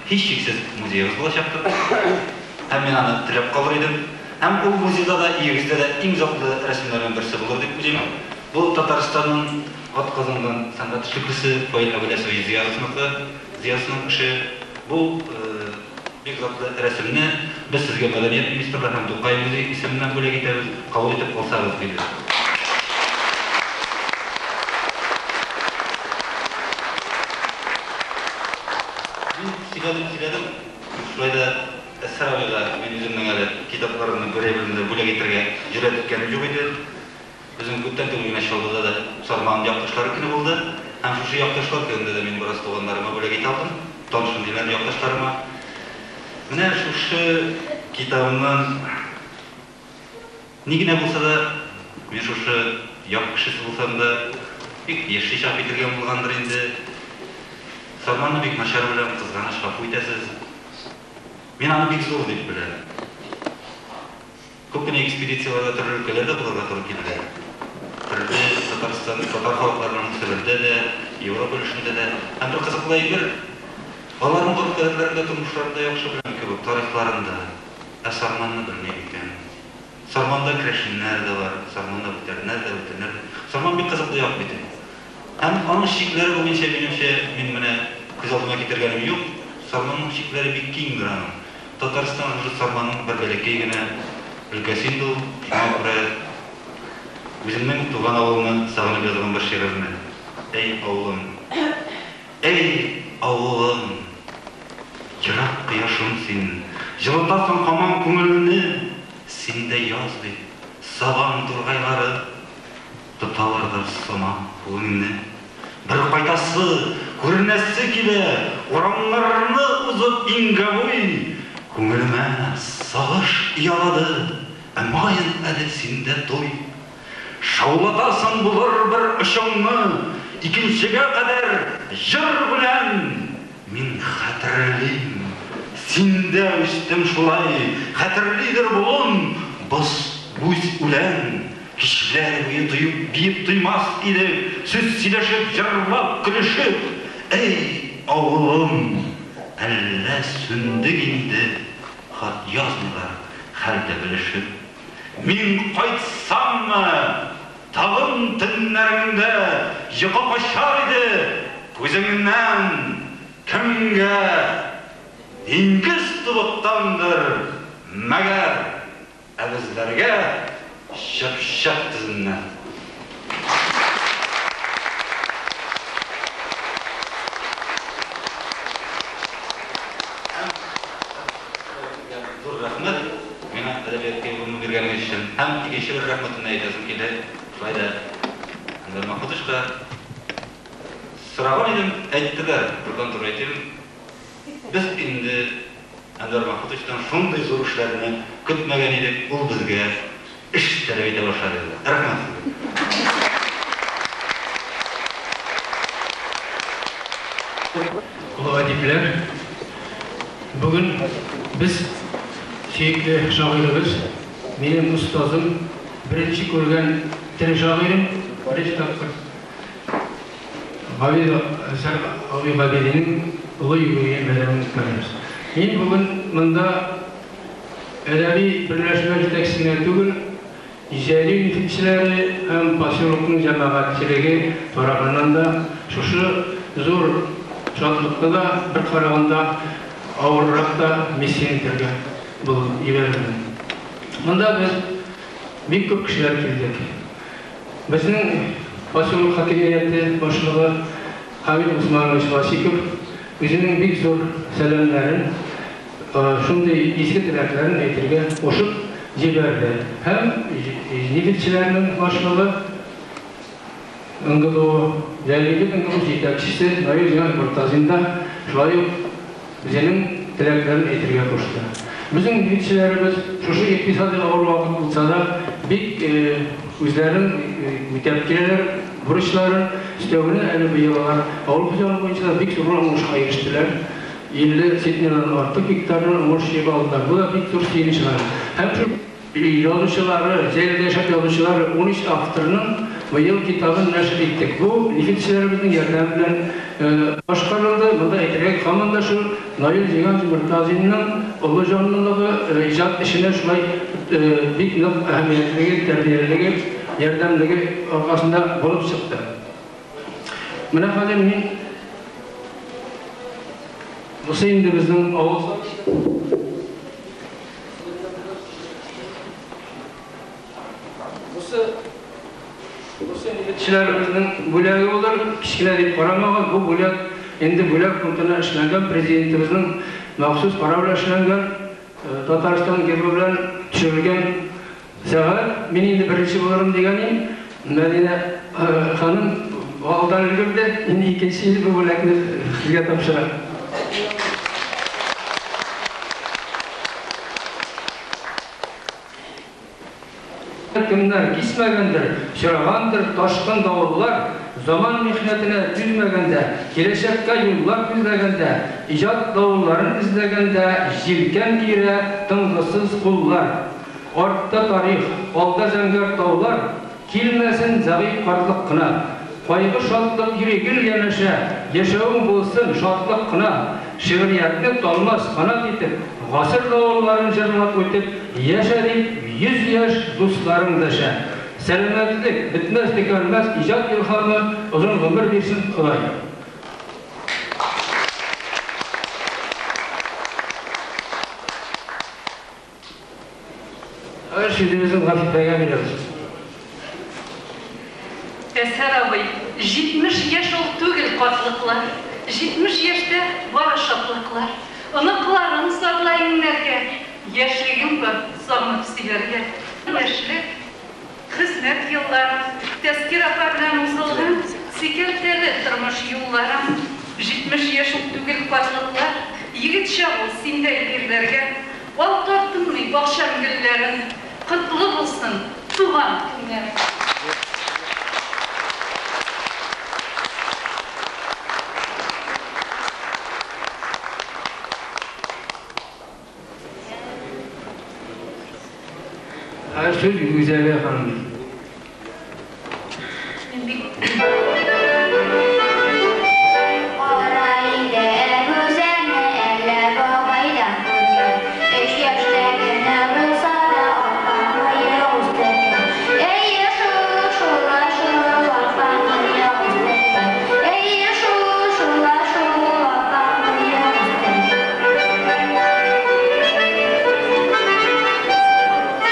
һичшиксез музеегыз булачактыр. Һәм мин аны теләп калыр идем. Һәм ул музейда да, өегездә дә иң затлы рәсемнәрнең берсе булыр дип уйлыйм. Бу Татарстанның атказанган сәнгать эшлеклесе Фаил Әбүләсович Зыяровныкы, Зыясның эше. Бу бик затлы рәсемне без сезгә Мәдәният министрлыгы һәм Тукай музее исеменнән бүләк итәбез, кабул итеп алсагыз, диде. Мин сөйләдем, сөйләдем, шулай да Әсхәр абыйга мин үземнең әле китапларымны берәй-берне дә бүләк итәргә җөрьәт иткәнем юк иде. Безнең күптән түгел генә Чаллыда да Сарман якташлары көне булды. Һәм шушы якташлар көнендә дә мин бераз туганнарыма бүләк итә алдым. Танышым диләр, якташларыма. Менә шушы китабымнан ни генә булса да, мин шушы як кешесе булсам да, бик яшьли чап ителгән булгандыр инде. Сарманны бик начар беләм, кызганыч, гафу итәсез. Мин аны бик зур дип беләм. Күп кенә экспедицияләрдә төрле өлкәләрдә булырга туры килде. Төрле Татарстан, татар халыкларының Себердә дә, Европа өлешендә дә. Һәм бер кызыклы әйбер, аларның гореф-гадәтләрен дә, тормышларын да яхшы беләм кебек, тарихларын да. Ә Сарманны белмим икән. Сарманда керәшеннәр дә бар, Сарманда бүтәннәр дә, бүтәннәр дә. Сарман бик кызыклы як бит инде. Һәм аның чикләре буенча, минемчә, мин менә күз алдыма китергәнем юк, Сарманның чикләре бик киңдер аның. Татарстан уже Сарманның бер бәләкәй генә өлкәсе инде ул. Шуңа күрә үземнең туган авылымны сагынып язылган бер шигырьне. Әй, авылым! Әй, авылым! Ерак кояшым син, җылытасың һаман күңелне. Синдә яз бит, сабан тургайлары. Тоталардыр сыман күңелне. Бер кайтасы, күренәсе килә, Урамнарны узып иңгәвый. Күңелемә сагыш оялады, Ә мөгаен әле синдә туй. Шаулатасың булыр бер очыңны, Икенчегә кадәр җыр белән. Мин хәтерлим, синдә үстем шулай, Хәтерлидер болын, боз, бүз үлән. Кичләр буе тоеп, биеп туймас идек, Сүз сөйләшеп, җырлап, көлешеп. Әй, авылым, әллә сүндек инде, Хат язмыйлар, хәл дә белешеп. Мин кайтсаммы, тагын төннәреңдә Йокы качар иде күзеңнән. Кемгә диңгез тубыктандыр, мәгәр. Ә безләргә чыпчык тезеннән. Зур рәхмәт миңа әдәбиятка юлымны биргәнегез өчен. Һәм икенче бер рәхмәтемне әйтәсем килә, шулай да Әнвәр Мәхмүтовичка сораган идем, әйттеләр, турыдан-туры әйтим, без инде Әнвәр Мәхмүтовичтан шундый зур эшләрне көтмәгән идек, ул безгә эш таләп итә башлады инде. Рәхмәт сезгә. Олы әдипләр, бүген без сөекле шагыйребез, минем остазым, беренче күргән тере шагыйрем, беренче тапкыр Габид Әсәр абый Габидинең олы юбилей бәйрәмен үткәрәбез. Мин бүген монда әдәби берләшмә җитәкчесе генә түгел, Иҗади нефтьчеләре һәм поселокның җәмәгатьчелеге тарафыннан да шушы зур шатлыкны да, бер караганда авыррак та миссияне үтәргә булып җибәрелдем. Монда без бик күп кешеләр килдек. Безнең поселок хакимияте башлыгы Хамит Усманович Васиков үзенең бик зур сәламнәрен, шундый изге теләкләрен әйтергә кушып җибәрде. Һәм нефтьчеләрнең башлыгы НГДУ, Җәлилек НГДУ җитәкчесе Наил Җиһан Мортазин да шулай ук үзенең теләкләрен әйтергә кушты. Безнең нефтьчеләребез шушы икътисади авыр вакыт булса да, бик үзләрен үтәп киләләр бурычларын. Өстәвенә әле быел алар авыл хуҗалыгы буенча да бик зур уңышка ирештеләр. 50 центнердан артык гектарны уңыш җыеп алдылар. Бу да бик зур сөенеч гына. Һәм шул язучылары, Җәйләдә яшәп язучылары 13 авторның быел китабын нәшер иттек. Бу нефтьчеләребезнең ярдәме белән башкарылды. Монда әйтергә һаман да шул Наил Җиһаншин Мортазинның олы җанлылыгы, иҗат эшенә шулай бик нык әһәмиятлеге, тәрбиялелеге, ярдәмлеге аркасында булып чыкты. Менә хәзер мин Бусы инде безнең авыл. Бусы бусы егетчеләребезнең бүләге булыр. Кечкенә дип карамагыз, бу бүләк инде бүләк пунктына эшләнгән президентыбызның махсус карары белән эшләнгән Татарстан гербы белән төшерелгән сәгать. Мин инде беренче булырым дигән идем. Мәдинә ханым алдан өлгерде. Инде икенче ел бу бүләкне сезгә тапшырам. Кемнәр кисмәгәндер, очрагандыр ташкын давыллар, Заман михнәтенә түзмәгәндә, Киләчәккә юллар күзләгәндә, Иҗат давылларын эзләгәндә Җилкән киерә тынгысыз куллар. Артта тарих, алда зәңгәр таулар, Килмәсен зәгыйфь картлык кына. Кайгы-шатлык йөри гел янәшә, Яшәвең булсын шатлык кына. Шигъриятне талмас канат итеп, Гасыр давылларын җырлап үтеп, Яшә дип, 100 яшь дусларың дәшә. Сәламәтлек, бетмәс-төкәнмәс иҗат илһамы, озын гомер бирсен Ходай. Хәзер сүзебезне Гафифәгә бирәбез. Әсәр абый, 70 яшь ул түгел картлыклар, 70 яшьтә бары шатлыклар. Оныкларың сарыла иңнәргә, яшьлегең бар сагынып сөйләргә. Яшьлек, хезмәт елларым, Тәскир апа белән узылган сикәлтәле тормыш юлларым. 70 яшь ул түгел картлыклар, егет чак ул синдәй ирләргә. Ал тартынмый бакчам гөлләрен, Котлы булсын туган көннәрең! Хәзер сүз Гүзәлия ханымда. Мин бик. Кара инде Әбүзәрне, әллә бабайдан күргән. Өч яшьтә генә булса да, апаң мыек үстергән. Әйе шул, шулай шул, апаң мыек үстергән. Әйе шул, шулай шул, апаң мыек үстергән.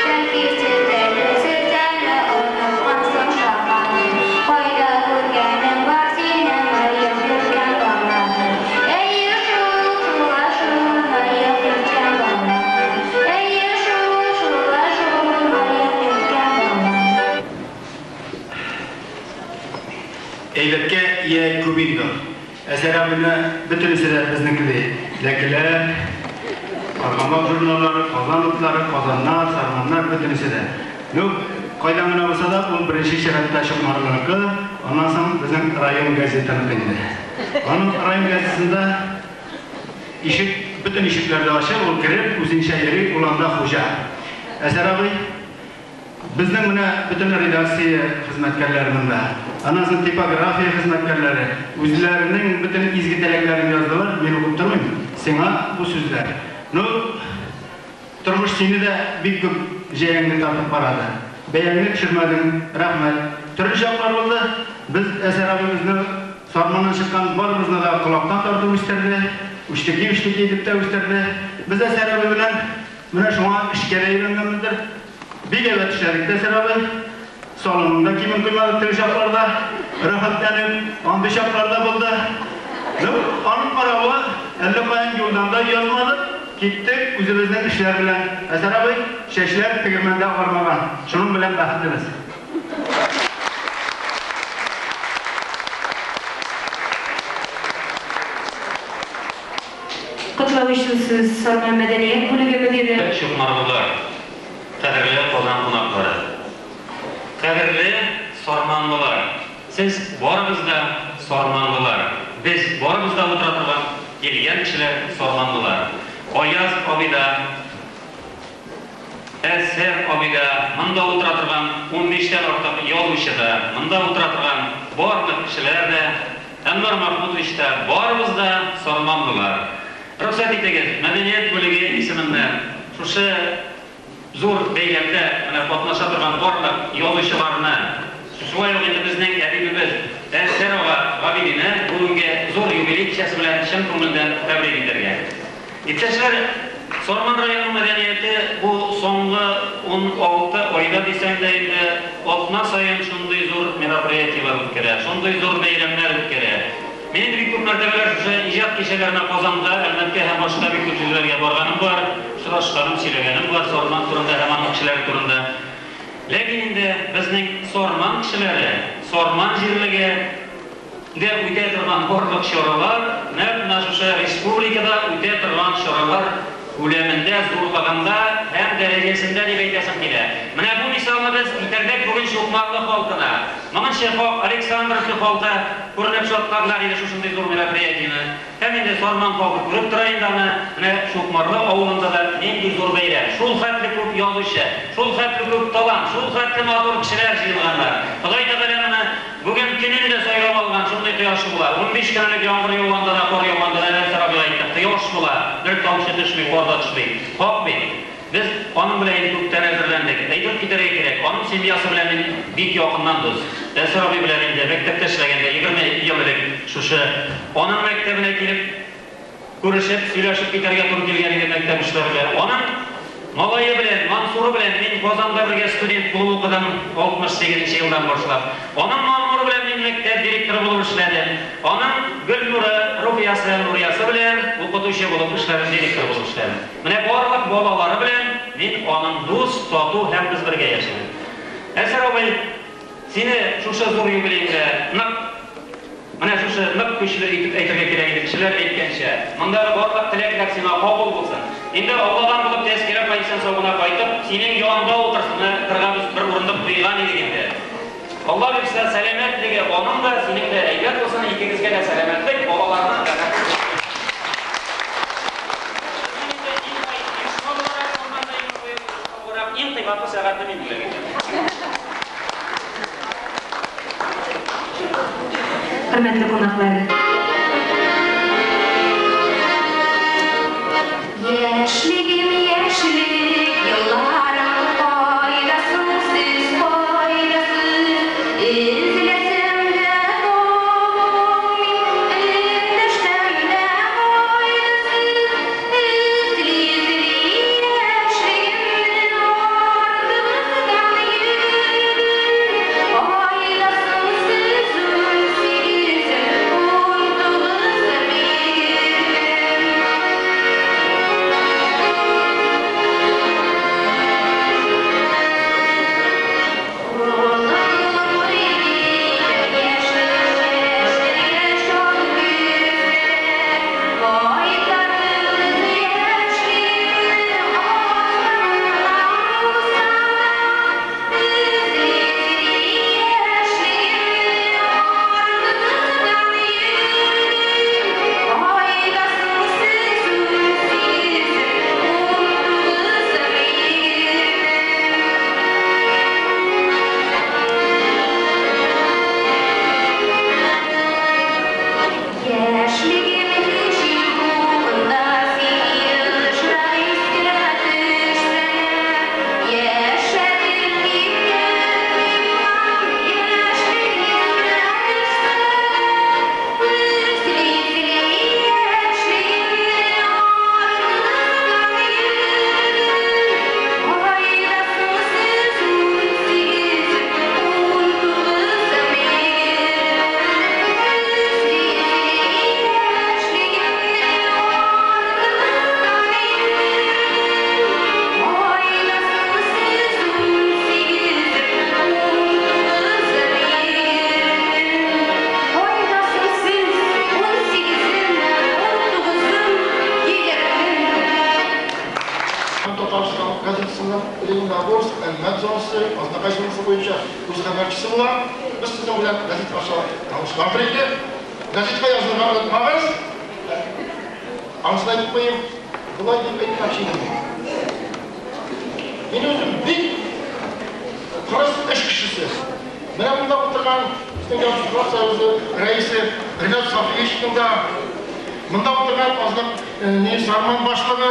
Чөнки селтәле-селтәле оныткансың шаканы. Кайда күргәнең бар синең мыек йөрткән баланы? Әйе шул, шулай шул, мыек йөрткән баланы. Әйе шул, шулай шул, мыек йөрткән баланы. Әйбәткә ия күп инде ул. Әсәр абыйны бөтенесе дә безнеке ди. Ләкеләр, Аргамак журналлары, Казан утлары, Казаннар, Сарманнар, бөтенесе дә. Ну, кайдан гына булса да, ул беренче чиратта Чукмарлыныкы, аннан соң безнең район газетаныкы инде. Аның район газетасында ишек, бөтен ишекләр дә ачык, ул кереп, үзенчә йөри, ул анда хуҗа. Әсәр абый, Безнең менә бөтен редакция хезмәткәрләре монда. Аннан соң типография хезмәткәрләре үзләренең бөтен изге теләкләрен яздылар. Мин укып тормыйм. Сиңа бу сүзләр. Ну, тормыш сине дә бик күп җәяңне тартып карады. Бәяңне төшермәдең, рәхмәт. Төрле чаклар булды. Без Әсәр абыебызны Сарманнан чыккан барыбызны да колактан тартып үстерде. Үчтеки-үчтеки итеп тә үстерде. Без Әсәр абый белән менә шуңа эшкә дә өйрәнгәнбездер. Бик әйбәт эшләдек тә, Әсәр абый. Салымның да кимен куймадык теге чакларда. Рәхәтләнеп, андый чаклар да булды. Ну, аның каравы, әллә каян юлдан да язмадык, киттек үзебезнең эшләр белән. Әсәр абый, чәчләр тегермәндә агармаган. Шуның белән бәхетле без. Котлау өчен сүз Сарман мәдәният бүлеге мөдире. Чукмарлылар, кадерле Казан кунаклары! Кадерле сарманлылар! Сез барыгыз да сарманлылар. Без барыбыз да утыра торган килгән кешеләр сарманлылар. Аяз абый да, Әзһәр абый да, монда утыра торган унбиштән артык язучы да, монда утыра торган барлык кешеләр дә, Әнвәр Мәхмүтович та, барыбыз да сарманлылар. Рөхсәт итегез, мәдәният бүлеге исеменнән шушы зур бәйрәмдә менә катнаша торган барлык язучыларны, шулай ук инде безнең әдибебез Әзһәр ага Габидины бүгенге зур юбилей кичәсе белән чын күңелдән тәбрик итәргә. Иптәшләр, Сарман районының мәдәнияте бу соңгы 16 айда дисәң дә инде, атна саен шундый зур мероприятиеләр үткәрә, шундый зур бәйрәмнәр үткәрә. Мин инде бик күп мәртәбәләр шушы иҗат кичәләренә Казанга, Әлмәткә һәм башка бик күп җирләргә барганым бар, очрашканым, сөйләгәнем бар Сарман турында һәм аның кешеләре турында. Ләкин инде безнең Сарман кешеләре, Сарман җирлеге, дә үтә торган барлык чаралар нәкъ менә шушы республикада үтә торган чаралар күләмендә, зурлыгында һәм дәрәҗәсендә дип әйтәсем килә. Менә бу мисалны без китердек бүген Чукмарлы халкына. Моңынчы хак Александровка халкы күренеп шатландылар иде шушындый зур мероприятиене. Һәм инде Сарман халкы күреп тора инде аны, менә Чукмарлы авылында да нинди зур бәйрәм, шул хәтле күп язучы, шул хәтле күп талант, шул хәтле матур кешеләр җыелганнар. Ходай Тәгалә моны Бүген көнен дә сайлап алган, шундый кояшы була. 15 көн элек яңгыр яуганда да, кар яуганда да, Әнәс абыйга әйттем, кояш була, бер тамчы төшми, кар да төшми. Хак бит. Без аның белән инде күптән әзерләндек. Әйтеп китәргә кирәк, аның семьясы белән мин бик якыннан дус. Әнәс абый белән инде мәктәптә эшләгәндә, 20 ел элек шушы аның мәктәбенә килеп, Күрешеп, сөйләшеп китәргә туры килгән иде мәктәп эшләре белән. Аның малае белән, Мансуры белән мин Казанда бергә студент булып укыдым, 68 нче елдан башлап. Аның Маннуры белән мин мәктәп директоры булып эшләдем. Аның Гөлнуры, Руфиясе, Нуриясе белән укытучы булып эшләдем, директор булып эшләдем. Менә барлык балалары белән мин аның дус, тату һәм без бергә яшибез. Әсәр абый, сине шушы зур юбилееңдә нык Менә шушы нык көчле итеп әйтергә кирәк иде, кешеләр әйткәнчә. Мондагы барлык теләкләр сиңа кабул булсын. Инде Алладан булып Тәзкирә апа исән-сау гына кайтып, синең янда утырсын. Менә кырга без бер урындык куйган идек инде. Алла бирса, сәламәтлеге аның да, синең дә әйбәт булсын, икегезгә дә сәламәтлек, балаларның рәхәте булсын. Иң кыйбатлы сәгатьне мин бүләк итәм. Хөрмәтле кунаклар! Яшьлегем, яшьлек елларым, кайда соң сез, кайда сез? Эзләсәм дә табалмыйм, эндәшсәм дә кайда сез? Эзли-эзли яшьлегемне артыгыздан йөрдем. Кайда соң сез, унсигезем, Лениногорск, Әлмәт зонасы, Азнакай зонасы буенча үз хәбәрчесе була. Без сезнең белән газет аша танышкандыр инде. Газетка язылырга онытмагыз. Анысын әйтеп куйыйм. Болай дип әйтмәкче идем. Мин үзем бик кырыс эш кешесе. Менә монда утырган безнең Язучылар союзы рәисе Ринат Сафиевичның да, монда утырган Азлык не Сарман башлыгы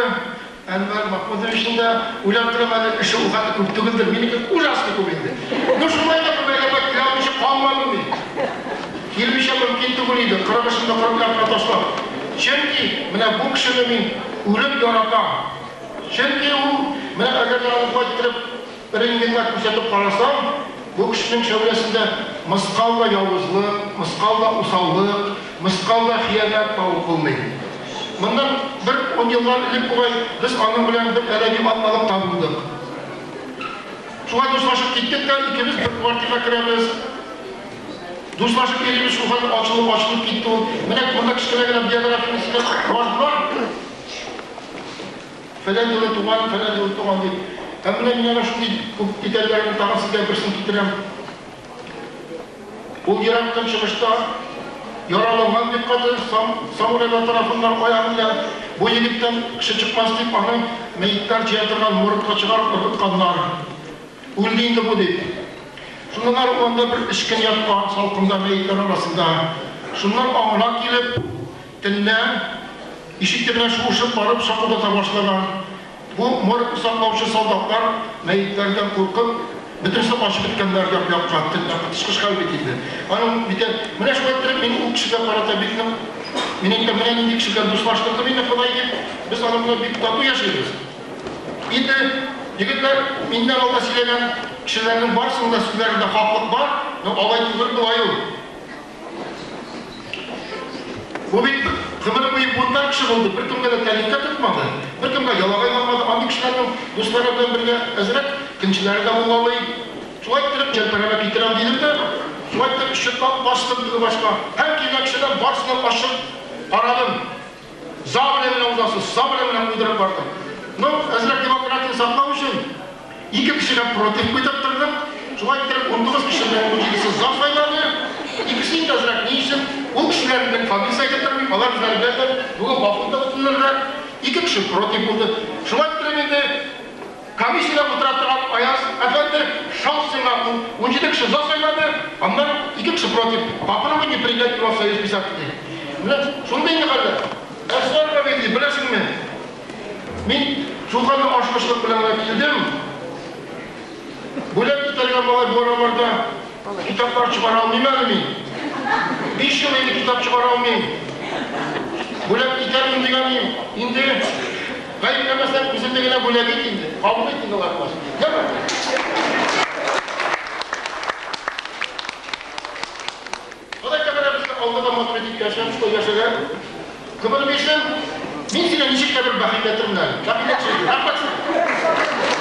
Әнвәр Махмудовичның да, уйлап торам әле, эше ул хәтле күп түгелдер, минеке ужасно күп инде. Ну шулай да бу бәйрәмгә килә алмыйча калмадым мин. Килмичә мөмкин түгел иде, 40 эшемне 40 якка ташлап. Чөнки менә бу кешене мин үлеп яратам. Чөнки ул, менә әгәр дә аны болай иттереп рентгенга күрсәтеп карасам, бу кешенең шәүләсендә мыскал да явызлык, мыскал да усаллык, мыскал да хыянәт табып булмый. Моннан бер ун еллар элек бугай без аның белән бер әдәби атналыкта булдык. Шулай дуслашып киттек тә, икебез бер квартирга керәбез. Дуслашып йөрибез, шул хәтле ачылып-ачылып китте ул. Менә монда кечкенә генә биографияне сөйләп бардылар. Фәлән елны туган, фәлән елны туган дип. Ә менә мин әнә шундый күп детальләрне тагын сезгә берсен китерәм. Ул Ерак Көнчыгышта яраланган бик каты самурайлар тарафыннан аягы белән. Бу егеттән кеше чыкмас дип, аны мәетләр җыя торган моргка чыгарып ыргытканнар. Үлде инде бу дип. Шуннан ары ул анда бер өч көн яткан, салкында, мәетләр арасында. Шуннан аңына килеп, төнлә ишек төбенә шуышып барып шакылдата башлаган. Бу моргны саклаучы солдатлар мәетләрдән куркып, бөтенесе качып беткәннәр як-якка, төнлә коточкыч хәл бит инде. Аның бит менә шулай иттереп мин ул кешегә карата бик нык, мин әйтәм, менә нинди кеше белән дуслаштырды мине Ходай дип, без аның белән бик тату яшибез. Инде, егетләр, миннән алда сөйләгән кешеләрнең барысының да сүзләрендә хаклык бар, но алай түгел болай ул. Бу бит гомере буе бунтарь кеше булды, беркемгә дә тәлинкә тотмады, беркемгә ялагайланмады. Андый кешеләрнең дуслары белән бергә әзрәк көнчеләре дә булгалый. Шулай иттереп, чәлпәрәмә китерәм дидем дә, шулай иттереп счетлап бастым теге башка. Һәм килгән кешедән барысын да ачып карадым. Сабля белән узасыз, сабля белән уйдырып бардым. Ну, әзрәк демократияне саклау өчен ике кешегә против куйдырттырдым. Шулай иттереп, 19 кешенең 17-се за сайлады. Икесе инде әзрәк ни өчен? Ул кешеләрнең фамилиясе әйтеп тормыйм, алар үзләре беләләр. Бүген гафу итә бөтенләр. Ике кеше против булды. Шулай иттереп инде комиссиядә утыра торган Аяз әфәнде, шанс сиңа, 17 кеше за сайлады, аннан ике кеше против. Попробуй не принять его в союз писателей. Менә шундый инде хәлләр. Әсгар абый, беләсеңме? Мин шул хәтле ашыгычлык белән генә килдем. Бүләк итәргә малай бу араларда китаплар чыгара алмыйм әле мин. 5 ел инде китап чыгара алмыйм. Бүләк итәрмен дигән идем. Инде гаепләмәсәң, үземне генә бүләк ит инде. Кабул ит инде алар. Яме? Ходай Тәгалә безне алда да матур итеп яшәп, шулай яшәргә гомер бирсен. Мин сине ничек тә бер бәхилләтермен әле. Бәхилләт сезне. Рәхмәт сезгә.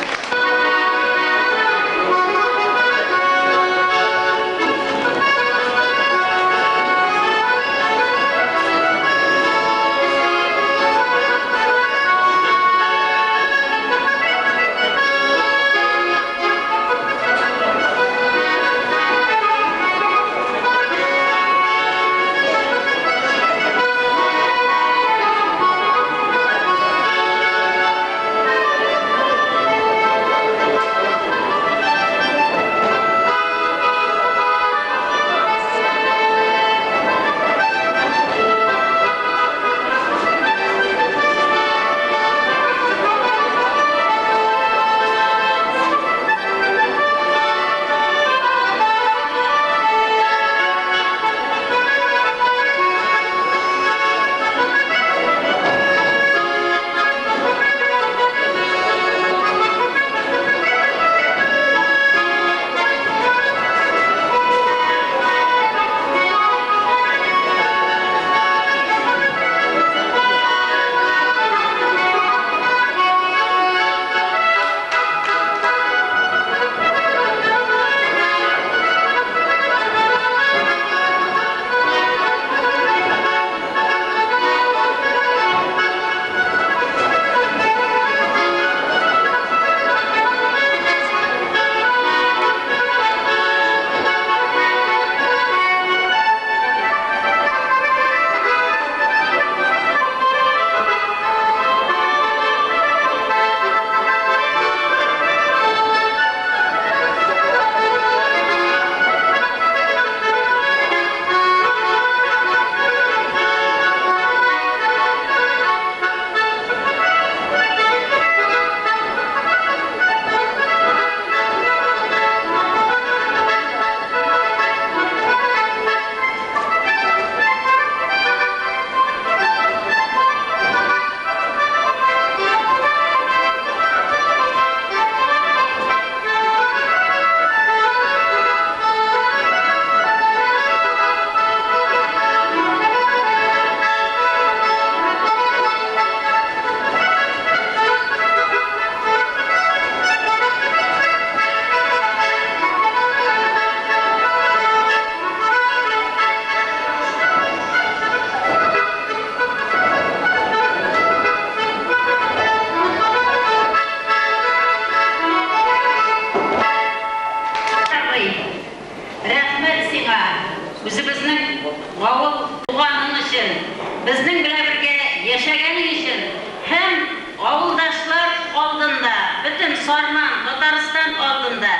Татарстан алдында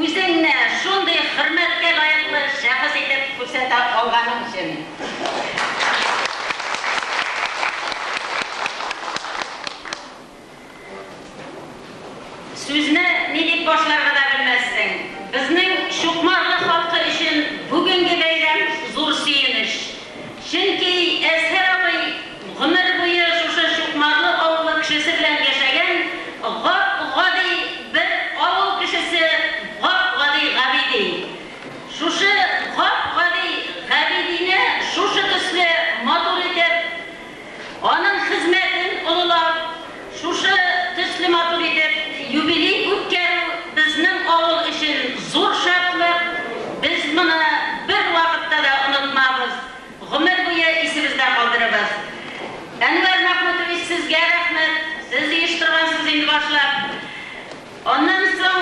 үзеңне шундый хөрмәткә лаеклы шәхес итеп күрсәтә алганың өчен. Сүзне ни дип башларга да белмәссең. Безнең Чукмарлы халкы өчен бүгенге бәйрәм зур сөенеч. Чөнки Әзһәр абый гомер буе шушы Чукмарлы авылы кешесе белән яшәгән гап-гади бер авыл кешесе, гап-гади Габиди. Шушы гап-гади Габидине шушы төсле матур итеп, аның хезмәтен олылап, шушы төсле матур итеп юбилей үткәрү безнең авыл өчен зур шатлык. Без моны бер вакытта да онытмабыз, гомер буе исебездә калдырырбыз. Әнвәр Мәхмүтович, сезгә рәхмәт, сез оештыргансыз инде башлап. Аннан соң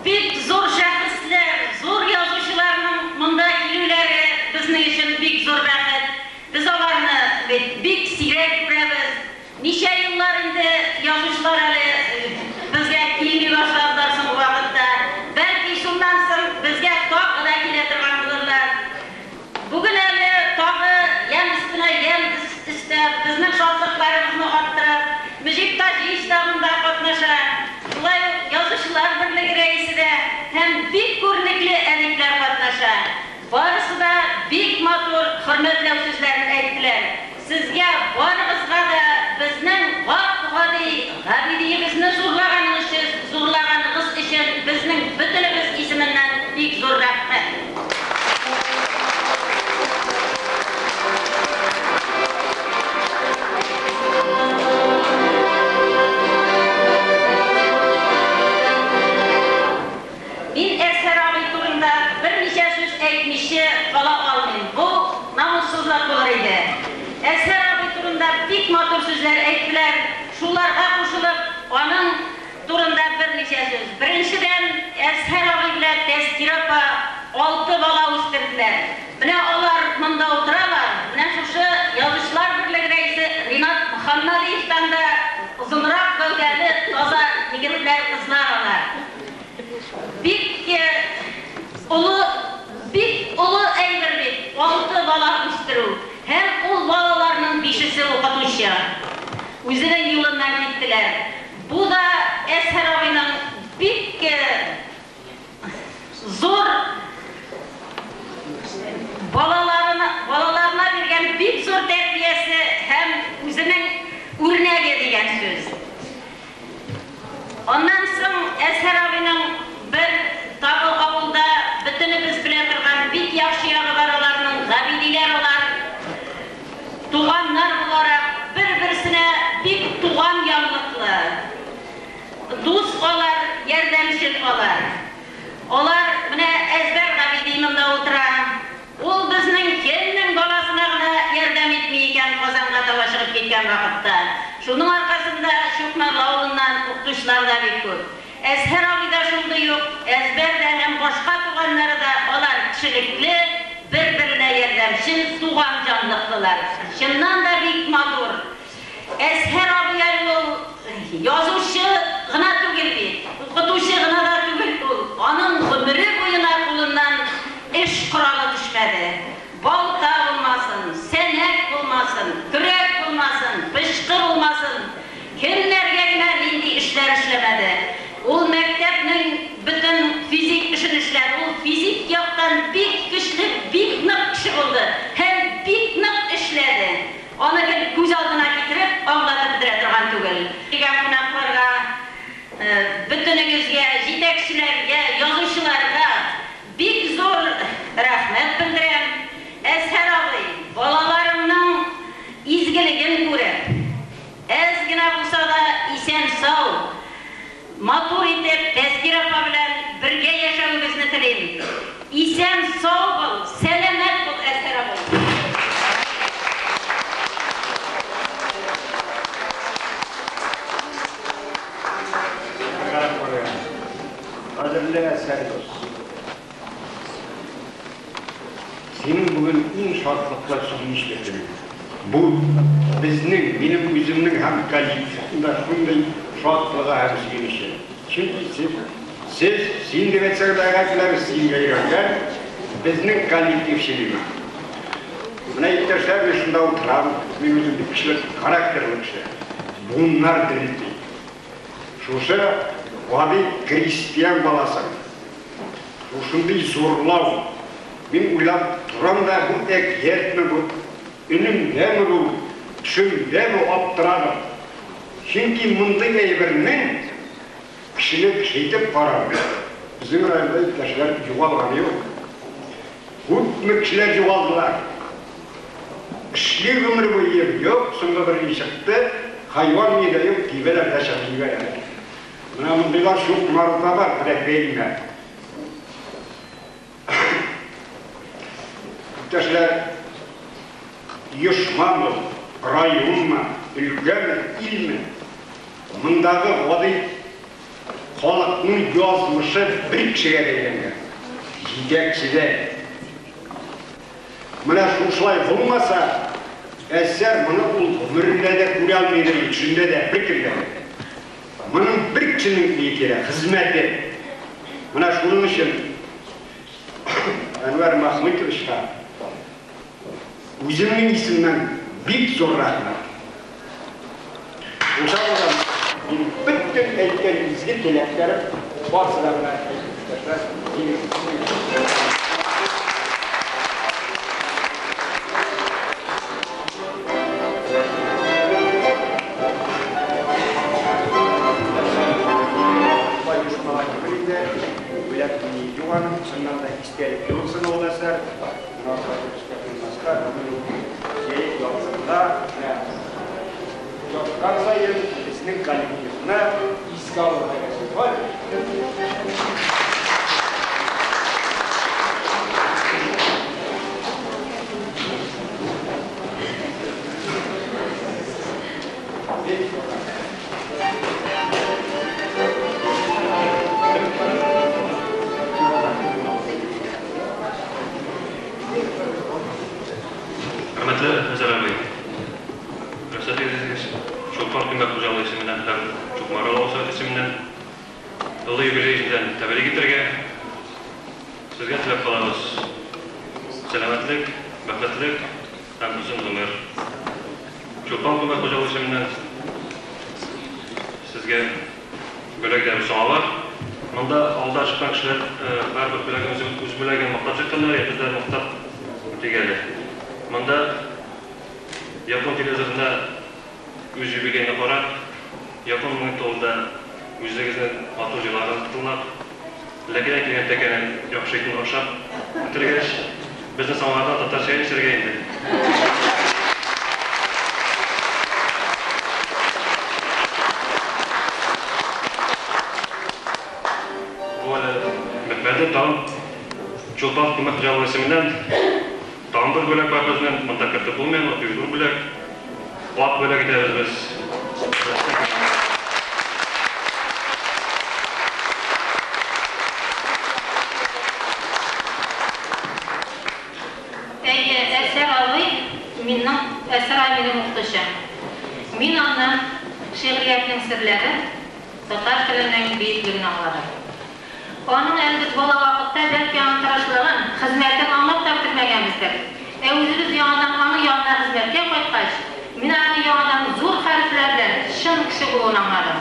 бик зур шәхесләр, зур язучыларның монда килүләре безнең өчен бик зур бәхет. Без аларны бит бик сирәк күрәбез. Ничә еллар инде язучылар әле безгә килми башладылар соңгы вакытта. Бәлки шуннан соң безгә тагы да килә торган булырлар. Бүген әле тагы ямь өстенә ямь өстәп, безнең шатлыкларыбызны арттырып, Мөҗип Таҗиевич та монда катнаша. Шулай ук Язучылар берлеге рәисе дә һәм бик күренекле әдипләр катнаша. Барысы да бик матур хөрмәтләү сүзләрен әйттеләр. Сезгә барыгызга да безнең гап-гади Габидиебезне зурлаганыгыз өчен, зурлаганыгыз өчен безнең бөтенебез исеменнән бик зур рәхмәт. Мин Әзһәр абый турында берничә сүз әйтмичә кала алмыйм. Бу намуссызлык булыр иде. Әзһәр абый турында бик матур сүзләр әйттеләр. Шуларга кушылып, аның турында берничә сүз. Беренчедән, Әзһәр абый белән Тәзкирә апа алты бала үстерделәр. Менә алар монда утыралар. Менә шушы Язучылар берлеге рәисе Ринат Мөхәммәдиевтан да озынрак гәүдәле, таза егетләр, кызлар алар. Бик олы, бик олы әйбер бит, алты бала үстерү. Һәм ул балаларның бишесе укытучы. Үзенең юлыннан киттеләр. Бу да Әзһәр абыйның бик зур балаларына, балаларына биргән бик зур тәрбиясе һәм үзенең үрнәге дигән сүз. Аннан соң Әзһәр абыйның бер тагы авылда бөтенебез белә торган бик яхшы ягы бар аларның, Габидиләр алар туганнар буларак бер-берсенә бик туган янлыклы. Дус алар, ярдәмчел алар. Алар менә Әзбәр Габиди монда утыра. Ул безнең кемнең баласына гына ярдәм итми икән Казанга таба чыгып киткән вакытта. Шуның аркасында Чукмарлы авылыннан укытучылар да бик күп. Әзһәр абый да шундый ук, Әзбәр дә һәм башка туганнары да алар кешелекле, бер-беренә ярдәмчел, туган җанлыклылар. Чыннан да бик матур. Әзһәр абый әле ул язучы гына түгел бит, укытучы гына да түгел ул. Аның гомере буена кулыннан эш коралы төшмәде. Балта булмасын, сәнәк булмасын, көрәк булмасын, пычкы булмасын, кемнәргә генә нинди эшләр эшләмәде. Ул мәктәпнең бөтен физик эшен эшләде. Ул физик яктан бик көчле, бик нык кеше булды һәм бик нык эшләде. Аны гел күз алдына китереп, аңлатып бетерә торган түгел. Килгән кунакларга, бөтенегезгә, җитәкчеләргә, язучыларга бик зур рәхмәт белдерәм. Әзһәр абый, балаларыңның изгелеген күреп, әз генә булса да исән-сау, матур итеп Тәзкирә апа белән бергә яшәвегезне телим. Исән-сау бул, сәламәт бул, Әзһәр абый. Кадерле Әзһәр дус! Синең бүген иң шатлыклы, сөенечле көнең. Бу безнең, минем үземнең һәм коллективның да шундый шатлыгы һәм сөенече. Чөнки сез Сез, син дип әйтсәң дә гаепләбез, сингә өйрәнгән безнең коллектив члены. Менә иптәшләр, мин шунда утырам, мин үзем бик көчле характерлы кеше. Буыннар дерелти. Шушы гади крестьян баласы. Шушындый зурлау. Мин уйлап торам да, бу әкиятме бу, өнемдәме бу, төшемдәме аптырадым. Чөнки мондый әйбернең кешене кеше итеп карау. Безнең районда иптәшләр югалганы юк. Күпме кешеләр югалдылар. Эшли гомер буе юк, соңгы бер ни чыкты, хайван ни дә юк, тибәләр дә чыгып җибәрәләр. Менә мондыйлар Чукмарда бар, менә бәйлмә. Иптәшләр, оешмамы, районмы, өлкәме, илме, мондагы гади халыкның язмышы бер кешегә бәйләнгән. Җитәкчедә. Менә шушылай булмаса, әсәр моны ул гомерендә дә күрә алмыйдыр, төшендә дә беркем дә. Моның бер кешенең ни кирәк, хезмәте. Менә шуның өчен Әнвәр Махмутовичка үземнең исемнән бик зур рәхмәт. Ушалардан мин бөтен әйткән изге теләкләрем барысы да менә иптәшләр, синең Бүләк юганым, чыннан да истәлекле булсын ул әсәр. Менә булмаска, җәй ялзында, менә яткан саен безнең коллективны искә алырга кирәк. Бар. Хөрмәтле Әзәр абый, рөхсәт итегез, Чулпан күмәк хуҗалыгы исеменнән һәм Чукмар авылы исеменнән олы юбилей белән тәбрик итәргә сезгә теләп калабыз. Сәламәтлек, бәхетлек һәм озын гомер. Чулпан күмәк хуҗалыгы исеменнән сезгә бүләк дә самовар. Монда алда чыккан кешеләр һәрбер бүләген үз бүләген мактап чыкканнар, без дә мактап үтик әле. Монда япон телевизорында үз юбилеен карап, япон магнитолында үзегезнең матур җырларын тыңлап, ләкин килгән тәкәнең яхшы итен ашап бетергәч, безне самовардан татар чәен эчәргә инде. Бу әле бетмәде, тагын Чулпан күмәк хуҗалыгы исеменнән тагын бер бүләк бар безнең, монда кертеп булмый, ул бик зур бүләк. Ат бүләк итәбез без. Әйе, Әсәр абый минем, Әсәр абый минем укытучым. Мин аннан шигъриятнең серләрен, татар теленең бөеклеген аңладым. Аның әле без бала вакытта бәлки аның тырышлыгын, хезмәтен аңлап та бетермәгәнбездер. Ә үзебез яңадан аның янына хезмәткә кайткач, мин аның яңадан зур хәрефләр белән чын кеше булуын аңладым.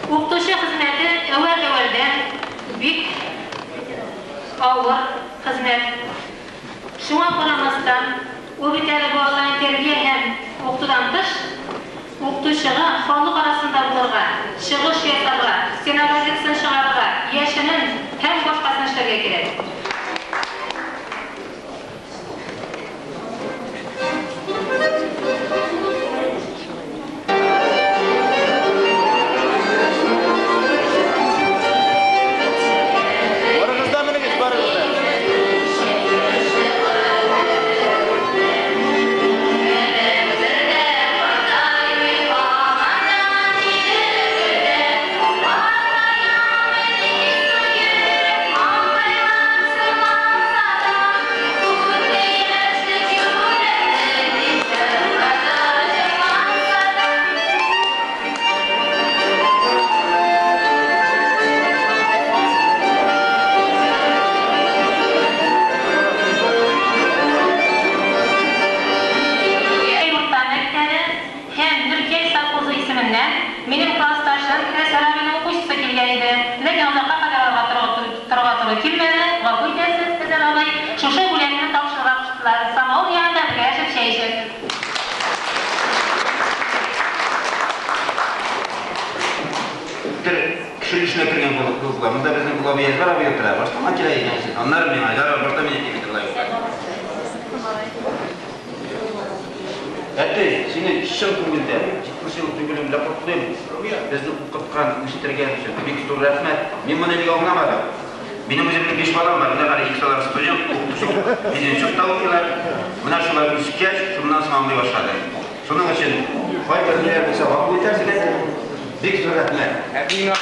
Укытучы хезмәте әүвәл-әүвәлдән бик авыр хезмәт. Шуңа карамастан, ул бит әле балаларны тәрбия һәм укытудан тыш, укытучыга халык арасында булырга, чыгыш ясарга, стена газетасын чыгарырга, яшенен һәм башкасын эшләргә кирәк. Барыгыз да менегез, барыгыз да. туры килмәде, гафу итәсез, Әзәр абый. Шушы бүләкне тапшырырга куштылар. Самавыр янында бергәләшеп чәй эчәрсез. Бер кеше эшенә кергән булып була. Монда безнең Олы абый Әзгар абый утыра. Башта аңа килә икәнсең, аннары миңа. Ярар, башта мине тими торла юкка. Әти, сине чын күңелдән 70 еллык юбилеең белән котлыйм. Безне укыткан, үстергән өчен бик зур рәхмәт. Мин моны элек аңламадым. Минем үземнең биш балам бар. Менә хәзер икесе алар студент, укытучы, пединститутта укыйлар. Менә шулар үскәч, шуннан соң аңлый башладым. Шуның өчен кайбер ниләр булса гафу итәрсегез. Бик зур рәхмәт. Әтине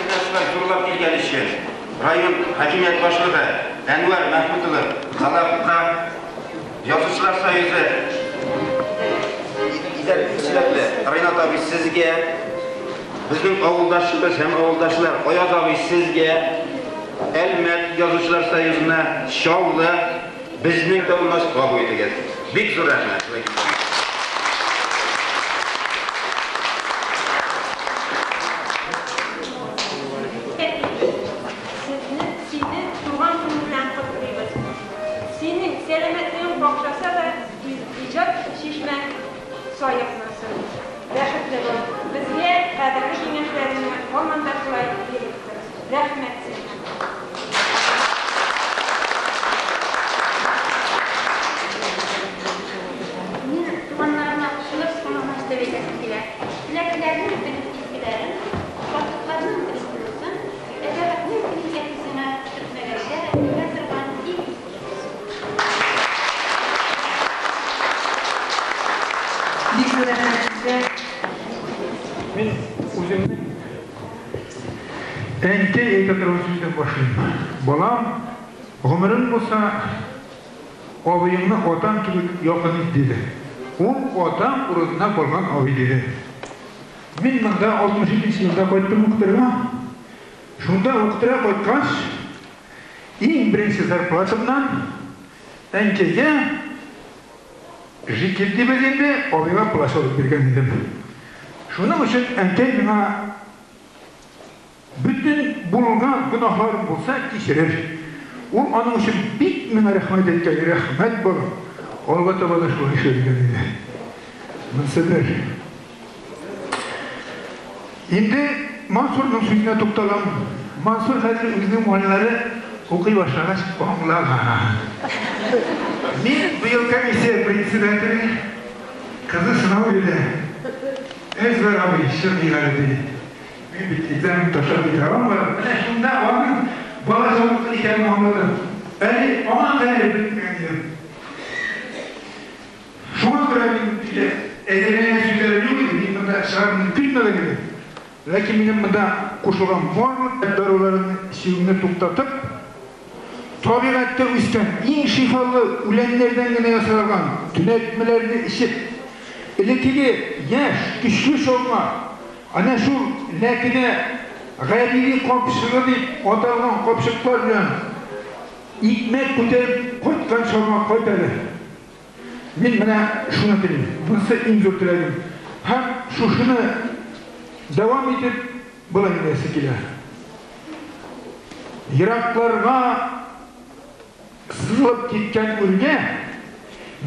менә шулай зурлап килгән өчен район хакимият башлыгы Әнвәр Мәхмүт улы Салаховка, Язучылар союзы җитәкчеләре Ринат абый сезгә, безнең авылдашыбыз һәм авылдашлар Аяз абый сезгә, Әлмәт Язучылар союзына, Чаллы, безнең дә булмас, гафу итегез. Бик зур рәхмәт. Сезне, сине туган көне белән котлыйбыз. Синең сәламәтлегең какшаса да, иҗат чишмәң саекмасын. Бәхетле бул. Безгә кадерле киңәшләреңне һаман да шулай биреп тор. Рәхмәт сиңа. Мин туганнарыма кушылып, шуны өстәп әйтәсем килә. Теләкләрнең бөтен изгеләрен, шатлыкларның бөтен зурысын, ә бәхетнең бөтен әти сиңа көтмәгәндә бирә торган иң изге булсын. Бик зур рәхмәт сезгә. Мин үземнең әнкәй әйтә торган сүздән башлыйм. Балам, гомерең булса, абыеңны атаң кебек якын ит, диде. Ул атаң урынына калган абый, диде. Мин монда 62 нче елда кайттым укытырга. Шунда укытырга кайткач, иң беренче зарплатамнан әнкәйгә жикет дибез инде, абыйга плащ алып биргән идем. Шуның өчен әнкәй миңа бөтен булган гөнаһларым булса кичерер. Ул аның өчен бик миңа рәхмәт әйткән, рәхмәт балам, алга таба да шулай эшлә дигән иде. Монысы бер. Инде Мансурның сүзенә тукталам. Мансур хәзер үзенең малайлары укый башлагач аңлаган. Мин быел комиссия председателе, кызы сынау бирә. Әзбәр абый, чыгыйк әле, ди. Мин бит экзамен ташлап китә алам ба? Менә шунда аның бала җанлы икәнен аңладым. Әле аңа кадәр белмәгән идем. Шуңа күрә мин әзерләнгән сүзләрем юк иде, мин монда чыгармын дип көтмәгән идем. Ләкин минем монда кушылган барлык даруларымны эчүемне туктатып, табигатьтә үскән иң шифалы үләннәрдән генә ясалган төнәтмәләрне эчеп, элеккеге яшь, көчле чалма, әнә шул ләкенә Габиди капчыгы дип аталган капчыклар белән икмәк күтәреп кайткан чалма кайт әле. Мин менә шуны телим. Монысы иң зур теләгем. Һәм шушыны дәвам итеп болай әйтәсе килә. Еракларга сызылып киткән үргә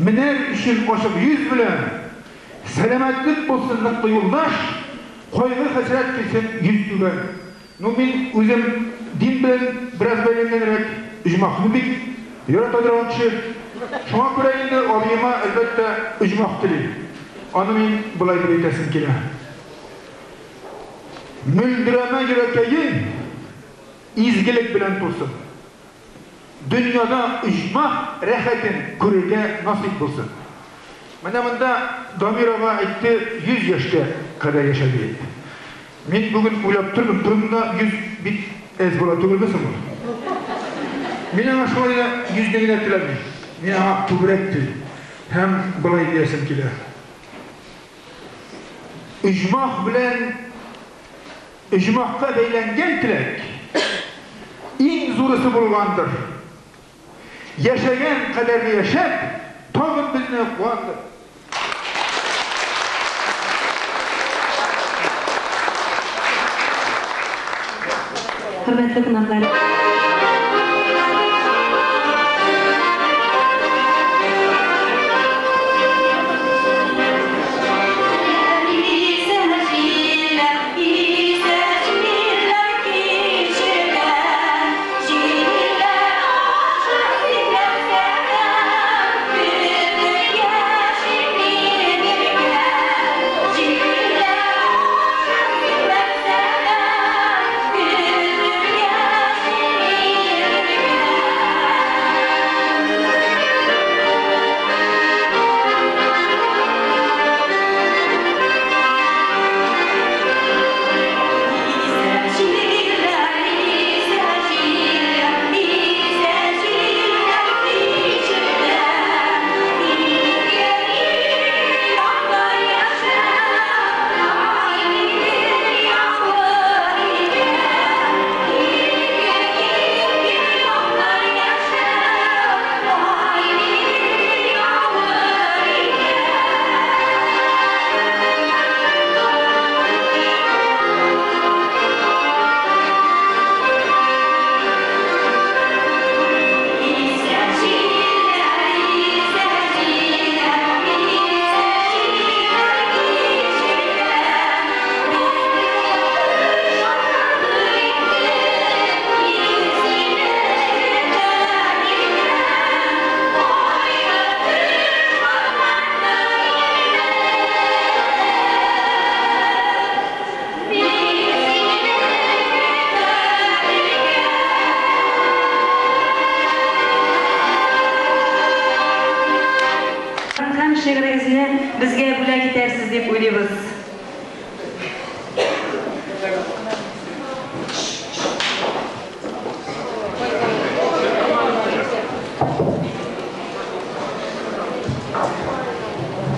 менәр өчен ачык йөз белән, сәламәтлек булсын ныклы юлдаш, кайгы-хәсрәт килсен йөзтүбән. Ну, мин үзем дин белән бераз бәйләнгәнрәк, оҗмахны бик ярата торган кеше. Шуңа күрә инде абыема, әлбәттә, оҗмах телим. Аны мин болай дип әйтәсем килә. Мөлдерәмә йөрәкәең изгелек белән тулсын. Дөньяда оҗмах рәхәтен күрергә насыйп булсын. Менә монда Дамир ага әйтте, 100 яшькә кадәр яшә диеп. Мин бүген уйлап тордым, тордым да 100 бик әз була түгелме соң ул? Мин аңа шулай да 100 не генә теләмим. Мин аңа күбрәк телим. Һәм болай диясем килә. Оҗмах белән оҗмахка бәйләнгән теләк иң зурысы булгандыр. Яшәгән кадәрле яшәп, тагын безне куандыр. Хөрмәтле кунаклар. Шигырегезне безгә бүләк итәрсез дип уйлыйбыз.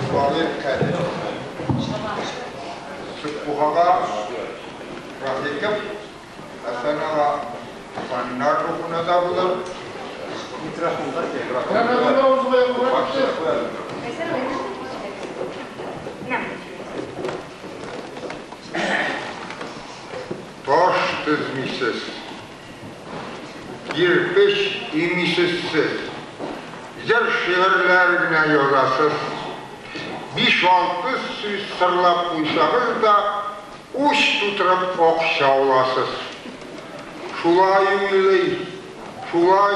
Шагыйрь Кәлим. Сөтбугага Рафиков Хәсән ага Фаннар рухына да булыр. Таш төзмисез, кирпеч имисез сез, җыр шигырьләр генә язасыз. 5-6 сүз сырлап куйсагыз да, уч тутырып акча аласыз. Шулай уйлый, шулай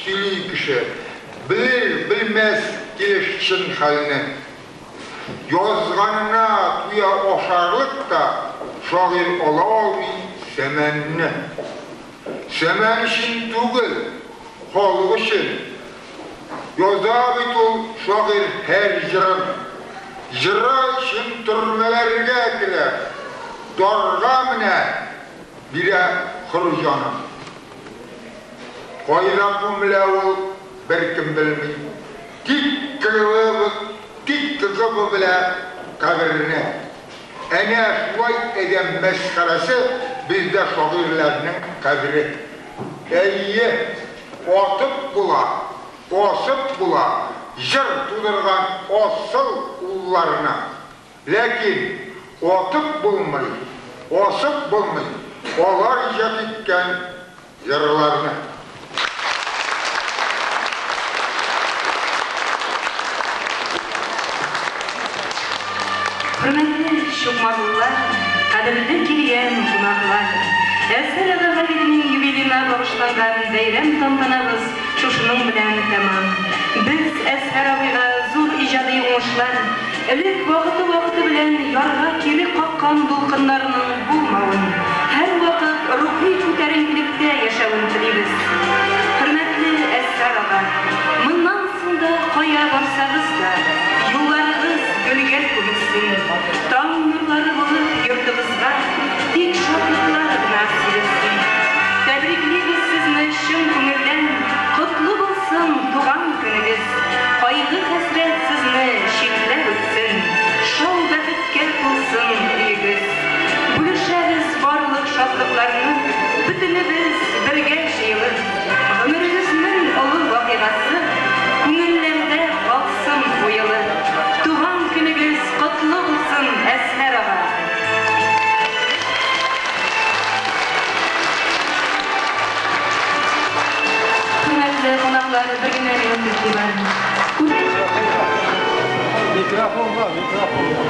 сөйли кеше, белер, белмәс килеш чын хәлне. Язганына туя ашарлык та шагыйрь ала алмый сәмәнне. Сәмән өчен түгел, халык өчен. Яза бит ул шагыйрь һәр җырын. Җыры өчен төрмәләргә керә, дарга менә бирә хөр җанын. Кайда күмелә ул, беркем белми. Тик кызыбы белә каберне. Әнә шулай адәм мәсхәрәсе бездә шагыйрьләрнең кабере. Әйе, атып була, асып була, җыр тудырган асыл улларына. Ләкин атып булмый, асып булмый, алар иҗат иткән җырларны. Хөрмәтле чукмарлылар, кадерле килгән кунаклар, Әсхәр ага Галинең юбилеена багышланган бәйрәм тантанабыз шушының белән тәмам. Без Әсхәр абыйга зур иҗади уңышлар, элек вакыты-вакыты белән ярга кире каккан дулкыннарның булмавын, һәрвакыт рухи күтәренкелектә яшәвен телибез. Хөрмәтле Әсхәр ага, моннан соң да кая барсагыз да, юлларыгыз гөлгә күмелсен, таң нурлары булып йортыгызга тик шатлыклар гына сибелсен. Тәбриклибез сезне чын күңелдән, котлы булсын туган көнегез. Кайгы хәсрәт сезне читләп үтсен, шау бәхеткә тулсын өегез. тапшырдылар. Микрофонга, микрофонга.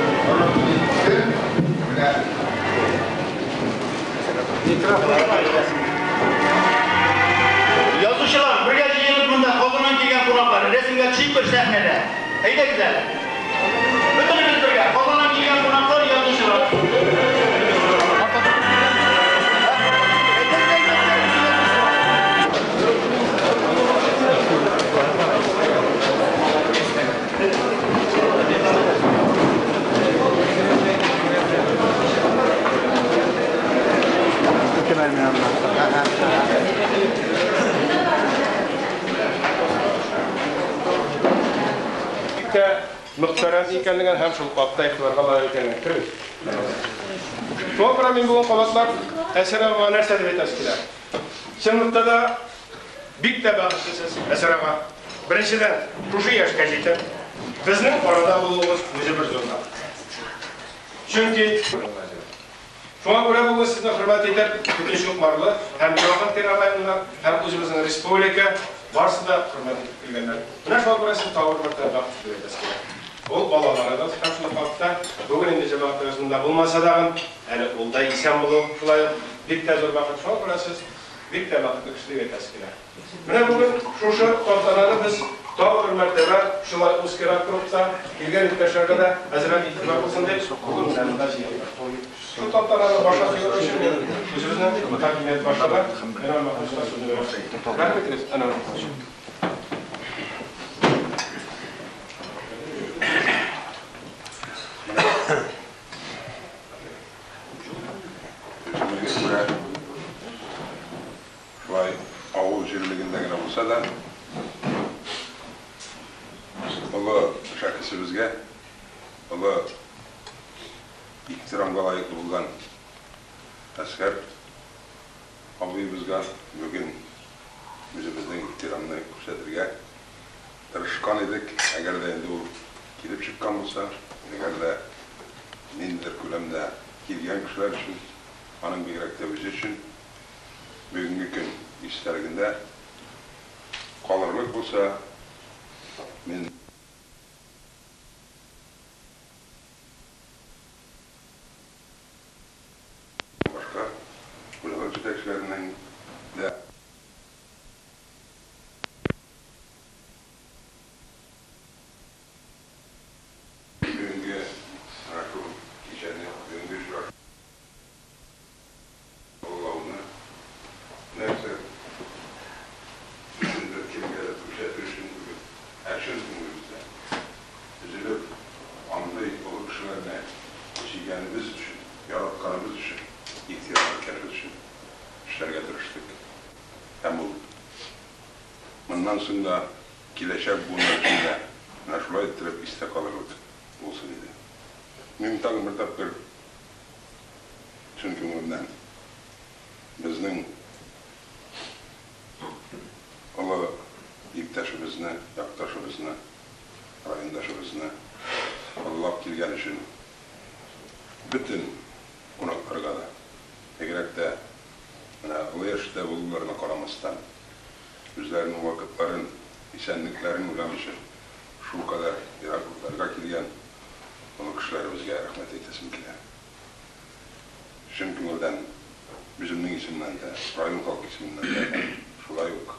Язучылар, бергә җыелып монда Казаннан килгән кунаклар, рәсемгә төшик бер сәхнәдә. Әйдәгез әле. Бөтенебез бергә, Казаннан килгән кунаклар, язучылар. Бик тә мөхтәрәм икәнлеген һәм шул хакта игътибарга лаек икәнлеген күрегез. Шуңа күрә мин бүген кабатлап Әсәр агага нәрсә дип әйтәсе килә. Чынлыкта да бик тә бәхетле сез, Әсәр ага. Беренчедән, шушы яшькә җитеп, безнең арада булуыгыз үзе бер зур бәхет. Чөнки Шуңа күрә бүген сезне хөрмәт итеп, бөтен Чукмарлы һәм якын тирә районнар һәм үзебезнең республика барысы да хөрмәт итеп килгәннәр. Менә шуңа күрә сез тагын бер мәртәбә бәхетле дип әйтәсе килә. Ул балаларыгыз һәм шул ук вакытта бүген инде җәмәгатебез монда булмаса дагын, әле ул да исән булу шулай ук бик тә зур бәхет. Шуңа күрә сез бик тә бәхетле кеше дип әйтәсе килә. Менә бүген шушы тантананы без тагы бер мәртәбә шулай узкийрак кругта килгән иптәшләргә дә әзрәк игътибар булсын дип, бүген менә монда җыелдык. Шул тантананы башлап җибәрү өчен мин үзебезнең хакимият башлыгы Әнвәр Мәхмүтовка сүзне бирәм. Рәхим итегез, Әнвәр Мәхмүтович. Үзебезгә күрә шулай авыл җирлегендә генә булса да, олы шәхесебезгә, олы ихтирамга лаеклы булган Әсгар абыебызга бүген үзебезнең ихтирамны күрсәтергә тырышкан идек. Әгәр дә инде ул килеп чыккан булса, әгәр дә ниндидер күләмдә килгән кешеләр өчен, аның бигрәк тә үзе өчен бүгенге көн истәлегендә калырлык булса, мин башка хуҗалык җитәкчеләренең дә бүгенге менә шул кичәне, бүгенге очрашуны олылауны нәрсә өчендер кемгәдер күрсәтер өчен түгел, ә чын күңелебездән өзелеп, андый олы кешеләрне сөйгәнебез өчен, яратканыбыз өчен, ихтирам иткәнебез өчен эшләргә тырыштык. Һәм ул моннан соң да киләчәк буыннар өчен дә менә шулай иттереп истә калырлык булсын иде. Мин тагын бер тапкыр чын күңелемнән безнең олы иптәшебезне, якташыбызны, райондашыбызны олылап килгән өчен бөтен кунакларга да, бигрәк тә менә олы яшьтә булуларына карамастан, үзләренең вакытларын, исәнлекләрен уйламыйча шулкадәр ераклыкларга килгән олы кешеләребезгә рәхмәт әйтәсем килә. Чын күңелдән үземнең исемнән дә, район халкы исеменнән дә һәм шулай ук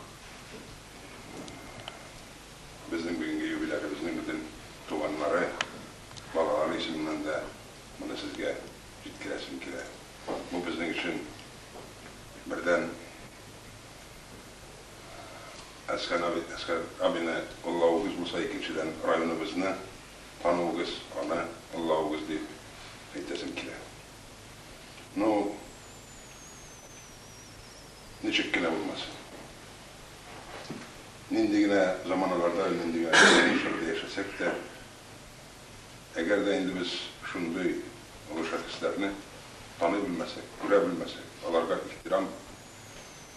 безнең бүгенге юбилярыбызның бөтен туганнары, балалары исеменнән дә моны сезгә җиткерәсем килә. Бу безнең өчен бердән Әсган абый, Әсгар абыйны олылавыгыз булса, икенчедән районыбызны тануыгыз, аны олылавыгыз дип әйтәсем килә. Ну, ничек кенә булмасын. Нинди генә заманаларда, нинди генә тормышларда яшәсәк тә, әгәр дә инде без шундый олы шәхесләрне таный белмәсәк, күрә белмәсәк, аларга ихтирам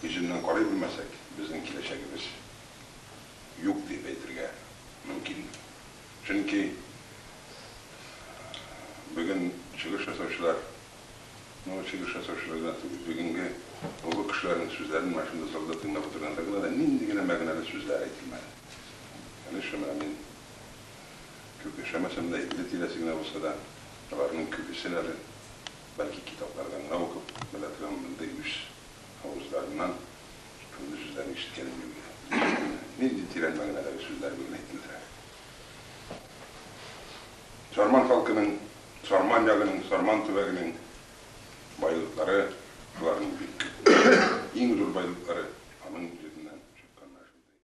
йөзеннән карый белмәсәк, безнең киләчәгебез юк дип әйтергә мөмкин. Чөнки бүген чыгыш ясаучылар, ну, чыгыш ясаучылар гына түгел, бүгенге олы кешеләрнең сүзләрен менә шунда залда тыңлап утырганда гына да нинди генә мәгънәле сүзләр әйтелмәде. Әнә менә мин күп яшәмәсәм дә, 50 тирәсе генә булса да, аларның күбесен әле бәлки китаплардан гына укып белә торган мондый үз авызларыннан шундый сүзләрне ишеткәнем юк иде. Нинди тирән мәгънәдәге сүзләр бүген әйтелде. Сарман халкының, Сарман ягының, Сарман төбәгенең байлыклары, шуларның бик күп. Иң зур байлыклары.